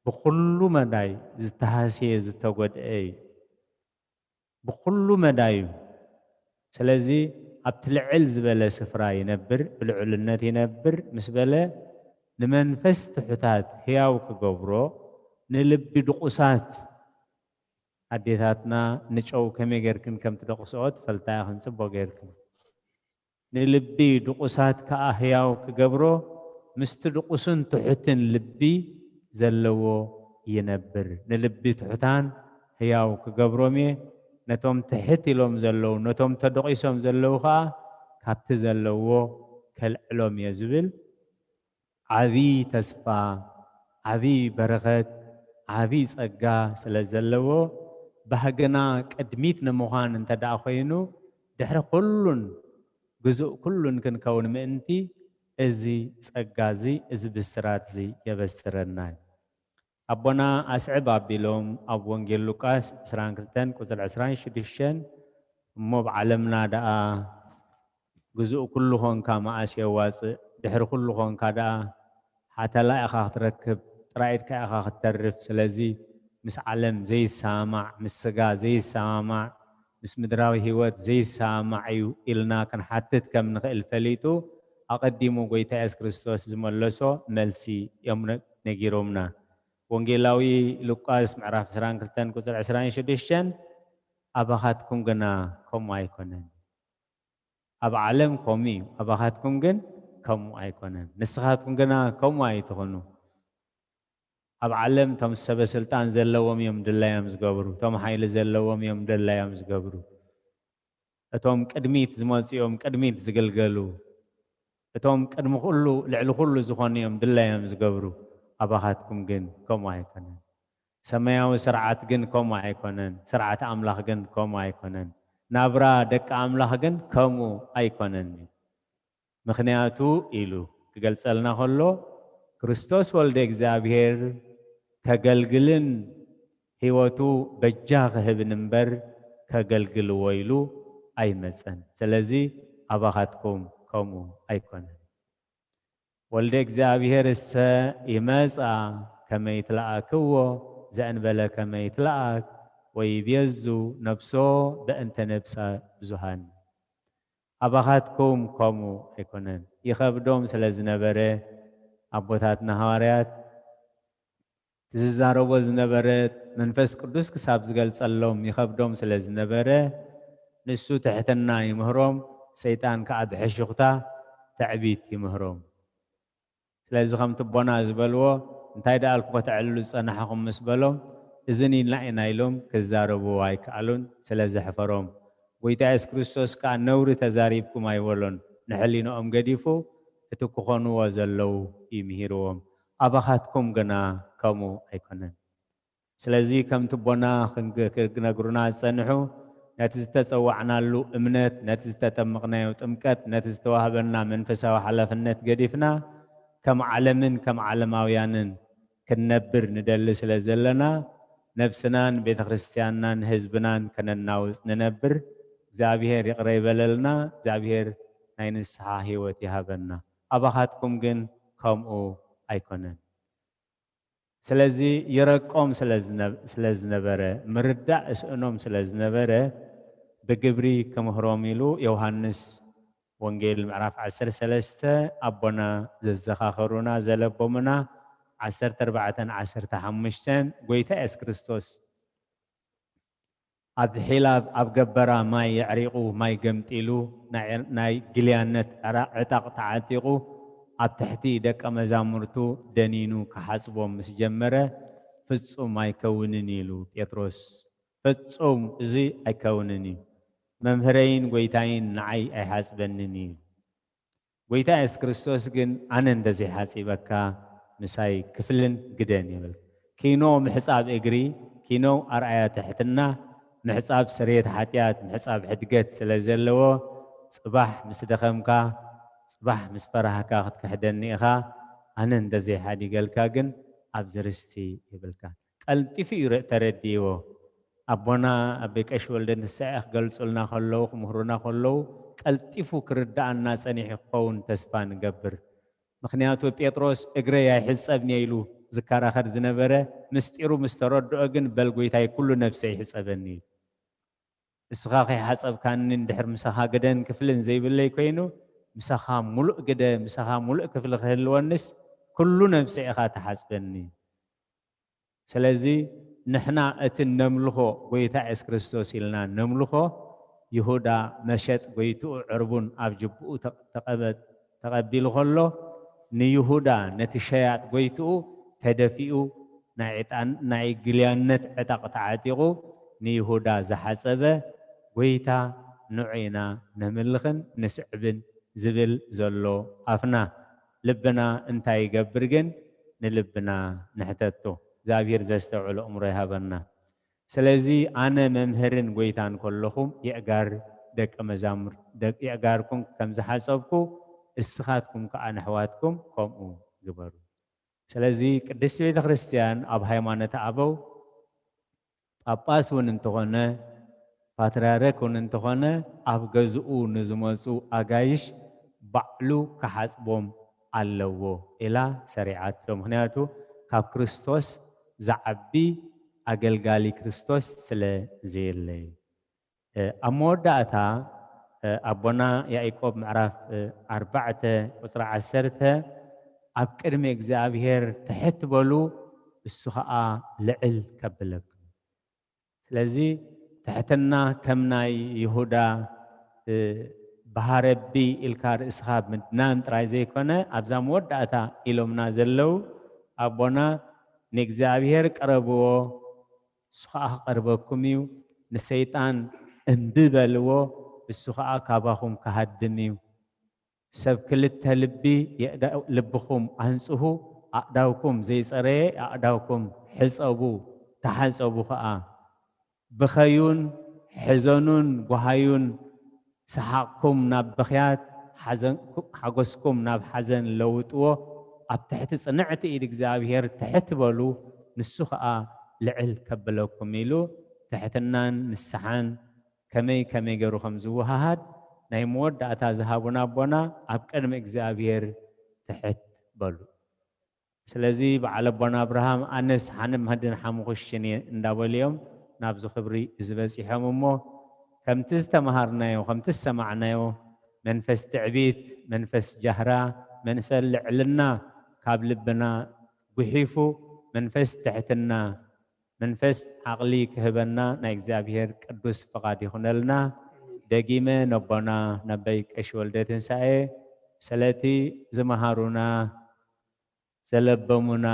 ብኹሉ መዳይ ዝተሃስየ፣ ዝተጎድአ እዩ። ብኹሉ መዳዩ። ስለዚ ኣብቲ ልዕል ዝበለ ስፍራ ይነብር፣ ብልዑልነት ይነብር ምስ በለ፣ ንመንፈስ ትሑታት ህያው ክገብሮ፣ ንልቢ ድቑሳት፣ ኣዴታትና ንጨው ከመይ ጌርክን ከም ትደቕስኦ ትፈልጣ ኢኽን ጽቡቕ ጌርክን። ንልቢ ድቑሳት ከኣ ህያው ክገብሮ፣ ምስቲ ድቑስን ትሑትን ልቢ ዘለዎ ይነብር። ንልቢ ትሑታን ህያው ክገብሮም እየ፣ ነቶም ትሕት ኢሎም ዘለዉ፣ ነቶም ተደቂሶም ዘለዉ ከኣ ካብቲ ዘለዎ ከልዕሎም እየ ዝብል ዓቢ ተስፋ፣ ዓቢ በረኸት፣ ዓቢ ጸጋ ስለ ዘለዎ፣ ባህግና ቅድሚት ንምዃን እንተ ደኣ ኾይኑ፣ ድሕሪ ኩሉን ግዙእ ኩሉን ክንከውን ምእንቲ፣ እዚ ጸጋ እዚ፣ እዚ ብስራት እዚ የበስረና እዩ። ኣቦና ኣስዕብ ኣቢሎም ኣብ ወንጌል ሉቃስ ዕስራን ክልተን ቁጽሪ ዕስራን ሽዱሽተን፣ እሞ ኣብ ዓለምና ደኣ ግዙእ ኩሉ ኾንካ መኣስ የዋጽእ፣ ድሕሪ ኩሉ ኾንካ ደኣ ሓተላ ኢኻ ክትረክብ፣ ጥራይ ኢድካ ኢኻ ክትተርፍ። ስለዚ ምስ ዓለም ዘይሰማማዕ፣ ምስ ስጋ ዘይሰማማዕ፣ ምስ ምድራዊ ህይወት ዘይሰማማዕ እዩ ኢልና ክንሓትት ከም ንኽእል ፈሊጡ፣ ኣቐዲሙ ጎይታ የሱስ ክርስቶስ ዝመለሶ መልሲ እዮም ነ-፣ ነጊሮምና። ወንጌላዊ ሉቃስ ምዕራፍ ዕስራን ክልተን ቁጽሪ ዕስራን ሽዱሽተን፣ ኣባኻትኩም ግና ከምኡ ኣይኮነን። ኣብ ዓለም ከምኡ እዩ፣ ኣባኻትኩም ግን ከምኡ ኣይኮነን። ንስኻትኩም ግና ከምኡ ኣይትኹኑ። ኣብ ዓለም እቶም ሰበ ስልጣን ዘለዎም እዮም ድላዮም ዝገብሩ፣ እቶም ሓይሊ ዘለዎም እዮም ድላዮም ዝገብሩ። እቶም ቅድሚት ዝመጹ እዮም ቅድሚት ዝግልገሉ። እቶም ቅድሚ ኩሉ፣ ልዕሊ ኩሉ ዝኾኑ እዮም ድላዮም ዝገብሩ። ኣባኻትኩም ግን ከምኡ ኣይኮነን። ሰማያዊ ስርዓት ግን ከምኡ ኣይኮነን። ስርዓት ኣምላኽ ግን ከምኡ ኣይኮነን። ናብራ ደቂ ኣምላኽ ግን ከምኡ ኣይኮነን እዩ። ምኽንያቱ ኢሉ ክገልጸልና ከሎ፣ ክርስቶስ ወልደ እግዚኣብሔር ከገልግልን ህይወቱ በጃ ክህብን እምበር ከገልግልዎ ኢሉ ኣይመጸን። ስለዚ ኣባኻትኩም ከምኡ ኣይኮነን። ወልደ እግዚኣብሔር እሰ ይመጻ ከመ ይትለኣክዎ ዘእንበለ ከመ ይትለኣክ ወይቤዙ ነፍሶ በእንተ ነፍሳ ብዙሃን። ኣባኻትኩም ከምኡ ኣይኮነን። ይኸብዶም ስለ ዝነበረ ኣቦታትና ሃዋርያት እቲ ዝዛረቦ ዝነበረ መንፈስ ቅዱስ ክሳብ ዝገልጸሎም ይኸብዶም ስለ ዝነበረ፣ ንሱ ትሕትና ይምህሮም፣ ሰይጣን ከኣ ብሕሹኽታ ትዕቢት ይምህሮም። ስለዚ ከምቲ ኣቦና ዝበልዎ፣ "እንታይ ደኣልኩ ከተዕልሉ ዝጸናሕኹም?" ምስ በሎም፣ "እዝን ኢልና ኢና" ኢሎም ክዛረብዎ ኣይከኣሉን ስለ ዘሕፈሮም። ጎይታ የሱስ ክርስቶስ ከኣ ነውሪ ተዛሪብኩም ኣይበሎን። ንሕሊንኦም ገዲፉ እቲ ክኾንዎ ዘለዉ እዩ ምሂርዎም። ኣባኻትኩም ግና ከምኡ ኣይኮነን። ስለዚ ከምቲ ኣቦና ክንግ-፣ ክነግሩና ዝጸንሑ፣ ነቲ ዝተጸዋዕናሉ እምነት፣ ነቲ ዝተጠመቕናዮ ጥምቀት፣ ነቲ ዝተዋህበና መንፈሳዊ ሓላፍነት ገዲፍና፣ ከም ዓለምን ከም ዓለማውያንን ክንነብር ንደሊ ስለ ዘለና፣ ነብስናን ቤተ ክርስቲያንናን ህዝብናን ከነናውጽ ንነብር፣ እግዚኣብሔር ይቕረ ይበለልና፣ እግዚኣብሔር ናይ ንስሓ ህይወት ይሃበና። ኣባኻትኩም ግን ከምኡ ኣይኮነን። ስለዚ ይረቆም ስለ ዝነ-፣ ስለ ዝነበረ፣ ምርዳእ እስእኖም ስለ ዝነበረ፣ ብግብሪ ክምህሮም ኢሉ ዮሃንስ ወንጌል ምዕራፍ ዓሰርተ ሰለስተ ኣቦና ዘዘኻኸሩና፣ ዘለቦምና፣ ዓሰርተ ኣርባዕተን ዓሰርተ ሓሙሽተን ጎይታ የሱስ ክርስቶስ ኣብ ሒላብ ኣብ ገበራ ማይ የዕሪቑ፣ ማይ ገምጢሉ፣ ናይ፣ ናይ ግልያነት ዕራ-፣ ዕጣቕ ተዓጢቑ፣ ኣብ ትሕቲ ደቀ መዛሙርቱ ደኒኑ ክሓጽቦም ምስ ጀመረ፣ "ፍጹም ኣይከውንን" ኢሉ ጴጥሮስ። "ፍጹም እዚ ኣይከውንን እዩ። መምህረይን ጐይታይን ንዓይ ኣይሓጽበንን እዩ።" ጎይታ የሱስ ክርስቶስ ግን፣ "ኣነ እንተዘይሓጺበካ፣ ምሳይ ክፍልን ግደን" ይብል። ኪኖ ምሕጻብ እግሪ፣ ኪኖ ኣርኣያ ትሕትና፣ ምሕጻብ ስርየት ሓጢኣት፣ ምሕጻብ ሕድገት ስለ ዘለዎ፣ ጽባሕ ምስ ደኸምካ፣ ጽባሕ ምስ ፈራህካ ክትክሕደኒ ኢኻ፣ ኣነ እንተዘይሓዲገልካ ግን ኣብዚ ርስቲ የብልካን። ቀልጢፉ እዩ ረ-፣ ተረዲእዎ። ኣቦና ኣቦይ ቀሺ ወልደ ንስሐ ክገልጹልና ከለዉ፣ ክምህሩና ከለዉ፣ ቀልጢፉ ክርድኣና ጸኒሑ ክኸውን ተስፋ ንገብር። ምኽንያቱ ጴጥሮስ "እግረይ ኣይሕጸብን እየ" ኢሉ ዝከራኸር ዝነበረ፣ ምስጢሩ ምስ ተረድኦ ግን፣ "በል ጐይታይ፣ ኩሉ ነብሰይ ይሕጸበኒ" ኢሉ። "እስኻ ከይሓጸብካኒ እንድሕር ምሳኻ ግደን ክፍልን ዘይብለይ ኮይኑ፣ ምሳኻ ሙሉእ ግደ፣ ምሳኻ ሙሉእ ክፍሊ ክህልወንስ፣ ኩሉ ነብሰይ ኢኻ ትሓጽበኒ።" ስለዚ ንሕና እቲ ነምልኾ፣ ጐይታ የሱስ ክርስቶስ ኢልና ነምልኾ፣ ይሁዳ መሸጥ ጐይትኡ ዕርቡን ኣብ ጅብኡ ተቐ-፣ ተቐበ-፣ ተቐቢሉ ከሎ፣ ንይሁዳ ነቲ ሸያጥ ጐይትኡ ተደፊኡ፣ ናይ ዕጣን፣ ናይ ግልያነት ዕጣቕ ተዓጢቑ ንይሁዳ ዝሓጸበ ጐይታ ንዑ ኢና ነምልኽን ንስዕብን ዝብል ዘሎ ኣፍና፣ ልብና እንታይ ይገብር ግን? ንልብና ንሕተቶ። እግዚኣብሔር ዘስተውዕሎ እምሮ ይሃበና። ስለዚ ኣነ መምህርን ጐይታን ከለኹም የእጋር ደቀ መዛሙር-፣ ደቅ-፣ የእጋርኩም ከም ዝሓጸብኩ፣ እስኻትኩም ከኣ ንኣሕዋትኩም ከምኡ ግበሩ። ስለዚ ቅድስቲ ቤተ ክርስቲያን ኣብ ሃይማኖት ኣበው ጳጳስ እውን እንተኾነ፣ ፓትርያርክ እውን እንተኾነ፣ ኣብ ገዝኡ ንዝመፁ ኣጋይሽ ባዕሉ ክሓፅቦም ኣለዎ ኢላ ሰሪዓቶ። ምኽንያቱ ካብ ክርስቶስ ዝዓቢ ኣገልጋሊ ክርስቶስ ስለ ዘየለ እዩ። ኣብ መወዳእታ ኣቦና ያዕቆብ ምዕራፍ ኣርባዕተ ቁፅሪ ዓሰርተ ኣብ ቅድሚ እግዚኣብሔር ትሕት በሉ፣ እሱ ኸዓ ልዕል ከብለኩም። ስለዚ ትሕትና ከም ናይ ይሁዳ ባህረቢ ኢልካ ርእስኻ ምድናን ጥራይ ዘይኮነ ኣብዛ መወዳእታ ኢሎምና ዘለዉ ኣቦና ንእግዚኣብሔር ቅረብዎ፣ እሱ ኸዓ ክቐርበኩም እዩ። ንሰይጣን እምቢ በልዎ፣ እሱ ኸዓ ካባኹም ክሃድም እዩ። ሰብ ክልተ ልቢ የእዳ-፣ ልብኹም ኣንጽሁ፣ ኣእዳውኩም ዘይጸረየ ኣእዳውኩም ሕጸቡ፣ ተሓጸቡ ኸዓ። ብኸዩን ሕዘኑን ጓሃዩን፣ ሰሓቕኩም ናብ ብኽያት፣ ሓዘን-፣ ሓጎስኩም ናብ ሓዘን ለውጥዎ። ኣብ ትሕቲ ጽንዕቲ ኢድ እግዚኣብሔር ትሕት በሉ፣ ንሱ ኸዓ ልዕል ከብለኩም ኢሉ፣ ትሕትናን ንስሓን ከመይ ከመይ ገይሩ ከም ዝወሃሃድ ናይ መወዳእታ ዝሃቡና ኣቦና ኣብ ቅድሚ እግዚኣብሔር ትሕት በሉ። ስለዚ በዓል ኣቦና ኣብርሃም ኣነስ ሓንም ህድን ሓሙኽሽን እየ እንዳበሉ እዮም ናብዚ ክብሪ እዚ በጺሖም እሞ ከምቲ ዝተምሃርናዮ፣ ከምቲ ዝሰማዕናዮ መንፈስ ትዕቢት፣ መንፈስ ጃህራ፣ መንፈስ ልዕልና ካብ ልብና ጉሒፉ መንፈስ ትሕትና መንፈስ ዓቕሊ ክህበና ናይ እግዚኣብሔር ቅዱስ ፍቓድ ይኹነልና። ደጊመ ነቦና ነቦይ ቀሺ ወልደ ትንሳኤ ስለቲ ዝመሃሩና፣ ዘለበሙና፣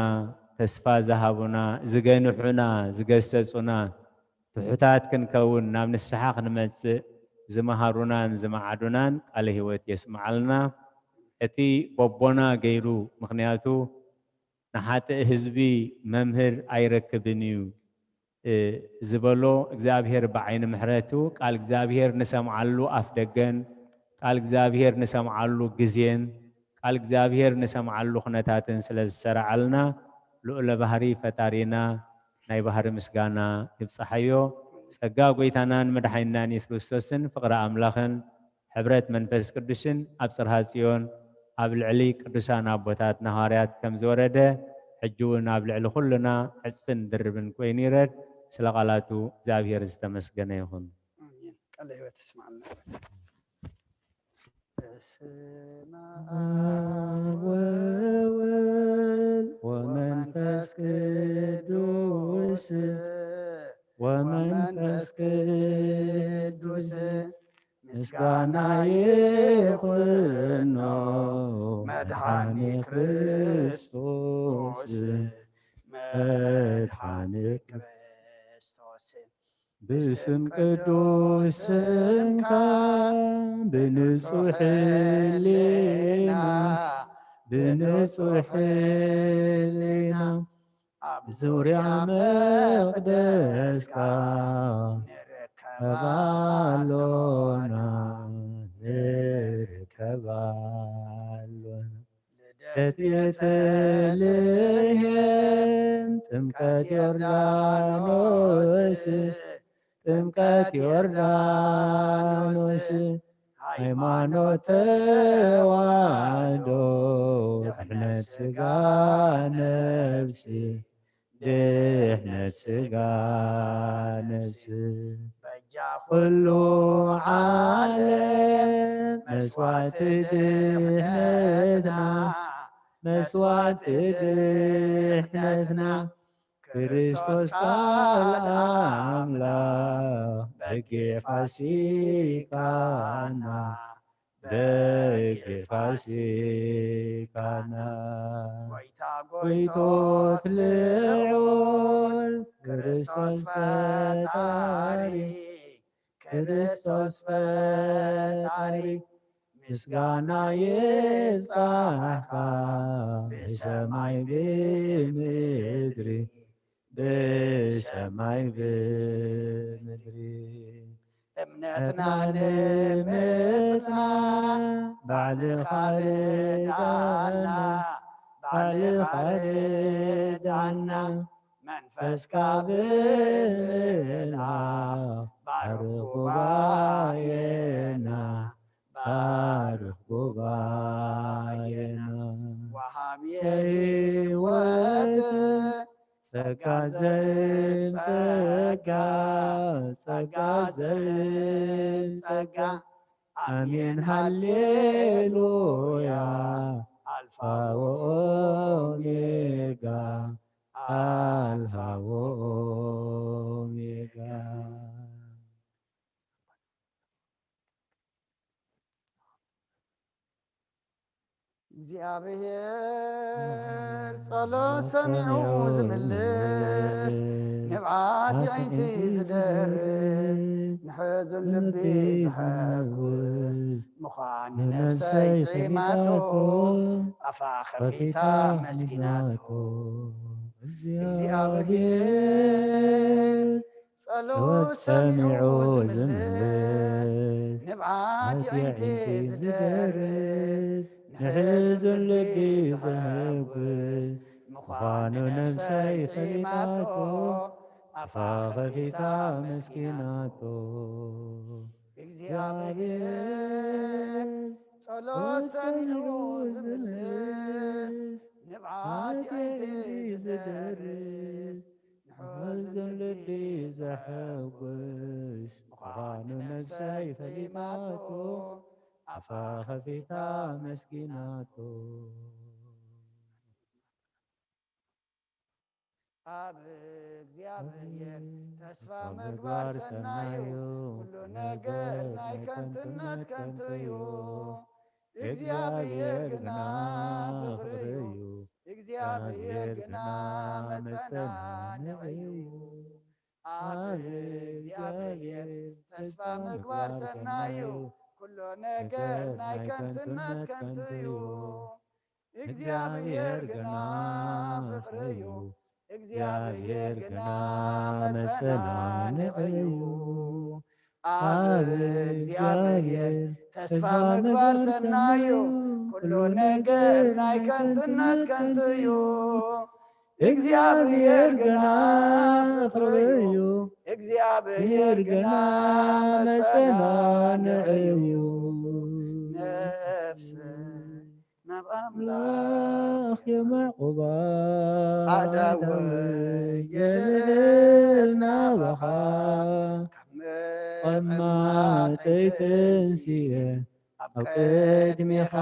ተስፋ ዝሃቡና፣ ዝገንሑና፣ ዝገሰጹና፣ ትሑታት ክንከውን፣ ናብ ንስሓ ክንመጽእ ዝመሃሩናን ዝመዓዱናን ቃለ ህይወት የስምዓልና። እቲ በቦና ገይሩ፣ ምኽንያቱ ንሓጥእ ህዝቢ መምህር ኣይረክብን እዩ፣ እ፣ ዝበሎ እግዚኣብሔር ብዓይኒ ምሕረቱ ቃል እግዚኣብሔር ንሰምዓሉ ኣፍ ደገን ቃል እግዚኣብሔር ንሰምዓሉ ግዜን ቃል እግዚኣብሔር ንሰምዓሉ ኩነታትን ስለ ዝሰራዓልና ልዑለ ባህሪ ፈጣሪና ናይ ባህሪ ምስጋና ይብጽሓዮ። ጸጋ ጎይታናን መድሓኒናን የሱስ ክርስቶስን ፍቕሪ ኣምላኽን ሕብረት መንፈስ ቅዱስን ኣብ ጽርሃ ጽዮን ኣብ ልዕሊ ቅዱሳን ኣቦታትና ሃዋርያት ከም ዝወረደ ሕጂ እውን ኣብ ልዕሊ ኩልና ዕጽፍን ድርብን ኮይኑ ይረድ። ስለ ቃላቱ እግዚኣብሔር ዝተመስገነ ይኹን። ኣሜን። ቃለ ሕይወት ይስማዕልና። በስመ ኣብ ወወልድ ወመንፈስ ቅዱስ ወመንፈስ ቅዱስ ምስጋና ይኹኖ መድሓኒ ክርስቶስ መድሓኒ ክርስቶስ ብስም ቅዱስ ስምካ ብንጹሕ ህሊና ብንጹሕ ህሊና ኣብ ዙርያ መቕደስካ ንርከብ ኣሎና ንርከብ ኣሎና። ልደት ቤተልሔም ጥምቀት ዮርዳኖስ ጥምቀት ዮርዳኖስ ሃይማኖት ተዋህዶ ድሕነት ስጋ ነብሲ ድሕነት ስጋ ነብሲ በጃ ኩሉ ዓለም መስዋዕቲ ድሕነትና መስዋዕቲ ድሕነትና ክርስቶስ ቃል ኣምላኽ በጊዕ ፋሲካና በጊዕ ፋሲካና ጎይታ ጎይቶት ልዑል ክርስቶስ ፈጣሪ ክርስቶስ ፈጣሪ ምስጋና ይብጻሕካ ብሰማይ ብምድሪ ብሰማይ ብምድሪ እምነትና ንምጽና ባዕልኻ ርዳና ቃልኻ ርድኣና፣ መንፈስካ ብምልኣኽ ባርኽ ጉባኤና፣ ባርኽ ጉባኤና። ወሃቢ ህይወት ጸጋ ዘብል ጸጋ፣ ጸጋ ዘብል ጸጋ። ኣሜን ሃሌሉያ። ኣልፋ ወኦሜጋ፣ ኣልፋ ወኦሜጋ። እግዚኣብሔር ጸሎት ሰሚዑ ዝምልስ፣ ንብዓት የዒንቲ ዝደርስ፣ ንሕዙን ልቢ ዘሐጉስ ምዃኑ ነፍሰይ ጥዒማቶ፣ ኣፋ ከፊታ መስኪናቶ። እግዚኣብሔር ጸሎት ሰሚዑ ዝምልስ፣ ንብዓት የዒንቲ ዝደርስ፣ ንሕዙን ልቢ ዘሐጉስ ምዃኑ ነፍሰይ ጥዒማቶ፣ ኣፋ ከፊታ መስኪናቶ። እግዚኣብሔር ጸሎት ሰሚዑ ዝምልስ፣ ንብዓት የዒንቲ ዝደርስ፣ ንሕዙን ልቢ ዘሐጉስ ምዃኑ ነፍሰይ ፈሊጣቶ፣ ኣፋ ከፊታ መስኪናቶ። ኣብ እግዚኣብሔር ተስፋ ምግባር ሰናዩ፣ ኩሉ ነገር ናይ ከንቱነት ከንቱ እዩ። እግዚኣብሔር ግና ፍቕሪ እዩ። እግዚኣብሔር ግና መጸናንዒ እዩ። ኣብ እግዚኣብሔር ተስፋ ምግባር ሰናዩ፣ ኩሉ ነገር ናይ ከንቱነት ከንቱ እዩ። እግዚኣብሔር ግና ፍቕሪ እዩ። እግዚኣብሔር ግና መጸናንዒ እዩ። ኣብ እግዚኣብሔር ተስፋ ምግባር ሰናዩ፣ ኩሉ ነገር ናይ ከንቱነት ከንቱ እዩ። እግዚኣብሔር ግና ፍቕሪ እዩ። እግዚኣብሔር ግና መጸናንዒ እዩ። ነፍሰይ ናብ ኣምላኽ የማዕቑባ፣ ኣእዳወይ የልዕል ናባኻ፣ ካብ መቐማጠይ ተንሲኤ ኣብ ቅድሜኻ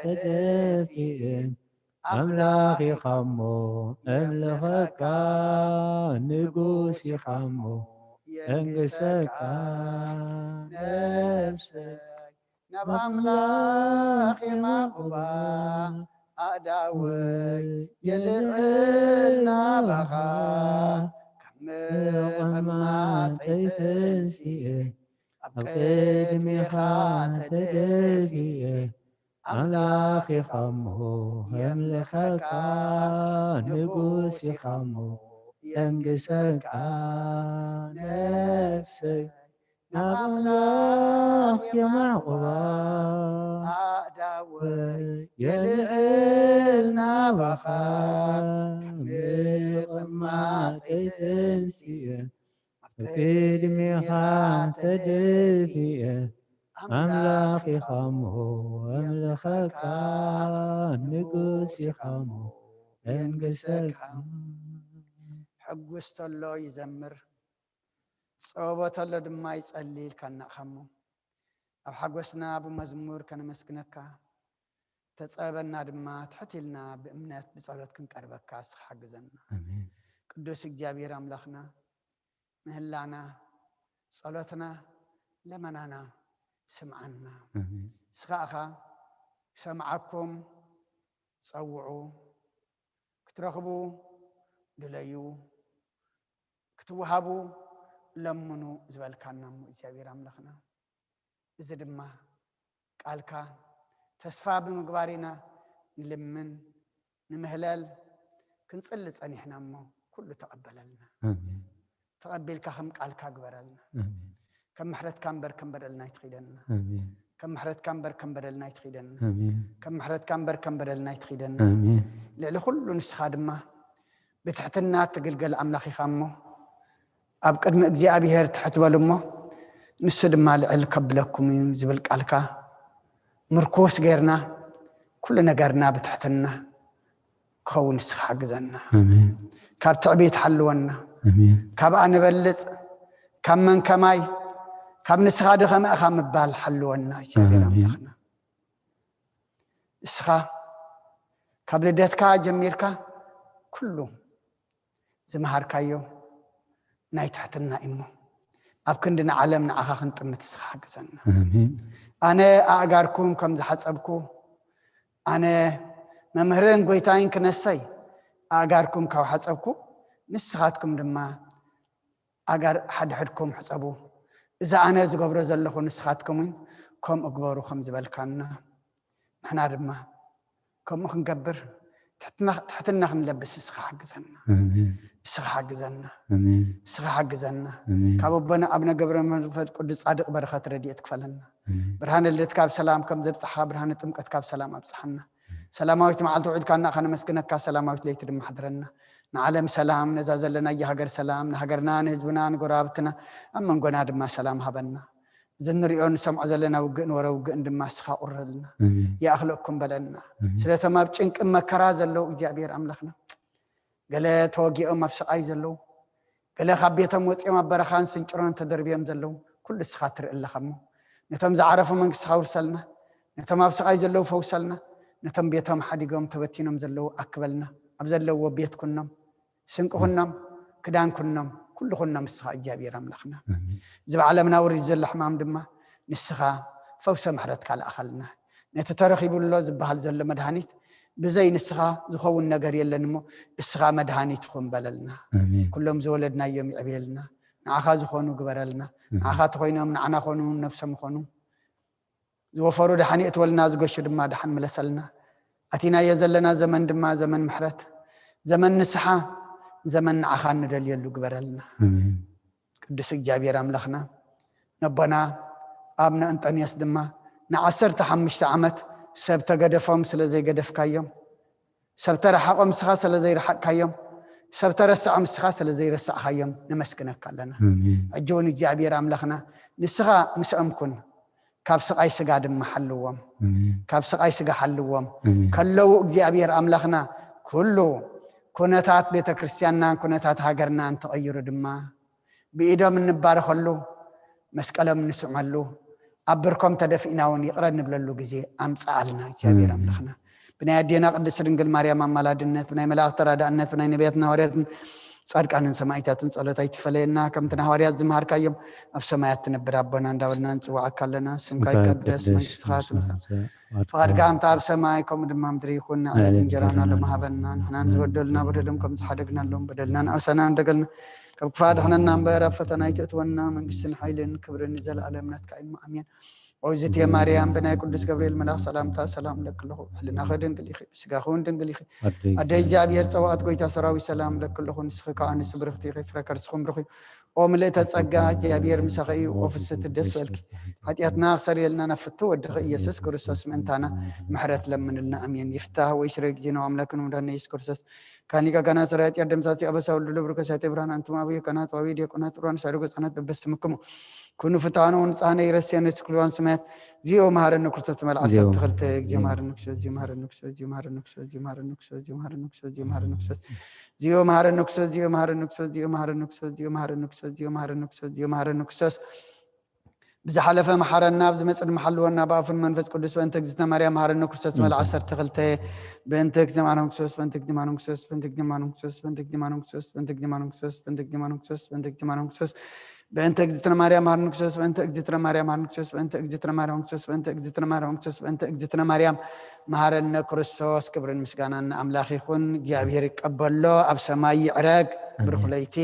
ተደፊኤ፣ ኣምላኽ ኢኻ እሞ እምልኸካ፣ ንጉስ ኢኻ እሞ የንግሰካ። ነፍሰይ ናብ ኣምላኽ የማዕቑባ፣ ኣእዳወይ የልዕል ናባኻ፣ ካብ ምቕማጠይ ተንሲኤ ኣብ ቅድሜኻ ተደፊኤ፣ ኣምላኽ ኢኻ እሞ የምልኸካ፣ ንጉስ ኢኻ እሞ የንግሰካ። ነፍሰይ ናብ ኣምላኽ የማዕቑባ፣ ኣእዳወይ የልዕል ናባኻ፣ ካብ ምቕማጠይ ተንሲኤ ኣብ ቅድሜኻ ተደፊኤ፣ ኣምላኽ ኢኻ እሞ ኣምልኸካ፣ ንጉስ ኢኻ እሞ የንግሰካ። ሕጉስ ተሎ ይዘምር፣ ጸበቦ ተሎ ድማ ይጸሊ ኢልካ እናእኻሞ፣ ኣብ ሓጎስና ብመዝሙር ከነመስግነካ፣ ተጸበና ድማ ትሕት ኢልና ብእምነት ብጸሎት ክንቀርበካ እስኻ ሓግዘና። ኣሜን። ቅዱስ እግዚኣብሔር ኣምላኽና፣ ምህላና፣ ጸሎትና፣ ለመናና ስምዓና። ኣሜን። ንስኻ ኢኻ ሰምዓኩም፣ ጸውዑ፣ ክትረኽቡ ድለዩ፣ ክትወሃቡ ለምኑ ዝበልካና እሞ እግዚኣብሔር ኣምላኽና፣ እዚ ድማ ቃልካ ተስፋ ብምግባር ኢና ንልምን ንምህለል ክንጽሊ ጸኒሕና እሞ ኩሉ ተቐበለልና። ኣሜን። ተቐቢልካ ከም ቃልካ ግበረልና። ኣሜን። ከም ምሕረትካ እምበር ከም በደልና ኣይትኺደና። ኣሜን። ከም ምሕረትካ እምበር ከም በደልና ኣይትኺደና። ኣሜን። ከም ምሕረትካ እምበር ከም በደልና ኣይትኺደና። ኣሜን። ልዕሊ ኩሉ ንስኻ ድማ ብትሕትና ትግልገል ኣምላኽ ኢኻ እሞ፣ ኣብ ቅድሚ እግዚኣብሔር ትሕት በሉ እሞ፣ ንሱ ድማ ልዕል ከብለኩም እዩ ዝብል ቃልካ ምርኩስ ጌርና፣ ኩሉ ነገርና ብትሕትና ክኸውን ንስኻ ሓግዘና። ኣሜን። ካብ ትዕቢት ሓልወና። ኣሜን። ካብ ኣንበልጽ፣ ካብ መን ከማይ፣ ካብ ንስኻ ድኸመ ኢኻ ምባል ሓልወና እግዚኣብሔር ኣሜን። ኣምላኽና። ንስኻ ካብ ልደትካ ጀሚርካ ኩሉ ዝመሃርካዮ ናይ ትሕትና እሞ፣ ኣብ ክንዲ ንዓለም ንዓኻ ክንጥምት ንስኻ ሓግዘና። ኣሜን። ኣነ ኣእጋርኩም ከም ዝሓጸብኩ፣ ኣነ መምህርን ጎይታይን ክነሰይ ኣእጋርኩም ካብ ሓጸብኩ፣ ንስኻትኩም ድማ ኣጋር ሓድሕድኩም ሕጸቡ። እዚ ኣነ ዝገብሮ ዘለኹ ንስኻትኩም እውን ከምኡ ግበሩ ከም ዝበልካና፣ ንሕና ድማ ከምኡ ክንገብር ትሕትና ትሕትና ክንለብስ እስኻ ሓግዘና። ኣሜን። እስኻ ሓግዘና። ኣሜን። እስኻ ሓግዘና። ኣሜን። ካብ ኣቦና ኣብነ ገብረ መንፈስ ቅዱስ ጻድቕ በረኸት ረድኤት ክፈለና። ኣሜን። ብርሃነ ልደትካ ብሰላም ከም ዘብጽሓኻ፣ ብርሃነ ጥምቀትካ ብሰላም ኣብጽሓና። ሰላማዊት መዓልቲ ውዒልካና ከነመስግነካ፣ ሰላማዊት ለይቲ ድማ ሓድረና። ንዓለም ሰላም፣ ነዛ ዘለናያ ሃገር ሰላም፣ ንሃገርና፣ ንህዝብና፣ ንጎረባብትና፣ ኣብ መንጎና ድማ ሰላም ሃበና። እዚ ንሪኦ ንሰምዖ ዘለና ውግእ ንወረ ውግእን ድማ እስኻ ቁረልና። ኣሜን። ይኣኽለኩም በለና። ኣሜን። ስለቶም ኣብ ጭንቅን መከራ ዘለዉ እግዚኣብሔር ኣምላኽና፣ ገለ ተወጊኦም ኣብ ስቓይ ዘለዉ፣ ገለ ካብ ቤቶም ወፂኦም ኣብ በረኻን ስንጭሮን ተደርብዮም ዘለዉ፣ ኩሉ እስኻ ትርኢ ኣለኻ እሞ፣ ነቶም ዝዓረፉ መንግስትኻ ውርሰልና፣ ነቶም ኣብ ስቓይ ዘለዉ ፈውሰልና፣ ነቶም ቤቶም ሓዲጎም ተበቲኖም ዘለዉ ኣክበልና። ኣብ ዘለውዎ ቤት ኩኖም፣ ስንቂ ኩኖም፣ ክዳን ኩኖም፣ ኩሉ ኩኖም እስኻ እግዚኣብሔር ኣምላኽና። ኣሜን። እዚ ብዓለምና ወሪዱ ዘሎ ሕማም ድማ ንስኻ ፈውሰ ምሕረትካ ልኣኸልና። ነቲ ተረኺቡ ኣሎ ዝበሃል ዘሎ መድሃኒት ብዘይ ንስኻ ዝኸውን ነገር የለን እሞ፣ እስኻ መድሃኒት ኩን በለልና። ኣሜን። ኩሎም ዝወለድናዮም ይዕብየልና። ንዓኻ ዝኾኑ ግበረልና። ኣሜን። ንዓኻ ተኾይኖም ንዓና ኮኑ፣ ነብሶም ይኾኑ። ዝወፈሩ ደሓን የእትወልና፣ ዝገሹ ድማ ደሓን ምለሰልና። ኣቲናዮ ዘለና ዘመን ድማ ዘመን ምሕረት፣ ዘመን ንስሓ፣ ዘመን ንዓኻ እንደልየሉ ግበረልና። ኣሜን። ቅዱስ እግዚኣብሔር ኣምላኽና፣ ነቦና ኣብነ እንጠንዮስ ድማ ንዓሰርተ ሓሙሽተ ዓመት ሰብ ተገደፎም ስለ ዘይገደፍካዮም፣ ሰብ ተረሓቖም ንስኻ ስለ ዘይረሓቕካዮም፣ ሰብ ተረስዖም ንስኻ ስለ ዘይረሳዕካዮም ነመስግነካ ኣለና። ኣሜን። ሕጂ እውን እግዚኣብሔር ኣምላኽና፣ ንስኻ ምስኦም ኩን፣ ካብ ስቓይ ስጋ ድማ ሓልዎም። ኣሜን። ካብ ስቓይ ስጋ ሓልዎም። ኣሜን። ከለዉ እግዚኣብሔር ኣምላኽና፣ ኩሉ ኩነታት ቤተ ክርስቲያንናን ኩነታት ሃገርናን ተቐይሩ ድማ ብኢዶም እንባረኸሉ፣ መስቀሎም እንስዕመሉ፣ ኣብ ብርኮም ተደፊእና እውን ይቕረ እንብለሉ ግዜ ኣምጽኣልና እግዚኣብሔር ኣሜን። ኣምላኽና። ብናይ ኣዴና ቅድስት ድንግል ማርያም ኣማላድነት፣ ብናይ መላእኽቲ ተራዳእነት፣ ብናይ ነቢያትን ሃዋርያትን ጻድቃንን ሰማዕታትን ጸሎት ኣይትፈለየና። ከምቲ ንሃዋርያት ዝመሃርካዮም፣ ኣብ ሰማያት ትነብር ኣቦና እንዳበልና ንጽውዓካ ኣለና። ስምካ ይቀደስ፣ መንግስትኻ ትምጻእ፣ ፍቓድካ ከምቲ ኣብ ሰማይ ከምኡ ድማ ምድሪ ይኹን። ንዕለት እንጀራና ሎሚ ሃበና። ንሕና ንዝበደሉና በደሎም ከም ዝሓደግናሎም በደልና ንኣውሰና እንደገልና ካብ ክፋ ድሕነና እምበር ኣብ ፈተና ኣይትእትወና። መንግስትን ሓይልን ክብርን ንዘለኣለም ናትካ እዩ። ኣሜን። ኦይዝት ማርያም ብናይ ቅዱስ ገብርኤል መልኣኽ ሰላምታ ሰላም ለኪ ኣለኹ። ሕልናኺ ድንግል ኢኺ፣ ብስጋኺ እውን ድንግል ኢኺ። ኣደ እግዚኣብሔር ጸዋዕት ጎይታ ሰራዊት ሰላም ለኪ ኣለኹ። ንስኺ ከኣ ኣንስቲ ብርኽቲ ኢኺ፣ ፍረ ከርስኺ እውን ብሩኽ እዩ። ኦ ምልእተ ጸጋ እግዚኣብሔር ምሳኺ እዩ። ኦ ፍስሕቲ ደስ በልኪ። ሓጢኣትና ክሰርየልና ናብ ፍቱ ወድኺ ኢየሱስ ክርስቶስ ምእንታና ምሕረት ለምንልና። ኣሜን። ይፍታህ ወይ ስረ ጊዜና ኣምላክን መድኃኒነ ኢየሱስ ክርስቶስ ካን ሊቀ ካህናት ሠራዊት ጢር ደምሳሲ ኣበሳ ወልዱ ለብሩከ ሳቴ ብርሃን ኣንቱም ኣበዮ ካህናት ዋዊ ዲያቆናት ጥሩዋን ሳድጎ ሕፃናት በበስትምክሙ ኩኑ ፍትሐነ ወንጽሐነ ይረስየነ ስክልዋን ሰማያት። ዚኦ መሐረነ ክርስቶስ ትመልዓ ሰብ ተኸልተ። ጊዜ መሐረነ ክርስቶስ፣ ጊዜ መሐረነ ክርስቶስ፣ ጊዜ መሐረነ ክርስቶስ፣ ጊዜ መሐረነ ክርስቶስ፣ ጊዜ መሐረነ ክርስቶስ፣ ጊዜ መሐረነ ክርስቶስ፣ ጊዜ መሐረነ ክርስቶስ፣ ጊዜ መሐረነ ክርስቶስ፣ ጊዜ መሐረነ ክርስቶስ፣ ጊዜ መሐረነ ክርስቶስ፣ ጊዜ መሐረነ ክርስቶስ፣ ጊዜ መሐረነ ክርስቶስ። ብዝሓለፈ መሓረና፣ ብዝመጽእ ድማ ሓልወና፣ ብኣፉን መንፈስ ቅዱስ። በእንተ እግዝእትነ ማርያም መሓረነ ክርስቶስ መልዓ ዓሰርተ ክልተ። በእንተ እግዝእትነ ማርያም ክርስቶስ፣ በእንተ እግዝእትነ ማርያም ክርስቶስ፣ በእንተ እግዝእትነ ማርያም ክርስቶስ፣ በእንተ እግዝእትነ ማርያም ክርስቶስ፣ በእንተ እግዝእትነ ማርያም ክርስቶስ፣ በእንተ እግዝእትነ ማርያም ክርስቶስ፣ በእንተ እግዝእትነ ማርያም መሓረነ ክርስቶስ፣ በእንተ እግዝእትነ ማርያም ክርስቶስ፣ በእንተ እግዝእትነ ማርያም ክርስቶስ፣ በእንተ እግዝእትነ ማርያም መሓረነ ክርስቶስ። ክብርን ምስጋናን ንኣምላኽ ይኹን። እግዚኣብሔር ይቀበሎ፣ ኣብ ሰማይ ይዕረግ። ብሩኽ ለይቲ።